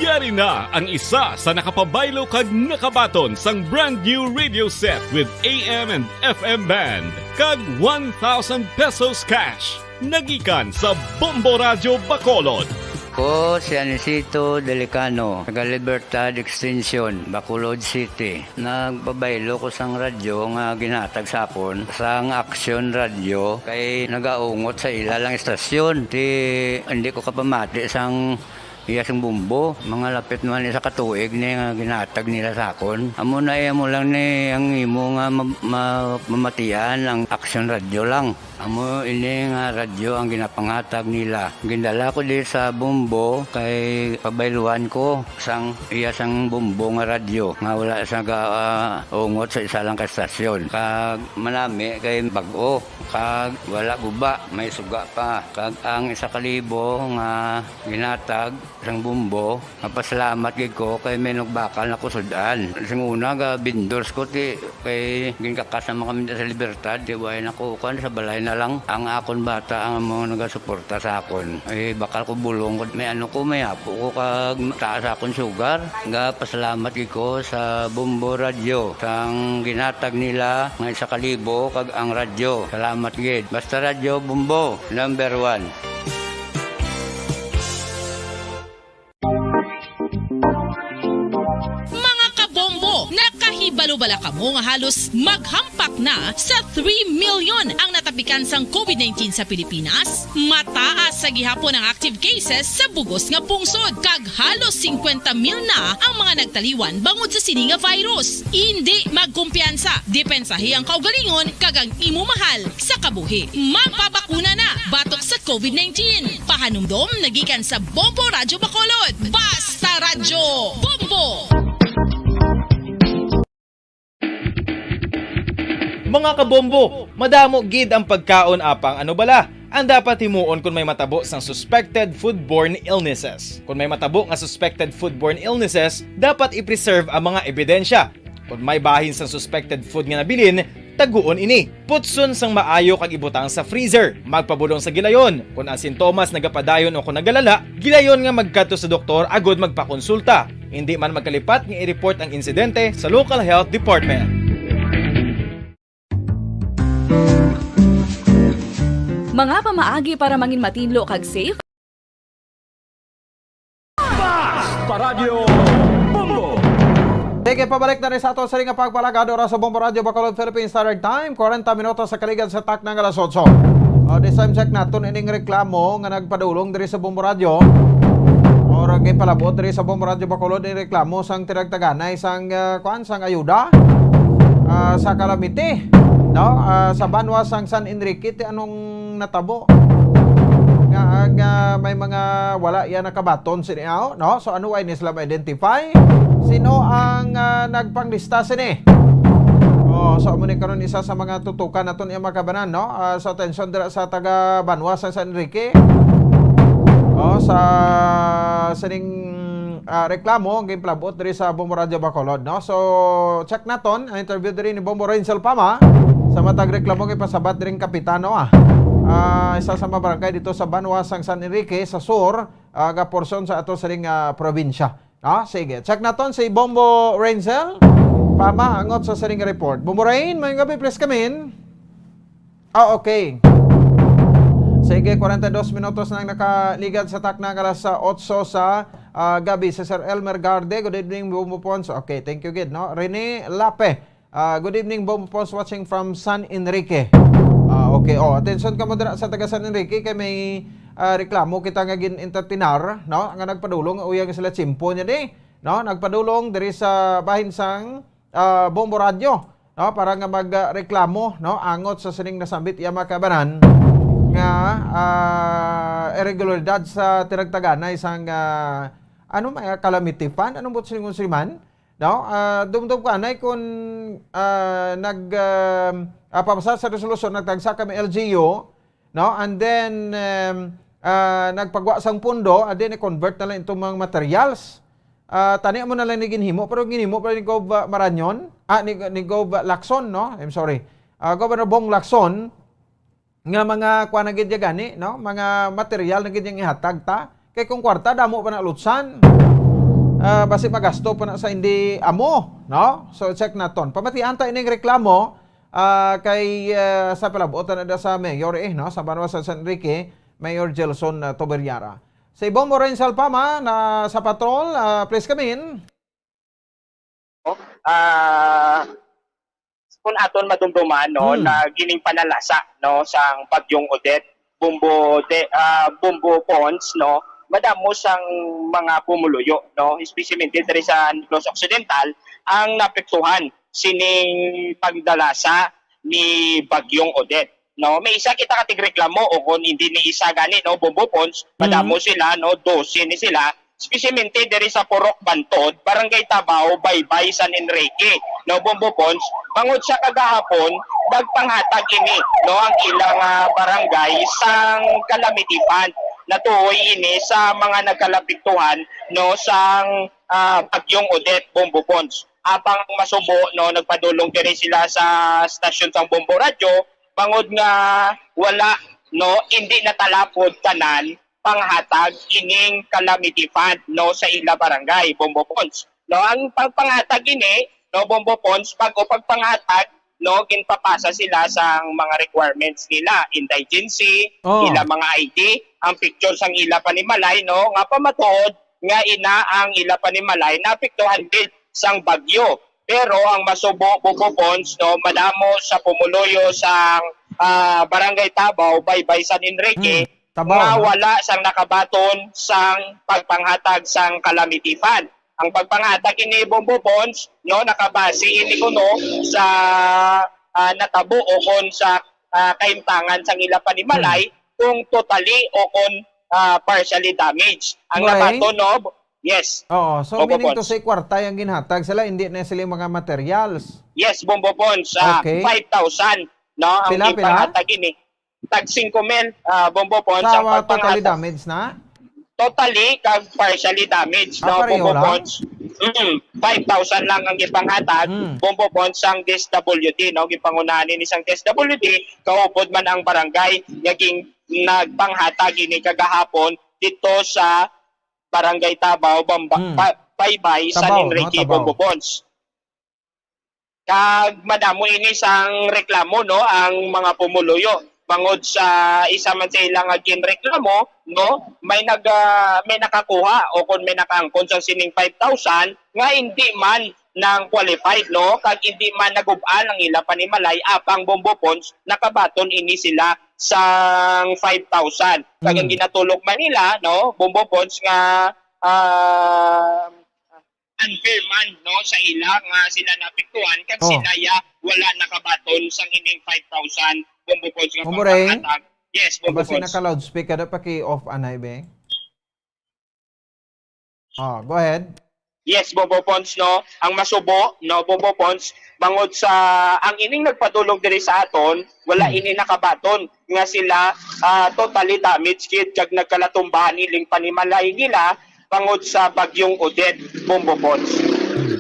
Ari na ang isa sa nakapabaylo kag nakabaton sang brand new radio set with A M and F M band kag one thousand pesos cash. Nagikan sa Bombo Radyo Bacolod. Ko si Anisito Delicano, taga Libertad Extension, Bacolod City. Nagpabaylo ko sang radyo nga ginhatag sa akon sang Action Radio kay nagaungot sa ila lang istasyon. Ti, hindi ko kapamati sang iya sang Bombo. Mga lapit naman isa ka tuig ni nga ginhatag nila sa akon. Amo na iya mo lang ni ang imo nga ma-, ma-, mamatian ang Action Radio lang. Amo ini nga radyo ang ginapanghatag nila. Gindala ko di sa Bombo kay pabayluan ko sang iya sang Bombo nga radyo nga wala sa ga, ah, ungot sa isa lang ka estasyon. Kag manami kay bag-o, kag wala guba, may suga pa. Kag ang isa ka libo nga ginatag sang Bombo, mapasalamat gid ko kay may nagbakal na ko sud-an. Sing una, ga vendors ko, ti, kay ginkakas naman kami sa Libertad, ti, way na ko, kuwan, sa balay na lang. Ang akon bata ang mga nagasuporta sa akon. Ay, bakal ko bulong ko. May ano ko, may apo ko, kag taas akon sugar. Ga pasalamat gid ko sa Bombo Radio, sang ginatag nila nga isa ka libo, kag ang radyo. Salamat gid. Basta Radyo Bombo, number one. Mga kabombo, nakahibalo bala kamo nga halos maghampak na sa three million ang natapikan sang covid nineteen sa Pilipinas? Mataas sa gihapon ang active cases sa bugos nga pungsod, kag halos singkwenta mil na ang mga nagtaliwan bangod sa sini nga virus. Indi magkumpiyansa, depensahi ang kaugalingon kag ang imo mahal sa kabuhi. Magpabakuna na batok sa covid nineteen. Pahanumdom nagikan sa Bombo Radyo Bacolod. Basta Radyo Bombo! Mga kabombo, madamo gid ang pagkaon apang ano bala ang dapat himuon kon may matabo sang suspected foodborne illnesses. Kon may matabo nga suspected foodborne illnesses, dapat i-preserve ang mga ebidensya. Kon may bahin sang suspected food nga nabilin, taguon ini. Putson sang maayo kag ibutang sa freezer. Magpabulong sa gilayon. Kon ang sintomas nagapadayon o kon nagalala, gilayon nga magkadto sa doktor agud magpakonsulta. Hindi man magkalipat nga i-report ang insidente sa local health department. Mga pamaagi para mangin matinlo kag safe. Basta Radyo Bombo! Sige, pabalik na rin sa ato sa ring nga pagpalagad. Oras sa Bombo Radyo Bacolod, Philippine Standard Time, kwarenta minutos sa kaligad sa takna nga alas otso. O, this time, check naton ining reklamo nga nagpadulong diri sa Bombo Radyo. Or ang ipalabot diri sa Bombo Radyo Bacolod, ining reklamo sang tinagtaganay sang, ah, kuan, sang ayuda, ah, sa kalamiti, no? Ah, sa banwa sang San Enrique, ti anong natabo nga ang, ah, may mga wala yan nakabaton sini, aw, no? So, ano, way ni sila ma-identify? Sino ang, ah, nagpanglista sini? Oh, so, amo ni karon isa sa mga tutukan naton iya makabanan, no? Ah, sa atensyon dira sa taga banwa sa San Enrique. Oh, sa sining ah, reklamo ang ginpalabot diri sa Bombo Radyo Bacolod, no? So, check naton ang interview diri ni Bombo Renzel Pama sa matag reklamo nga ipasabat diri ni Kapitan Noah. Ah, isa sa mga barangay dito sa banwa sang San Enrique sa sur, ah, nga porsyon sa ato sining, ah, probinsya. Ah, sige, check naton si Bombo Renzel Pama angot sa sining report. Bombo Rain, may gabi, please come in. Ah, okay. Sige, kwarenta y dos minutos nang nakaligad sa takna nga alas otso sa, ah, gabi. Si Sir Elmer Garde, good evening, Bombo Pons. Okay, thank you gid, no? Rene Lape, ah, good evening, Bombo Pons, watching from San Enrique. Ah, okay, oh, atensyon kamo dira sa taga San Enrique kay may, ah, reklamo kita nga gin-entertainar, no? Nga nagpadulong, uyang sila tsimpo niya di, no? Nagpadulong diri sa bahin sang ah, Bombo Radyo, no, para nga magreklamo, no, angot sa sining nasambit iya mga kabanan nga, ah, irregularidad sa tinagtaganay sang, ah, ano, may calamity fund, anong buot silingon siman, no? Ah, dumdum ko anay kung, ah, nag, ah, ah, papasar sa resolusyon, nagtagsa kami L G U, no? And then, um, ah, nagpagwa sang pundo, and then i-convert na lang into mga materials. Ah, tani mo na lang ni ginhimo, pero ginhimo pa ni Gov, ah, Maranyon, ah, ni, ni Gov, ah, Lacson, no? I'm sorry. Ah, Governor Bong Lacson, nga mga kuan na gid ya gani, no? Mga material na gid yang ihatag ta. Kay kung kwarta, damo pa na lutsan. Ah, basi magasto pa na sa hindi amo, no? So, check naton. Pamatian ta ining reklamo, ah, kay, ah, sa palabutan na da sa mayor, eh, no? Sa Banwa sa San Enrique, Mayor Gelson, ah, Toberiara. Si Bombo Rain Salpama na sa patrol, ah, please come in. Ah, kung aton madumduman, no, Hmm. na gining panalasa, no, sang Bagyong Odette, Bombo de, ah, Bombo Pons, no, madamo sang mga pumuluyo, no, especially diri sa Negros Occidental, ang naapektuhan sining pagdalasa ni Bagyong Odette, no. May isa kita ka tigreklamo, o kung hindi ni isa gani, no, Bombo Pons, madamo Mm. sila, no, dose ni sila, espesialmente diri sa Purok Bantod, Barangay Tabao, Baybay, San Enrique, no, Bombo Pons, bangod sa kagahapon, nagpanghatag ini, no, ang ilang, ah, barangay sang calamity fund. Natuoy ini sa mga nagkalapiktuhan, no, sang, ah, Bagyong Odette, Bombo Pons. Apang masubo, no, nagpadulong diri sila sa stasyon sang Bombo Radyo, bangod nga wala, no, hindi natalapod tanan panghatag ining calamity fund, no, sa ila barangay, Bombo Pons. No, ang pagpanghatag ini, no, Bombo Pons, bago pagpanghatag, no, ginpapasa sila sang mga requirements nila, indigency, Oh. ila mga I D, ang picture sang ila panimalay, no, nga pamatuod nga ina ang ila panimalay naapektuhan gid sang bagyo. Pero ang masubo, Bombo Pons, no, madamo sa pumuluyo sang, ah, Barangay Tabao, Baybay, San Enrique, Hmm. Tabao, nga no? wala sang nakabaton sang pagpanghatag sang calamity fund. Ang pagpanghatag ini, Bombo Pons, no, nakabase ini kuno sa, ah, natabo o kon sa, ah, kahimtangan sang ila panimalay, Hmm. kung totally o kung, ah, partially damaged. Ang Muray? nabaton, no, Yes. Oo, so Bombo meaning to Pons. say, kwarta ang ginhatag sila, hindi na sila yung mga materials. Yes, Bombo Pons, ah, Okay. five thousand, no, ang Pila, pila? ginpanghatag ini. Tag singko mil, ah, Bombo Pons, ang Kawa, totally pagpanghatag. damaged na? Totally, kag partially damaged, Ah, no, pareho Bombo lang? Pons. Mm, five thousand lang ang ipanghatag, Mm. Bombo Pons, sang D S W D, no, gipangunahan ini sang D S W D, kaupod man ang barangay nga ging-, nagpanghatag ini kagahapon dito sa Barangay Tabao, Bamba-, Hmm. Pa-, Baybay, San Tabao, no? Enrique, Tabao. Bombo Pons. Kag madamo ini sang reklamo, no, ang mga pumuluyo. Bangod sa isa man sa ila nga ginreklamo, no, may nag-, ah, may nakakuha o kon may nakaangkon sa sining five thousand nga hindi man nang qualified, no, kag hindi man nagub-an ang ila panimalay, apang Bombo Pons, nakabaton ini sila sang five thousand. Kag ang Mm. ginatulok man nila, no, Bombo Pons, nga, ah, unfair man, no, sa ila nga sila naapektuhan kag Oh. sila ya wala nakabaton sang ining five thousand, Bombo Pons, nga Bombo Ray? pagpanghatag. Yes, Bombo Basi Pons. naka-loudspeaker na, paki-off anay, be. Ah, go ahead. Yes, Bombo Pons, no? Ang masubo, no, Bombo Pons, bangod sa ang ining nagpadulong diri sa aton, wala Hmm. ini nakabaton nga sila, ah, totally damaged gid kag nagkalatumbahan ining panimalay nila bangod sa Bagyong Odette, Bombo Pons. Hmm.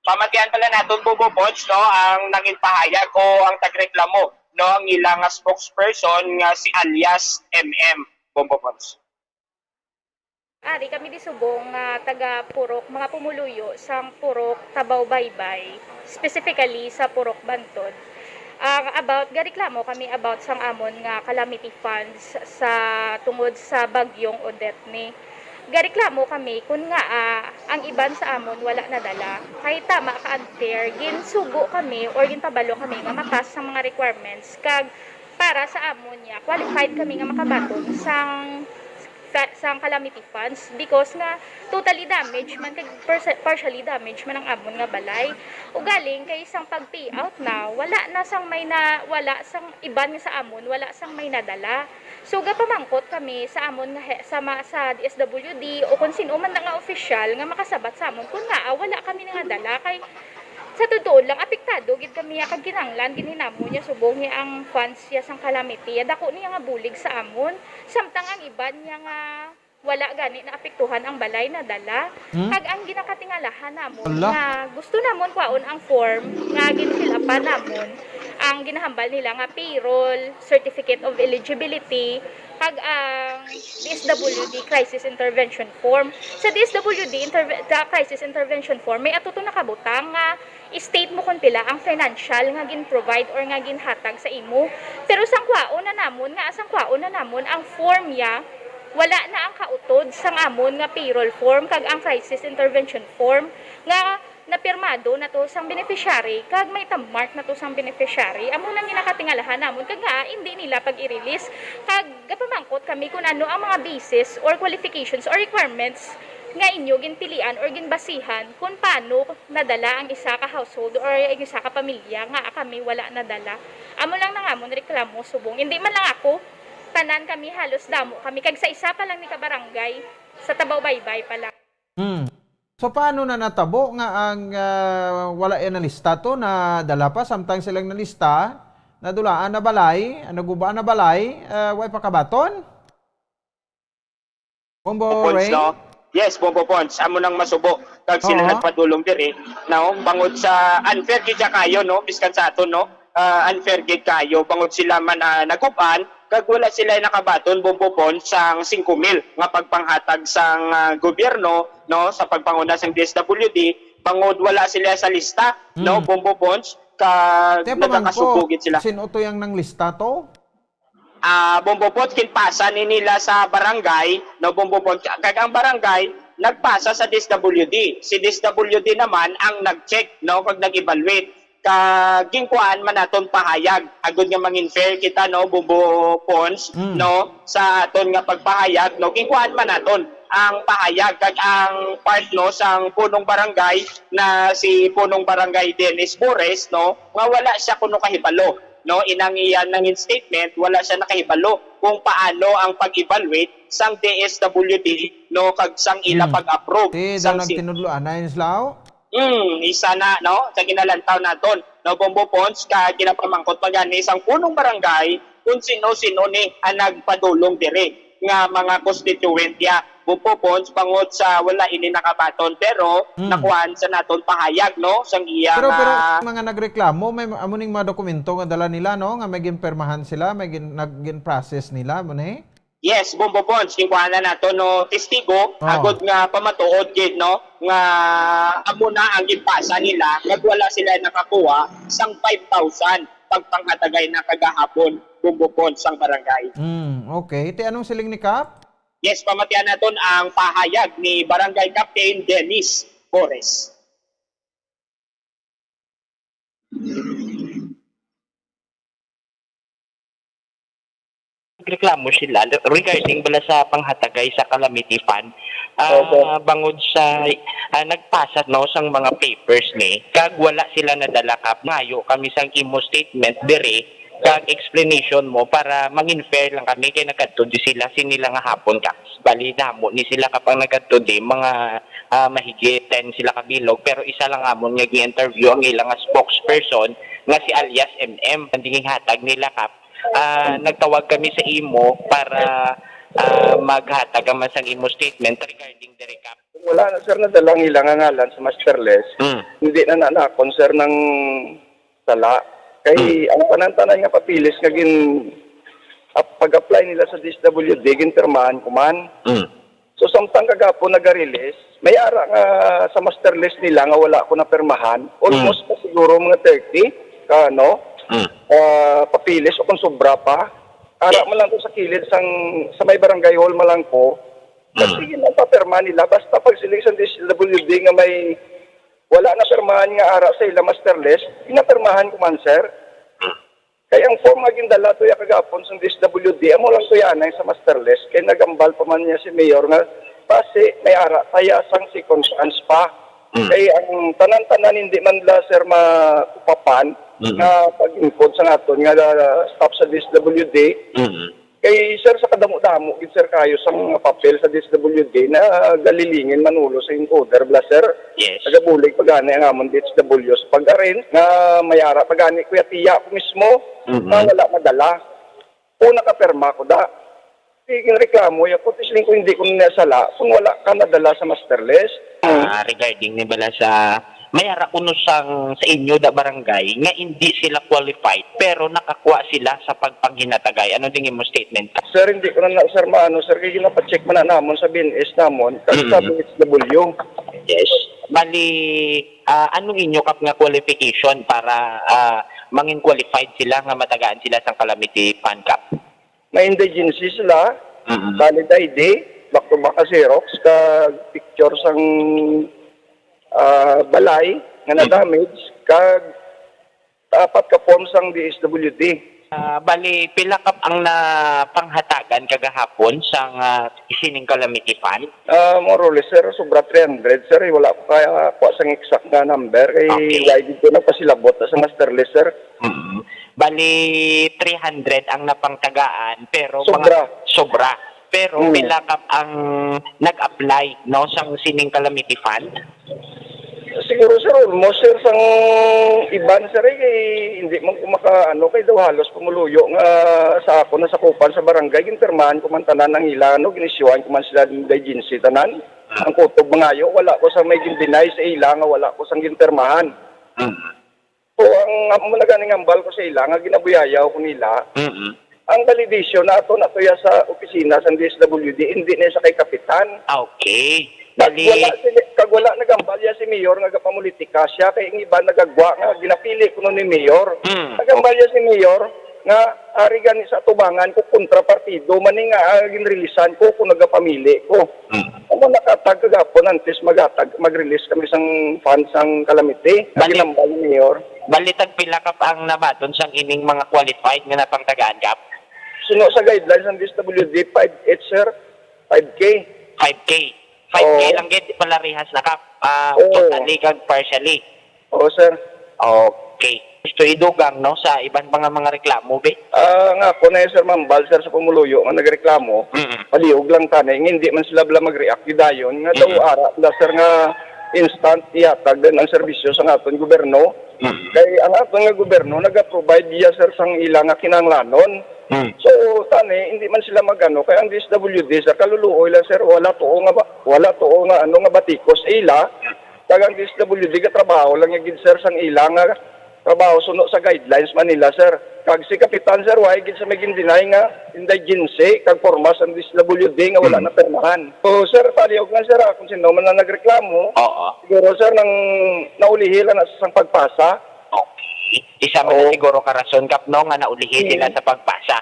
Pamatian pala naton, Bombo Pons, no, ang nangin pahayag o ang tagreklamo, no, ang ila nga spokesperson nga si alias M M, Bombo Pons. Ari kami di subong nga taga Purok, mga pumuluyo sang Purok Tabaw Baybay, specifically sa Purok Bantod. Ah, about, gareklamo kami about sang amon nga calamity funds sa, tungod sa Bagyong Odette ni. Gareklamo kami kun ngaa ang iban sa amon wala nadala. Kay tama ka unfair, ginsugo kami or ginpabalo kami nga ma-pass sang mga requirements kag para sa amon niya, qualified kami nga makabaton sang fa-, sang calamity funds because nga totally damaged man kag persa-, partially damaged man ang amon nga balay. Ugaling kay sang pag-payout na, wala na sang may na, wala sang iban nga sa amon, wala sang may nadala. So, gapamangkot kami sa amon nga he-, sa ma-, sa D S W D o kung sino man na nga opisyal nga makasabat sa amon kung ngaa wala kami nga nadala. Kay sa totoo lang, apektado gid kami ya kag kinahanglan gid ni namon ya subong ya ang funds ya sang calamity. Ya dako niya nga bulig sa amon. Samtang ang iban niya nga wala gani naapektuhan ang balay nadala. Hmm? Kag ang ginakatingalahan namon Ala. nga gusto namon kwaon ang form nga gin-fill upan namon, ang ginahambal nila nga payroll, certificate of eligibility, Kag ang D S W D Crisis Intervention Form. Sa D S W D interve-, sa Crisis Intervention Form, may ato to nakabutang nga i-state mo kung pila ang financial nga gin-provide or nga ginhatag sa imo. Pero sang kwaon na namon, nga sang kwaon na namon ang form ya, wala na ang kautod sang amon nga payroll form kag ang Crisis Intervention Form nga napirmado na to sang beneficiary kag may tammark na to sang beneficiary. Amo nang ginakatingalahan namon kag nga hindi nila pag i-release. Kag gapamangkot kami kung ano ang mga basis or qualifications or requirements nga inyo ginpilian or ginbasihan kung paano nadala ang isa ka household or ang isa ka pamilya nga kami wala nadala. Amo lang nang amon reklamo subong. Hindi man lang ako, tanan kami, halos damo kami. Kag sa isa pa lang ni ka barangay, sa Tabaw Baybay pa lang. Hmm. So, paano na natabo nga ang, ah, wala yan nalista to, nadala pa, samtang silang nalista, nadulaan na balay, naguba na balay, ah, way pa kabaton? Bombo Pons, Ray? No? Yes, Bombo Pons, amo nang masubo. Kag sila Oo. nagpadulong diri, no? Bangod sa unfair gid siya kayo, no? Biskan sa aton, no? Ah, unfair gid kayo. Bangod sila man, ah, naguban, kag wala sila nakabaton, Bombo Pons, sang singko mil nga pagpanghatag sang, ah, gobyerno, no? Sa pagpanguna sang D S W D, bangod wala sila sa lista, no? Hmm. Bombo Pons, kag Te, pamangko, nagakasubo gid sila. Sin-o to yang nanglista to? Ah, Bombo Pons, ginpasa ni nila sa barangay, no, Bombo Pons, kag ang barangay nagpasa sa D S W D. Si D S W D naman ang nag-check, no, kag nag-evaluate. Kag ginkuhaan man naton pahayag, agod nga mangin fair kita, no, Bombo Pons, Mm. no, sa aton nga pagpahayag, no, ginkuhaan man naton ang pahayag kag ang part, no, sang punong barangay na si punong barangay Dennis Bores, no, nga wala siya kuno kahibalo, no, inang iya nangin statement, wala siya nakahibalo kung paano ang pag-evaluate sang D S W D, no, kag sang ila Hmm. pag-approve Ti daw sang si- nagtinudloan na yun sila, oh? Hmm, isa na, no, sa ginalantaw naton, no, Bombo Pons, ka ginapamangkot pa gani sang punong barangay kung sino-sino ni ang nagpadulong diri nga mga constituent ya, Bombo Pons, bangod sa wala ini nakabaton, pero Hmm. nakuhaan sa naton pahayag, no, sang iya Pero, nga pero mga nagreklamo, may amo ning mga dokumento nga dala nila, no, nga may ginpirmahan sila, may gin-, nag-, gin-process nila, mo ni? Yes, Bombo Pons, ginkuhaan na nato, no, testigo, Oh. agod nga pamatuod gid, no, nga amo na ang ginpasa nila, nagwala sila nakakuha sang five thousand pagpanghatagay na kagahapon, Bombo Pons, sang barangay. Mm, okay. Ti anong siling ni Kap? Yes, pamatian naton ang pahayag ni Barangay Captain Dennis Bores. Nagreklamo sila regarding bala sa panghatagay sa calamity fund. Ah, Opo. bangod sa, ah, nagpasa, no, sang mga papers ni, kag wala sila nadala, Kap. Nangayo kami sang imo statement diri, kag explanation mo para mangin fair lang kami, kay nagkadto di sila, sini lang nga hapon, Kap. Bali, damo ni sila, Kap, ang nagkadto di, mga, ah, mahigit ten sila ka bilog, pero isa lang amon nga gi-interview ang ila nga spokesperson nga si alias M M, ang ginhatag nila, Kap. Ah, nagtawag kami sa imo para, ah, maghatag ka man sang imo statement regarding diri, Kap. Wala na, sir, nadala ang ila nga ngalan sa master list. Mm. Hindi na na nakon, sir, ng sala. Kay Mm. ang tanan-tanan nga papeles nga gin-, ap-, pag-apply nila sa D S W D, ginpirmahan ko man. Mm. So, samtang kagapon naga-release, may ara nga sa master list nila nga wala ko napirmahan. Almost Mm. pa siguro mga thirty ka, ano, Mm. ah, papeles o kung sobra pa. Ara Yes. man lang to sa kilid sang, sa may barangay hall man lang ko. Mm. Kasi yun ang papirma nila. Basta pag sila sa D S W D nga may wala na pirmahan nga ara sa ila master list, pinapirmahan ko man, sir. Mm. Kay ang form nga gindala to ya kagapon sa D S W D, amo lang to ya anay sa master list. Kay nagambal pa man niya si Mayor nga basi may ara taya sang second chance pa. Mm. Kay ang tanan-tanan hindi man la, sir, matupapan Mm. nga pag-include sa naton nga, uh, staff sa D S W D. Mm. Kay, sir, sa kadamo-damo gid, sir, kayo sa mga papel sa D S W D na galilingin manulo sa encoder, bala, sir. Yes. Nagabulig pa gani ang amon D S W sa pag-arrange nga may ara pa gani, kuya, tiya ko mismo Mm. na wala madala. Una ka pirma ko da. Sige, reklamo ya ko, tisling ko hindi ko na sala kung wala ka nadala sa master list. Ah, regarding ni bala sa may ara kuno sang sa inyo da barangay nga hindi sila qualified pero nakakuha sila sa pagpanghinatagay. Ano ding imong statement? Sir, hindi ko na, na, sir, maano, sir, kay ginapacheck man na namon sa B N S namon, kag sa Mm. B H W. Yes. Bali, ah, anong inyo kap nga qualification para, ah, mangin qualified sila nga matagaan sila sang calamity fund kap? May indigency sila, Mm. valid I D, back to back ka Xerox, kag picture sang, ah, balay nga Mm. na-damage, kag apat ka form sang D S W D. Ah, bali, pila kap ang napanghatagan kagahapon sang, ah, sining calamity fund? Ah, more or less, sir, sobra three hundred, sir. Eh, wala ko kaya kuha sang exact nga number. Kay Okay. wala gid ko nagpasilabot sa master list, sir. Mm. Bali, three hundred ang napangtagaan, pero mga Sobra. sobra. Pero Mm. pila kap ang nag-apply, no, sang sining calamity fund? Siguro, sir, almost, sir, sang iban, sir, eh, kay hindi man ko maka-, ano, kay daw halos pumuluyo nga sa ako nasakupan sa barangay, ginpirmahan ko man tanan ang ila, no, ginisyuhan ko man sila ng agency tanan. Mm. Ang kutob mangayo, wala ko sa may gindinay sa ila nga wala ko sang ginpirmahan. Mm. So, ang amo na ganing hambal ko sa ila nga ginabuyayaw ko nila, Mm. ang validation na ato na to ya sa opisina sa D S W D, hindi na sa kay kapitan. Okay. Kag Bali, wala sila, kag wala nagambal ya si Mayor nga gapamulitika siya, kay ang iban nagagwa nga ginapili kuno ni Mayor. Mm. Nagambal ya si Mayor nga ari gani sa atubangan ko kontra partido man ni nga, ah, ginrilisan ko kung nagapamili ko. Mm. Amo nakatag kagapon antes magatag, mag-release kami sang fund sang calamity. Ang Bali, ginambal ni Mayor. Bali, tagpila ka pa ang nabaton sang ining mga qualified nga napangtagaan, Kap? Suno sa guidelines ng D S W D, five each, sir. Five K. Five K. Five K Oo. lang gid, palarihas na, Kap. Ah, Oo. Totally kag partially. Oo, sir. Okay. Gusto idugang, no, sa iban pa nga mga reklamo, be? Ah, nga ako na, sir, mambal, sir, sa pumuluyo nga nagreklamo. Mm-mm. Palihog lang tani, nga hindi man sila bala mag-react gidayon, nga daw Mm-mm. ara bala, sir, nga instant ihatag din ang serbisyo sa aton gobyerno. Mm-mm. Kay ang aton nga gobyerno naga-provide iya, sir, sang ila nga kinahanglanon. Mm. So, tani, hindi man sila magano, kay ang D S W D, sir, kaluluoy lang, sir, wala tuo nga ba, wala tuo nga ano nga batikos sa ila. Kag ang D S W D gatrabaho lang ya gid, sir, sang ila nga trabaho suno sa guidelines man nila, sir. Kag si Kapitan, sir, wa gid sa may gindinay nga indigency kag porma sang D S W D nga wala Mm. napirmahan. So, sir, palihog lang, sir, ah, kung sino man ang nagreklamo, Oo. siguro, sir, nang naulihi lang na sa sang pagpasa. Okay. Isa man na Oo. siguro ka rason, Kap, no, nga naulihi Mm. sila sa pagpasa.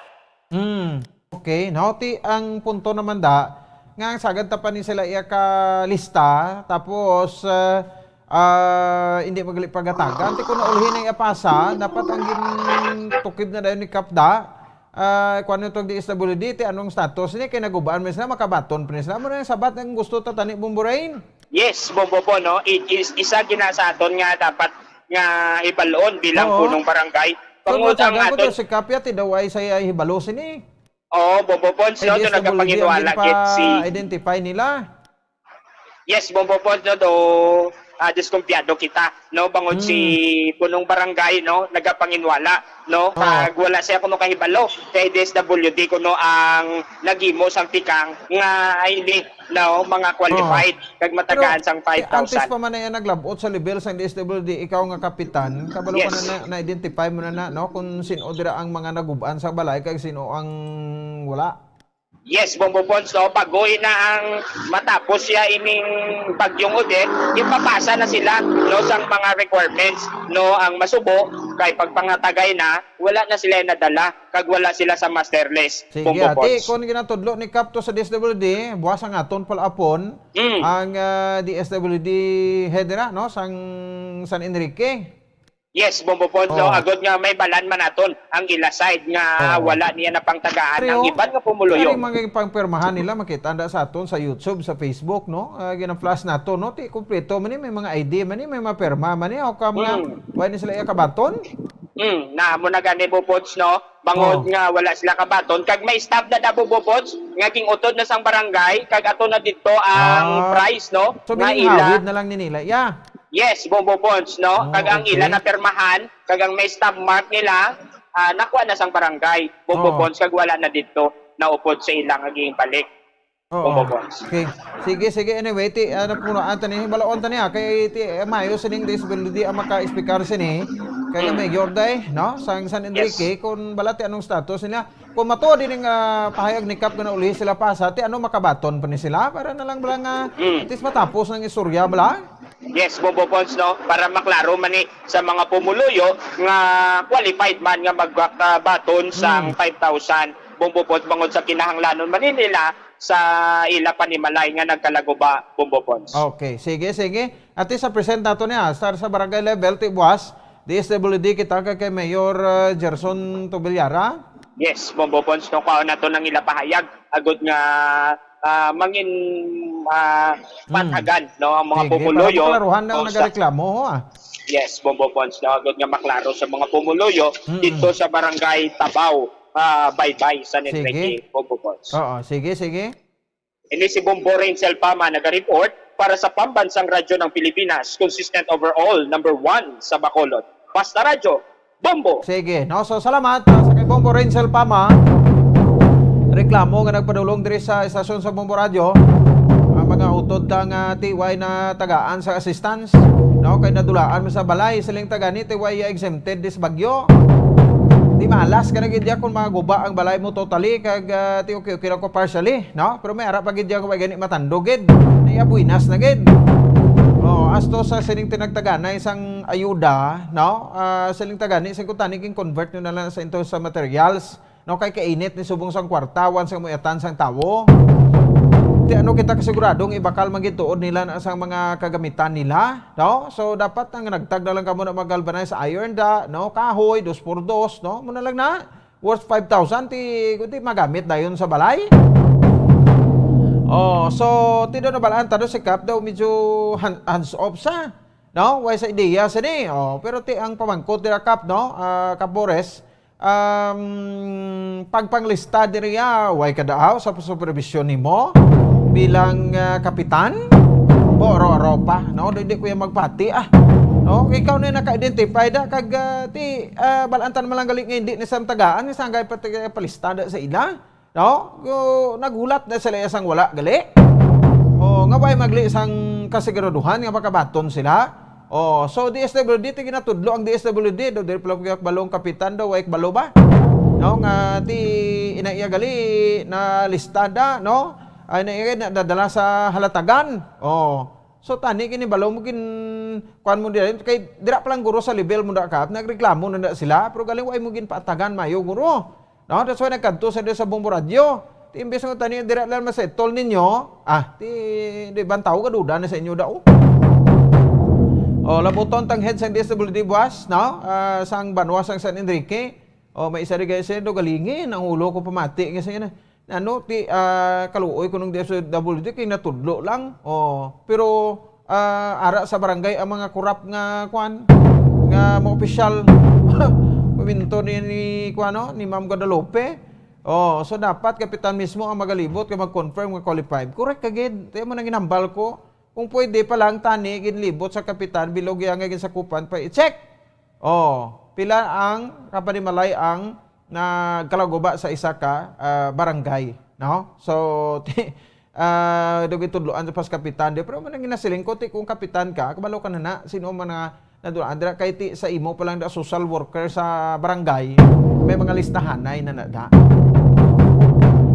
Hmm. Okay, no? Ti ang punto naman da, nga ang sagad ta pa ni sila iya ka lista, tapos, ah, ah, hindi magali pagatagan. Ti kung naulhi na iya pasa, dapat ang gintukib na dayon ni Kap da, ah, kuwan yung tag D S W D, ti anong status ni? Kay nagubaan man sila, makabaton pa ni sila. Muna yung sabat ang gusto ta tani, Bombo Rain? Yes, Bombo po, no? It is isa gina sa aton nga dapat nga hibalon bilang Oo. punong barangay. So, Bangod ang matyagan ko aton to, si Kap ya, ti daw ay sa iya hibalo sini. Oo, Bombo Pons, Ay, no, di do sa nagapanginwala Buldi ang gid si ginpa-identify nila. Yes, Bombo Pons, no, do, ah, diskumpiyado kita, no, bangod si Hmm. punong barangay, no, nagapanginwala, no, Oh. pag wala siya kuno kahibalo kay D S W D kuno ang naghimo sang tikang nga ay ni, no, mga qualified Oh. kag matagaan Pero, sang eh, antes five thousand. pa man na yan naglabot sa level sang D S W D, ikaw nga kapitan, kabalo ka Yes. na, na, na-identify mo na na, no, kung sino dira ang mga nagubaan sa balay kag sino ang wala? Yes, Bombo Pons, no? Bago na ang matapos siya ining Bagyong Odette, ipapasa na sila, no, sang mga requirements, no, ang masubo kay pagpangatagay na, wala na sila nadala, kag wala sila sa master list, Sige, Bombo ati, Pons. Kung ginatudlo ni Kap to sa D S W D, buwas ang aton pala apon, Mm. ang, ah, D S W D head nila, no, sang San Enrique. Yes, Bombo Pons, no? Oh. Agod nga may balan man naton ang ila side nga Oh. wala niya napangtagaan ang Pero, iban nga pumuluyo. Pero yung mga pangpirmahan nila, makita anda sa aton sa YouTube, sa Facebook, no? Ah, gina-flash nato, no? Ti kompleto man ni, may mga I D man ni, may mga pirma man ni. How come nga, Mm. why ni sila iya kabaton? Mm, na mo na gani, Bombo Pons, no? Bangod Oh. nga wala sila kabaton, kag may stop na da, Bombo Pons, nga ging-utod na sang barangay, kag ato na dito ang Ah. price, no? So, Nga ila. Meaning hawid na lang ni nila, yeah. Yes, Bombo Pons, no? Oh, Kag ang okay. ila napirmahan, kag ang may stamp mark nila, ah, nakuha na sang barangay, Bombo Oh. Pons, kag wala na didto, naupod sa ila nga ginbalik. Oo. Bumbo Pons. Okay. Sige, sige. Anyway, ti, ah, napuno-an ta ni, balaon ta niya. Kay ti, eh, mayo sining disability ang maka-speaker sini. Kay Mm. Mayor Day, no? Sang San Enrique, Yes. Kung bala ti anong status nila. Kung matuod din ang, ah, pahayag ni Kap nga nauli sila pa sa, ti ano makabaton pa ni sila? Para na lang bala nga, Mm. at least matapos ng istorya bala? Yes, Bumbo Pons, no? Para maklaro man ni sa mga pumuluyo nga qualified man nga magbaton sang Mm. five thousand, Bumbo Pons, bangod sa kinahanglanon man ni nila sa ila panimalay nga nagkalaguba, Bumbo Pons. Okay, sige, sige. At least sa present nato niya, sa, sa barangay level, ti buwas, D S W D kita kay, kay Mayor, uh, Gerson Tobilyara. Yes, Bumbo Pons, no, kaon nato nang ila pahayag, agod nga, ah, mangin, ah, Hmm. patagan, no, ang mga Sige, pumuluyo, para maklaruhan na ang o sa nagareklamo, ho, ah. Yes, Bumbo Pons, no, agod nga maklaro sa mga pumuluyo Mm-mm. dito sa Barangay Tabaw, ah, Baybay, San Sige. Enrique, Bumbo Pons. Oo, sige, sige. Ini si Bombo Rensel Pama naga-report para sa Pambansang Radyo ng Pilipinas, consistent overall, number one sa Bacolod. Basta Radyo, Bombo! Sige, no? So, salamat, ah, sa kay Bombo Rensel Pama. Reklamo nga nagpadulong diri sa estasyon sa Bombo Radyo. Ang mga utod nga, ah, T Y na tagaan sa assistance, no? Kay nadulaan man sa balay, siling tagani, T Y ya exempted this bagyo. Di malas ka na gid ya kung mga guba ang balay mo totally, kag, ah, ti okay-okay lang ko partially, no? Pero may ara pa gid ya kung may gani matandog gid. Naiya buinas na gid. Oh, asto sa sining tinagtaganay sang ayuda, no? Ah, siling tagani, sing kutani, king-convert nyo na lang sa into sa materials. No, kay kainit ni subong sang kwarta, wan sang muiatan sang tawo. Ti ano kita kasigurado nga ibakal man gid tuod nila na sang mga kagamitan nila, no? So, dapat ang nagtag na lang kamo na mag-galvanized iron da, no? Kahoy, dos por dos, no? Muna lang na, worth five thousand, ti, ti magamit dayon sa balay. Oh, so, ti daw nabalaan ta daw si Kap daw medyo han-, hands off sa, no? Way sa ideya sa ni. Oh, pero ti ang pamangkot nila Kap, no? Ah, Kap Bores, um, pagpanglista diri, ah, way ka daaw sa supervision nimo bilang, ah, kapitan? Oro-oro pa, no? Di, di ko yan magpati, ah. No? Ikaw na yung naka-identify da, kag, ah, ti, ah, balantan man lang gali nga hindi ni sa tagaan, ni sanggay pa ti-, palista da sa ila. No? Go, naghulat na sila sang wala gali. O, nga way magli sang kasiguraduhan nga makabaton sila. Oh, so D S W D, ti ginatudlo ang D S W D, do, diri pala kaya balong kapitan do, way balo ba? No, nga ti ina iya gali na listada, no? Ay na iya na dadala sa halatagan. Oh. So tani kini balo mo gin kuan mo diri kay dira pa lang guro sa level mo da Kap, nagreklamo na, na sila, pero galing way mo gin paatagan mayo guro. No, that's why nagkadto sa, sa Bombo Radyo. Ti imbes nga tani dira lang masettle ninyo, ah, ti di bantaw ka duda na sa inyo daw. Oh, labuton tang head sang D S W D buwas, no? Ah, sang banwa sang San Enrique. Oh, may isa di kay siya do galingin ang ulo ko pamati nga siya na. Ano ti, ah, kaluoy ko nung D S W D kay natudlo lang. Oh, pero ah, ara sa barangay ang mga korap nga, kuan, nga mga opisyal. Paminto ni, ni, kuan, no? Ni Ma'am Guadalupe. Oh, so dapat kapitan mismo ang magalibot kay mag-confirm nga qualified. Correct ka gid. Tayo mo nang ginambal ko. Kung pwede pa lang tani ginlibot sa kapitan bilog iya nga ginsakupan pa i-check. Oh, pila ang kapanimalay ang nagkalaguba sa isa ka, ah, barangay, no? So, ti-, ah, do gitudloan sa pas kapitan di, pero man ang ginasiling ko, ti, kung kapitan ka, kabalo ka na na, sino man nga nadulaan dira, kay ti, sa imo pa lang da social worker sa barangay, may mga listahanay na nada.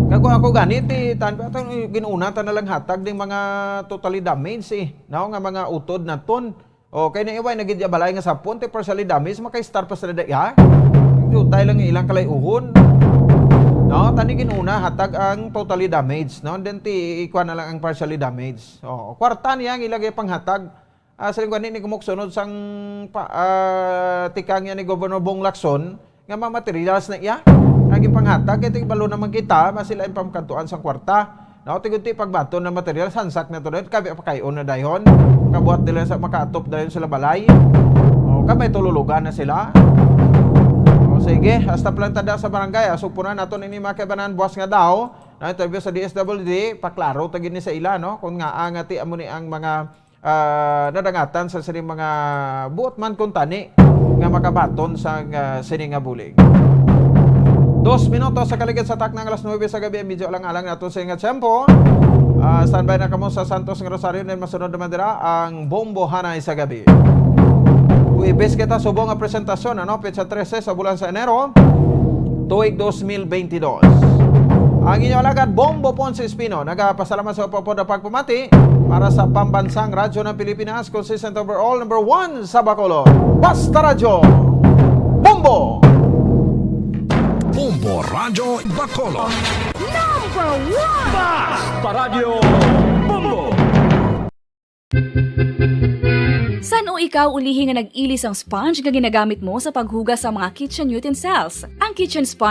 Kag kung ako gani, ti, tan-, tan-, ginuna ta na lang hatag ding mga totally damaged, eh, no? Nga mga utod naton. O, kay naiway na gid ya balay nga sapon, ti partially damaged, maka-star pa sila da, ya? Jutay lang ilang kalay-uhon. No, tani ginuna, hatag ang totally damaged, no? Then ti, ikuha na lang ang partially damaged. O, kwarta niya ang ilagay panghatag. Ah, sa lingwahan ni Gumok sunod sang pa, ah, tikang niya ni Governor Bong Lacson, nga mga materials na iya ang ipanghatag, kay tigbalo naman kita, mas sila ang pamkantuan sang kwarta. No, tiguti pagbaton na materials, hansak na to dayon, kabi pakayon na dayon. Kabuhat nila sa makaatop dayon sila balay. O, kabay tululugan na sila. O, sige, hasta planta da sa barangay, ah, supunan nato nini mga kaibanan, buwas nga daw, na interview sa D S W D, paklaro ta gini sa ila, no? Kung nga, ah, nga ti amo ni ang mga ah, nadangatan sa sining mga buot man kuntani nga makabaton sa, ah, sini nga bulig. Dos minutos sa kaligid sa takna nga alas nuebe sa gabi, medyo alang-alang nato sa nga tiyempo. Ah, standby na kamo sa Santos nga Rosario, then masunod naman dira ang Bombo Hanay sa Gabi. Huwebes kita, subong nga presentasyon, ano, petsa trese sa bulan sa Enero, tuig dos mil bentidós. Ang inyo alagad, Bombo Ponce Espino, nagapasalamat sa upapod na pagpamati para sa pambansang radyo ng Pilipinas, consistent overall, number one sa Bacolod. Basta Radyo, Bombo! Bombo Radyo Bacolod. Number one! Basta Radyo Bombo! San-o ikaw ulihi nga nag-ilis ang sponge nga ginagamit mo sa paghugas sa mga kitchen utensils? Ang kitchen sponge